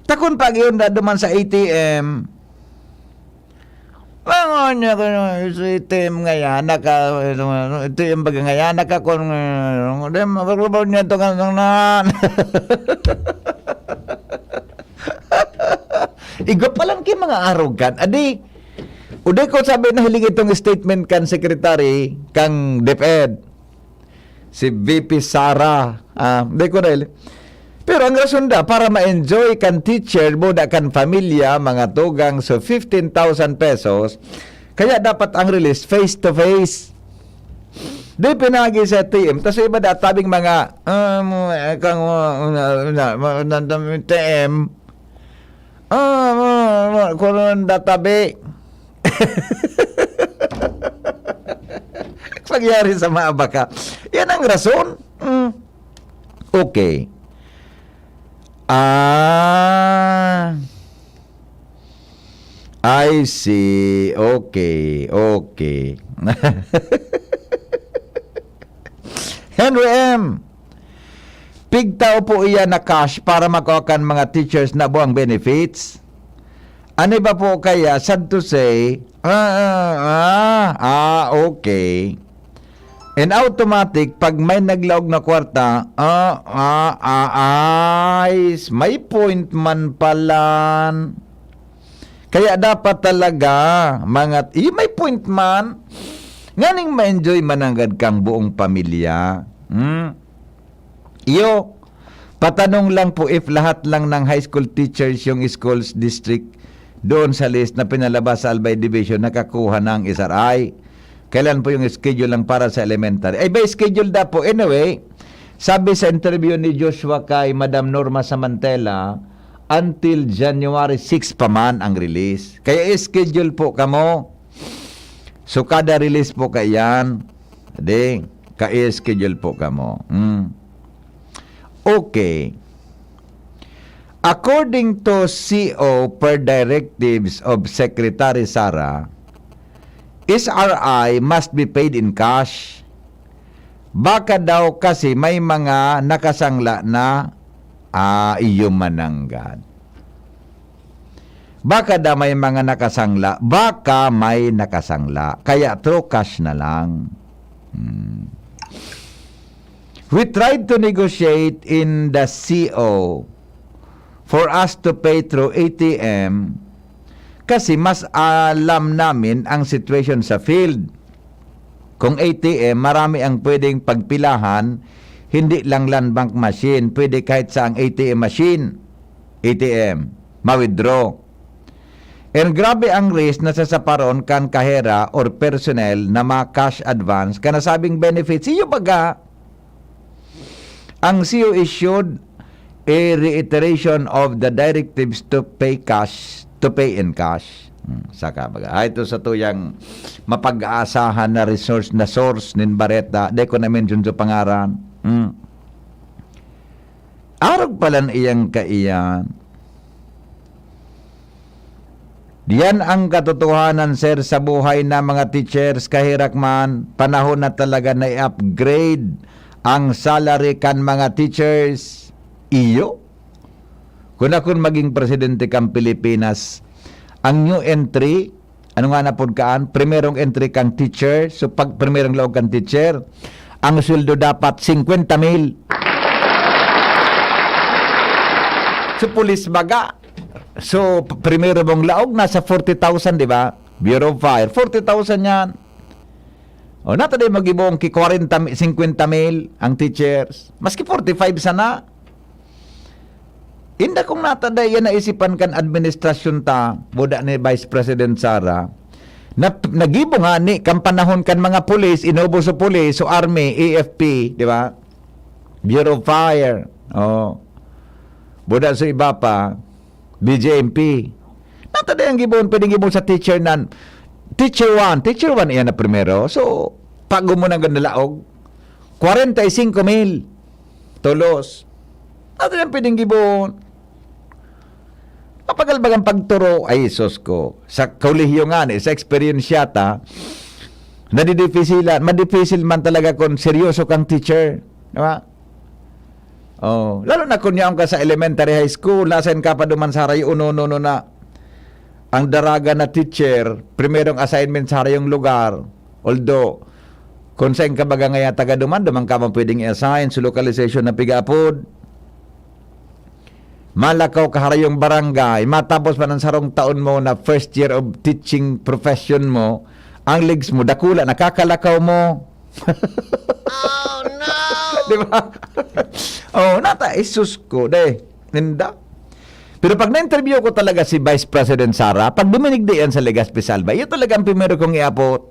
Takon pag yun da duman sa A T M. Mga niya ko, sa A T M ngayon, naka, A T M baga ngayon, naka, kung, di, maglubaw niya ito, kang, kang, na. Igwa pa lang kay mga arogan. Adi, uday ko sabi na hiling itong statement kan secretary, kang DepEd, si V P Sara. Ah, di ko na hiling. Pero ang rason da, para ma-enjoy kan teacher, buda kan pamilya, mga tugang, so fifteen thousand pesos, kaya dapat ang release face to face. Di pinagi sa T M, tas iba da tabing mga, ah, mo, eh, kang, uh, na, na, na, na, T M, ah, mo, mo, kurun da tabi. Pagyari sa mga baka. Yan ang rason. Mm. Okay. Ah, I see. Okay, okay. Henry M, pigtao po iya na cash para makuha kan mga teachers na buang benefits? Ano ba po kaya? Sad to say, ah, ah, ah, ah, okay. In automatic, pag may naglaog na kwarta, ah, ah, ah, ay, may point man palan. Kaya dapat talaga, mga, eh, may point man. Nganing ma-enjoy mananggad kang buong pamilya. Hmm? Iyo, patanong lang po if lahat lang ng high school teachers yung schools district doon sa list na pinalabas sa Albay Division nakakuha ng S R I. Kailan po yung schedule lang para sa elementary? Ay, by schedule da po. Anyway, sabi sa interview ni Joshua kay Madam Norma Samantela, until January six pa man ang release. Kaya schedule po kamo. So, kada release po kaiyan, di, ka-schedule po kamo. Hmm. Okay. According to C O per directives of Secretary Sara, S R I must be paid in cash. Baka daw kasi may mga nakasangla na, ah, iyo mananggad. Baka da may mga nakasangla, baka may nakasangla. Kaya through cash na lang. Hmm. We tried to negotiate in the C O for us to pay through A T M kasi mas alam namin ang situation sa field. Kung A T M, marami ang pwedeng pagpilahan, hindi lang land bank machine, pwede kahit saang A T M machine, A T M, ma-withdraw. And grabe ang risk na sasaparon kan kahera or personnel na ma-cash advance kan nasabing benefits. Iyo baga, ang C O issued a reiteration of the directives to pay cash, to pay in cash. Hmm, saka baga. Ah, ito sa tuyang mapag-aasahan na resource, na source nin bareta. Di ko na-mention sa pangaran. Hmm. Arog palan iyang kaiyan. Diyan ang katotohanan, sir, sa buhay na mga teachers, kaherak man, panahon na talaga na i-upgrade ang salary kan mga teachers. Iyo? Kung akon maging presidente kan Pilipinas, ang new entry, ano nga na pod kaan, primerong entry kang teacher, so pag primerong laog kang teacher, ang sweldo dapat singkwenta mil. So, pulis baga. So, p-, primero mong laog, nasa forty thousand, di ba? Bureau of Fire, forty thousand yan. O, nata di mag-ibong ki kwarenta mi-, singkwenta mil ang teachers. Maski forty-five sana. Inda kung nata di yan naisipan kan administrasyon ta, buda ni Vice President Sara, na, nagibo nga ni kan panahon kan mga pulis, inubo sa pulis, so army, A F P, di ba? Bureau of Fire. Oh. Buda sa iba pa, B J M P. Nata di ang gibon, pwedeng gibon sa teacher nan. Teacher one, teacher one iyan na primero. So, pag mo nang ganda laog, kwarenta y singko mil. Tolos. Nata di ang pwedeng gibon. Mapagal bagang pagturo, ay, sus ko. Sa kolehiyo nga ni, sa eksperyensya ta, nadidifisilan, madifisil man talaga kung seryoso kang teacher. Di ba? Oh, lalo na kung yaon ka sa elementary, high school, na-assign ka pa duman sa harayo, no, no, no, na ang daraga na teacher, primerong assignment sa harayong lugar. Although, kung saan ka baga ngaya taga duman, duman ka man pwedeng i-assign, so localization na piga-apod. Malakaw ka harayong barangay, matapos man ang sarong taon mo na first year of teaching profession mo, ang legs mo, dakula, nakakalakaw mo. Oh, no! Di ba? Oh, nata, isus ko, de. Ninda. Pero pag na-interview ko talaga si Vice President Sara, pag duminig diyan sa Legazpi Salva, iyo talaga ang primero kong iapot.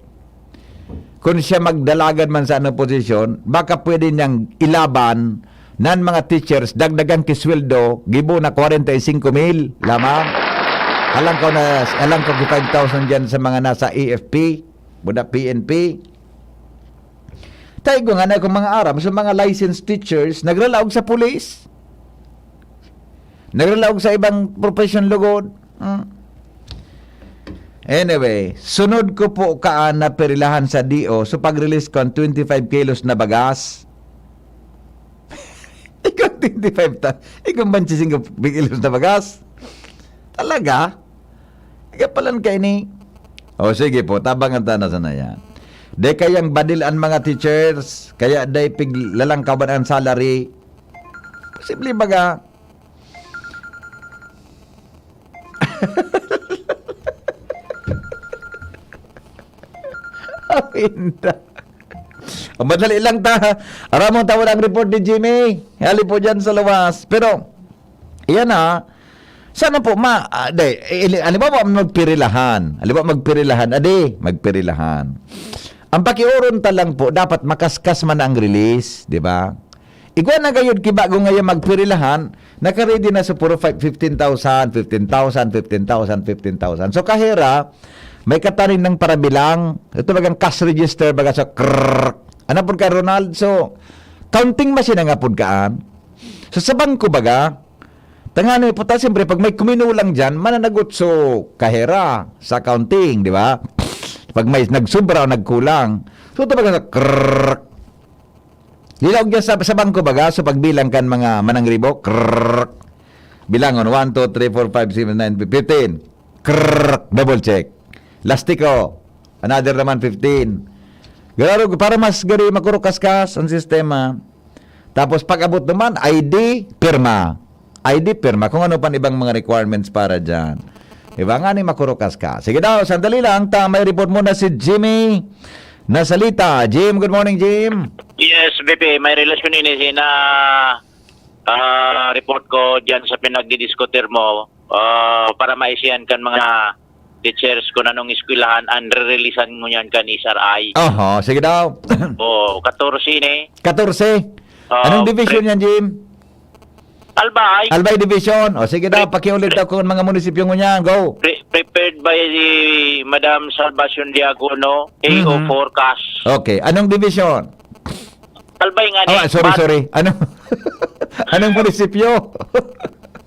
Kung siya magdalagan man sa anong posisyon, baka pwede niyang ilaban nan mga teachers, dagdagan ki sweldo, gibo na kwarenta y singko mil lamang. Alang ko na, alang ko ki five thousand diyan sa mga nasa A F P, buda P N P. Taigo nga na akong mga aram sa mga licensed teachers, nagralaog sa pulis. Nagralaog sa ibang profession lugod. Hmm. Anyway, sunod ko po kaan na pirilahan sa D O, so pag-release ko ang twenty-five kilos na bagas. Ikaw twenty-five ta, ikaw twenty-five kilos na bagas. Talaga? Ikaw palan ka ini. O sige po, tabangan ta na sana yan. Di kayang badil ang mga teachers, kaya di piglalangkaban ang salary. Posible baga. Awinda. O, madali lang ta. Aramon ta, walang report ni Jimmy. Hali po dyan sa luwas. Pero, iyan na. Sana po, ma, ah, di, eh, halimbawa, magpirilahan. Halimbawa, magpirilahan. Adi, magpirilahan. Ang pakiuron ta lang po, dapat makaskas man ang release, di ba? Igwa na gayud ki bago ngayon magpirilahan, naka-ready na sa puro fi-, fifteen thousand, fifteen thousand, fifteen thousand, fifteen thousand. So, kahera, may kataning ng parabilang, ito bagang cash register, baga sa krrrr. Ano po ka, Ronald? So, counting machine nga po kaan. So, sa bangko baga, tangani po ta, siyempre, pag may kuminulang dyan, mananagot so kahera sa counting, di ba? Pag may nagsubra o nagkulang. So, ito baga sa krrrr. Lilaog dyan sa, sa bangko baga, so pagbilang kan mga manangribo, krrrr. Bilangon, one, two, three, four, five, six, seven, nine, fifteen. Krrrk, double check. Lastiko, another naman fifteen. Garo, para mas gari makurukaskas ang sistema. Tapos pag-abot naman, I D, pirma. I D, pirma. Kung ano pa ibang mga requirements para dyan. Iba nga ni makurukas ka. Sige daw, sandali lang. Ta, may report muna si Jimmy Nasalita. Jim, good morning, Jim. Yes, B P, may relasyon ini na ah, report ko diyan sa pinagdi-diskutir mo, ah, para maisihan kan mga teachers kung anong eskwelahan ang rerelisan mo niyan kan S R I. Oho, sige daw. Oo, katorse ini. Katorse? Oo, Anong division pre- yan, Jim? Albay. Albay Division. O sige daw, Pre- pakiulit daw kung mga munisipyo ngunyan. Go. Pre- prepared by Madam Salvacion Diacono, A O Mm-hmm. Forecast. Okay. Anong division? Albay nga ni Oh, sorry, Bat- sorry. Ano? Anong munisipyo?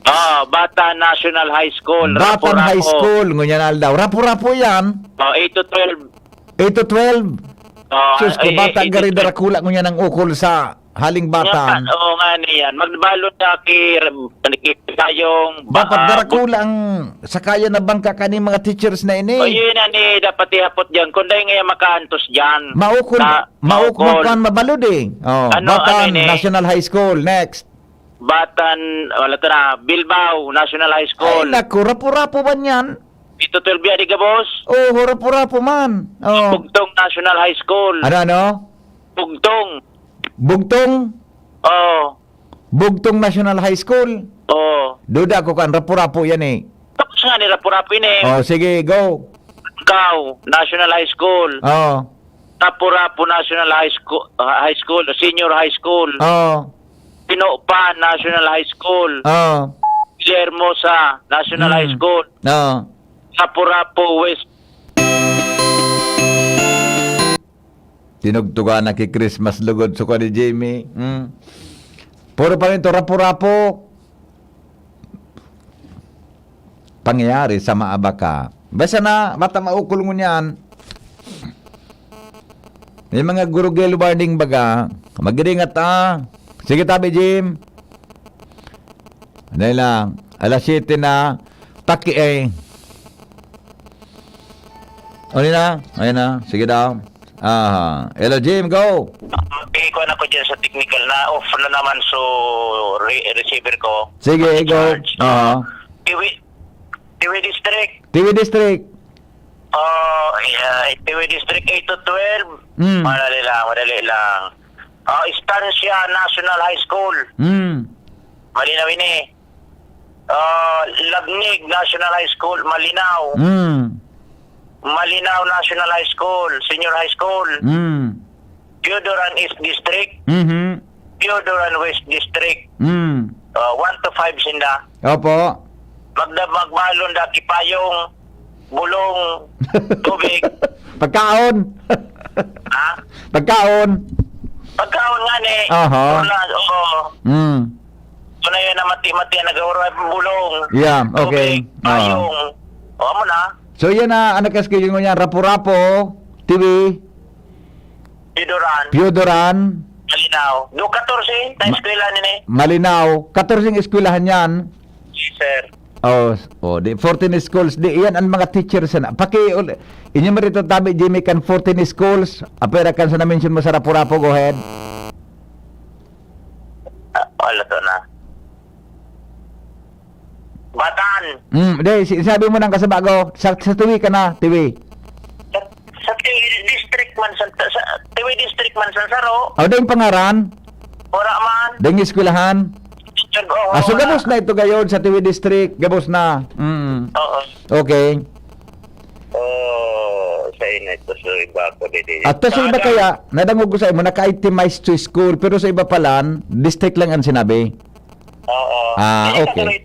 Ah, Batan National High School, Batan High Rapu-rapu. School, ngunyan aldaw. Rapu-rapu yan. Oh, eight to twelve. Eight to twelve. Oh, Sus ko, ay, bata ay, gari ay, darakula ngunyan ang ukol sa haling Batan. Nga, oo nga niyan. Magbalon na ki, ki kayong ba- Dapat ah, darakula ang sakayan na bangka kaning mga teachers na ini. Oh, yun na ni dapat ihapot diyan. Kung dahil nga makaantos diyan. Maukol, Sa- maukol, maukol. Kuwan, mabalod eh. Oh, Ano, Batan ano ini? National High School. Next. Batan, wala to na, Bilbao National High School. Ay, naku, rapu-rapu ba niyan? Ito twelve yan, di ka, boss? Oh, rapu-rapu man. Oh. Bugtong National High School. Ano, ano? Bugtong. Bugtong? Oh. Bugtong National High School? Oh. Duda ko kan, rapu-rapu yan eh. Tapos nga ni rapu-rapu ini. Oh, sige, go. Kau, National High School. Oh. Rapu-rapu National High School, ah, High School, Senior High School. Oh. Tinopan National High School. Oh. Villahermosa National High Mm. School. Oh. Rapu-rapu West. Tinugtugan na ki Christmas lugod sa ni Jimmy. Hmm. Puro pa rin to, rapu-rapu. Pangyayari sa Maabaka. Basta na, bata maukol ngunyan. May mga gurugel warning baga. Mag-ingat, ah. Sige, tabi, Jim. Dahil lang, alas siyete na, taki eh. Ano na? Ayun na. Sige daw. Aha. Hello, Jim. Go. Ikuha na ko dyan sa technical na off na naman, so re- receiver ko. Sige, go. Charge. Aha. Tiwi, Tiwi District. Tiwi District. Oh, yeah, Tiwi District eight to twelve. Mm. Madali lang, madali lang. Oh, Estancia National High School. Mm. Malinaw ini. Ah, Lagnig National High School, Malinaw. Mm. Malinaw National High School, Senior High School. Mm. Piodoran East District, Mhm. Piodoran West District. Mm. Ah, one to five sinda. Opo. Magda-, magbalon da ki payong, bulong, tubig. Pagkaon. Ha? Pagkaon. Pagkaon nga ni. Aha. Wala, oo. Mm. Ito na yun na mati-mati ang nag-, bulong. Yeah, okay. Tubig, Ah. payong. O, amo na. So, yan na, ano ka schedule mo niyan? Rapu-Rapu, T V, Piodoran. Piodoran. Malinaw. Do katorse, na eskwela nini. Malinaw. Katorse ang eskwelahan yan. Yes, sir. Oh, s-, oh, di fourteen schools. Di, yan ang mga teachers na. Paki-, ul-, inyo mo rito tabi, Jimmy, kan fourteen schools. Apera kan sa na-mention mo sa Rapu-Rapu, go ahead. Ah, wala to na. Batan. Hmm, di, si-, sabi mo nang kasabago, sa, sa Tiwi ka na, Tiwi. Sa, sa Tiwi District man, sa, sa Tiwi District man, sa Saro. O, di yung pangaran? Wala man. Di yung eskwelahan? Nag-, oo, Ah, so wala. Gabos na ito gayon sa Tiwi District, gabos na. Mm. Oo. Okay. Oh, sa inyo, ito sa iba ko, di, di. At sa iba Aga. Kaya, nadangog ko sa imo, naka-itemize to school, pero sa iba pala, district lang ang sinabi. Oo. Ah, Hindi okay. Ka tuloy.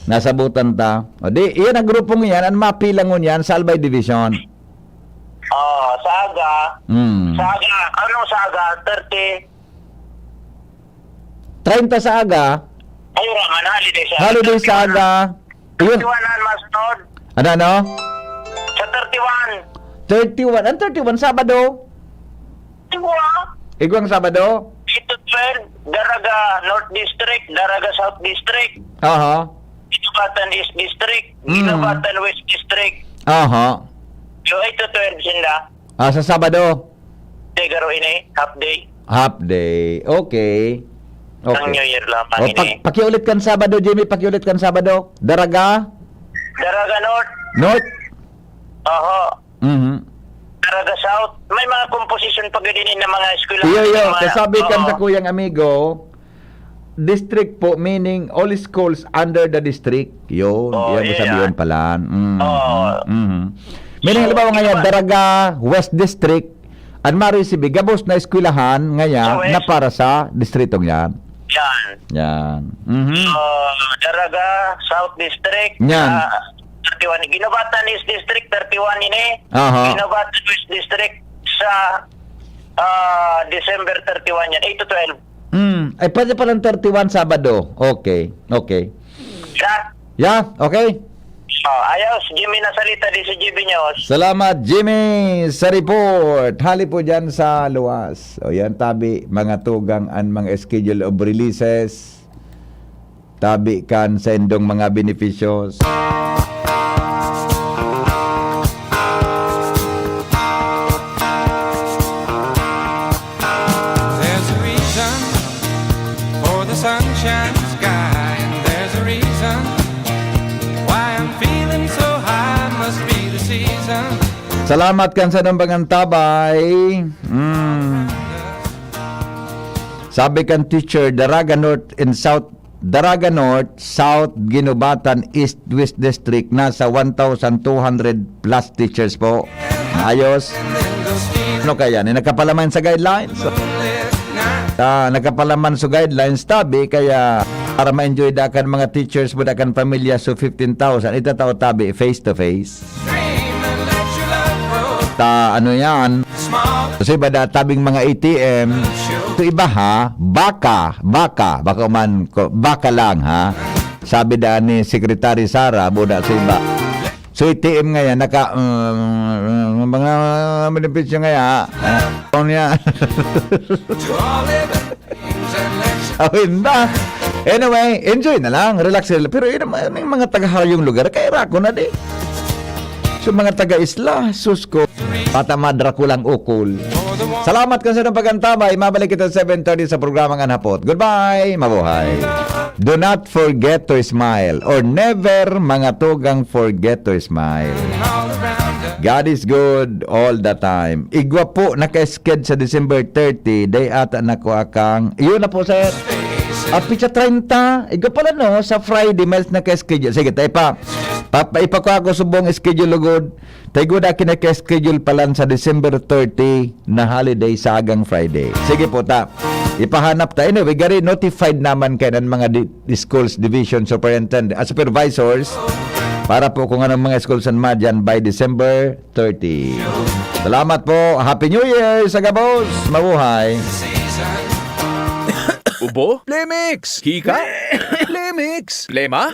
Nasabutan ta. O di, iyan ang grupong iyan, ang mapilangon yan sa Albay Division. Oo, sa aga. Hmm. Sa aga, anong sa aga? Thirty? Treinta sa aga. Ay, wala man, holiday sa Holiday sa aga. Iyon. Thirty-one ang masunod. Ano, ano? Sa thirty-one. Thirty-one. Ang thirty-one, Sabado? Igwa. Igwang Sabado? Eight to twelve, Daraga North District, Daraga South District. Aha. Ito Guinobatan East District, Mm. Guinobatan West District. Aha. So, eight to twelve sinda. Ah, sa Sabado? Di, garo ini, half day. Half day. Okay. Okay. Ang New Year lamang O, ini. pag-, pakiulit kan Sabado, Jimmy, pakiulit kan Sabado. Daraga? Daraga North. North? Oho. Mhm. Daraga South. May mga composition pa gani na mga eskwela, Iyo, iyo. mga, Kasabi kan oo. Sa kuyang amigo, district po, meaning all schools under the district. Yun, Oh, yan, iya. Sabi yun pala. Mm, Oo. mm, mm. Meaning, So, halimbawa di ngayon, ba Daraga West District, an ma-receive, gabos na eskwelahan ngayon Sa West. Na para sa distritong yan. Yan. Yan. Mhm. So, Daraga, South District, Yan. ah, thirty-one. Guinobatan East District, thirty-one ini. Aha. Guinobatan West District sa, ah, December thirty-one yan, eight to twelve. Hmm. Ay, pwede palang thirty-one, Sabado. Okay. Okay. Sa? Yeah, okay. Oh, ayos, Jimmy Nasalita, di si G B News. Salamat, Jimmy, sa report. Hali po dyan sa luwas. O yan, tabi, mga tugang an mga schedule of releases. Tabi kan sa indong mga beneficios. There's a reason for the sunshine sky, and there's a reason why I'm feeling so high. Must be the season. Salamat kan sa nang pangantabay. Mm. Sabi kan teacher, Daraga North and South, Daraga North, South, Guinobatan, East, West District, nasa one thousand two hundred plus teachers po. Ayos. Ano kaya? Ni nakapalaman sa guidelines? Ah, nakapalaman sa guidelines, tabi, kaya para ma-enjoy da kan mga teachers mo, da kan pamilya, so fifteen thousand, itatao tabi, face to face. Ta, ano yan? Kasi ba da tabing mga A T M? Ito iba ha, baka, baka, baka man, ko-, baka lang ha. Sabi da ni Secretary Sara, buda sa iba. So, A T M ngayon, naka, um, mga benepisyo ngayon, ha? Ano yan? Awin ba? Anyway, enjoy na lang, relax, relax. Pero yun naman, may mga taga-hayong lugar, kaya rako na di. So, mga taga-isla, sus ko, patamadra ko lang ukol. Salamat kan sa pag-antabay. Mabalik kita seven thirty sa programang An Hapot. Goodbye! Mabuhay! Do not forget to smile or never, mga tugang, forget to smile. God is good all the time. Igwa po, naka-schedule sa December thirty, day ata na ko akang, iyon na po, sir. Ah, pitsa treinta, igwa pala, no, sa Friday, miles naka-schedule. Sige, tayo pa. Pa, pa, ipakuha ko subong schedule lugod. Tayo gud akin naka-schedule pala sa December thirty na holiday sa agang Friday. Sige po, ta. Ipahanap ta. Anyway, gari notified naman kayo ng mga di-, schools division superintendent, ah, supervisors para po kung anong mga schools ang madyan by December thirty. Salamat po. Happy New Year sa gabos. Mabuhay. Ubo? Plemix! Hika? Plemix! Plema?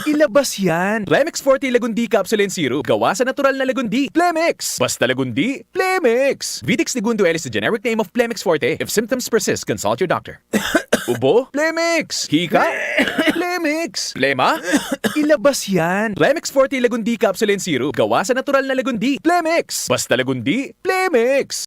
Ilabas yan! Plemix Forte Lagundi Capsule and Syrup. Gawa sa natural na lagundi. Plemix! Basta lagundi, Plemix! Vitex Negundo L is the generic name of Plemix Forte. If symptoms persist, consult your doctor. Ubo? Plemix! Hika? Plemix! Plema? Ilabas yan! Plemix Forte Lagundi Capsule and Syrup. Gawa sa natural na lagundi. Plemix! Basta lagundi, Plemix!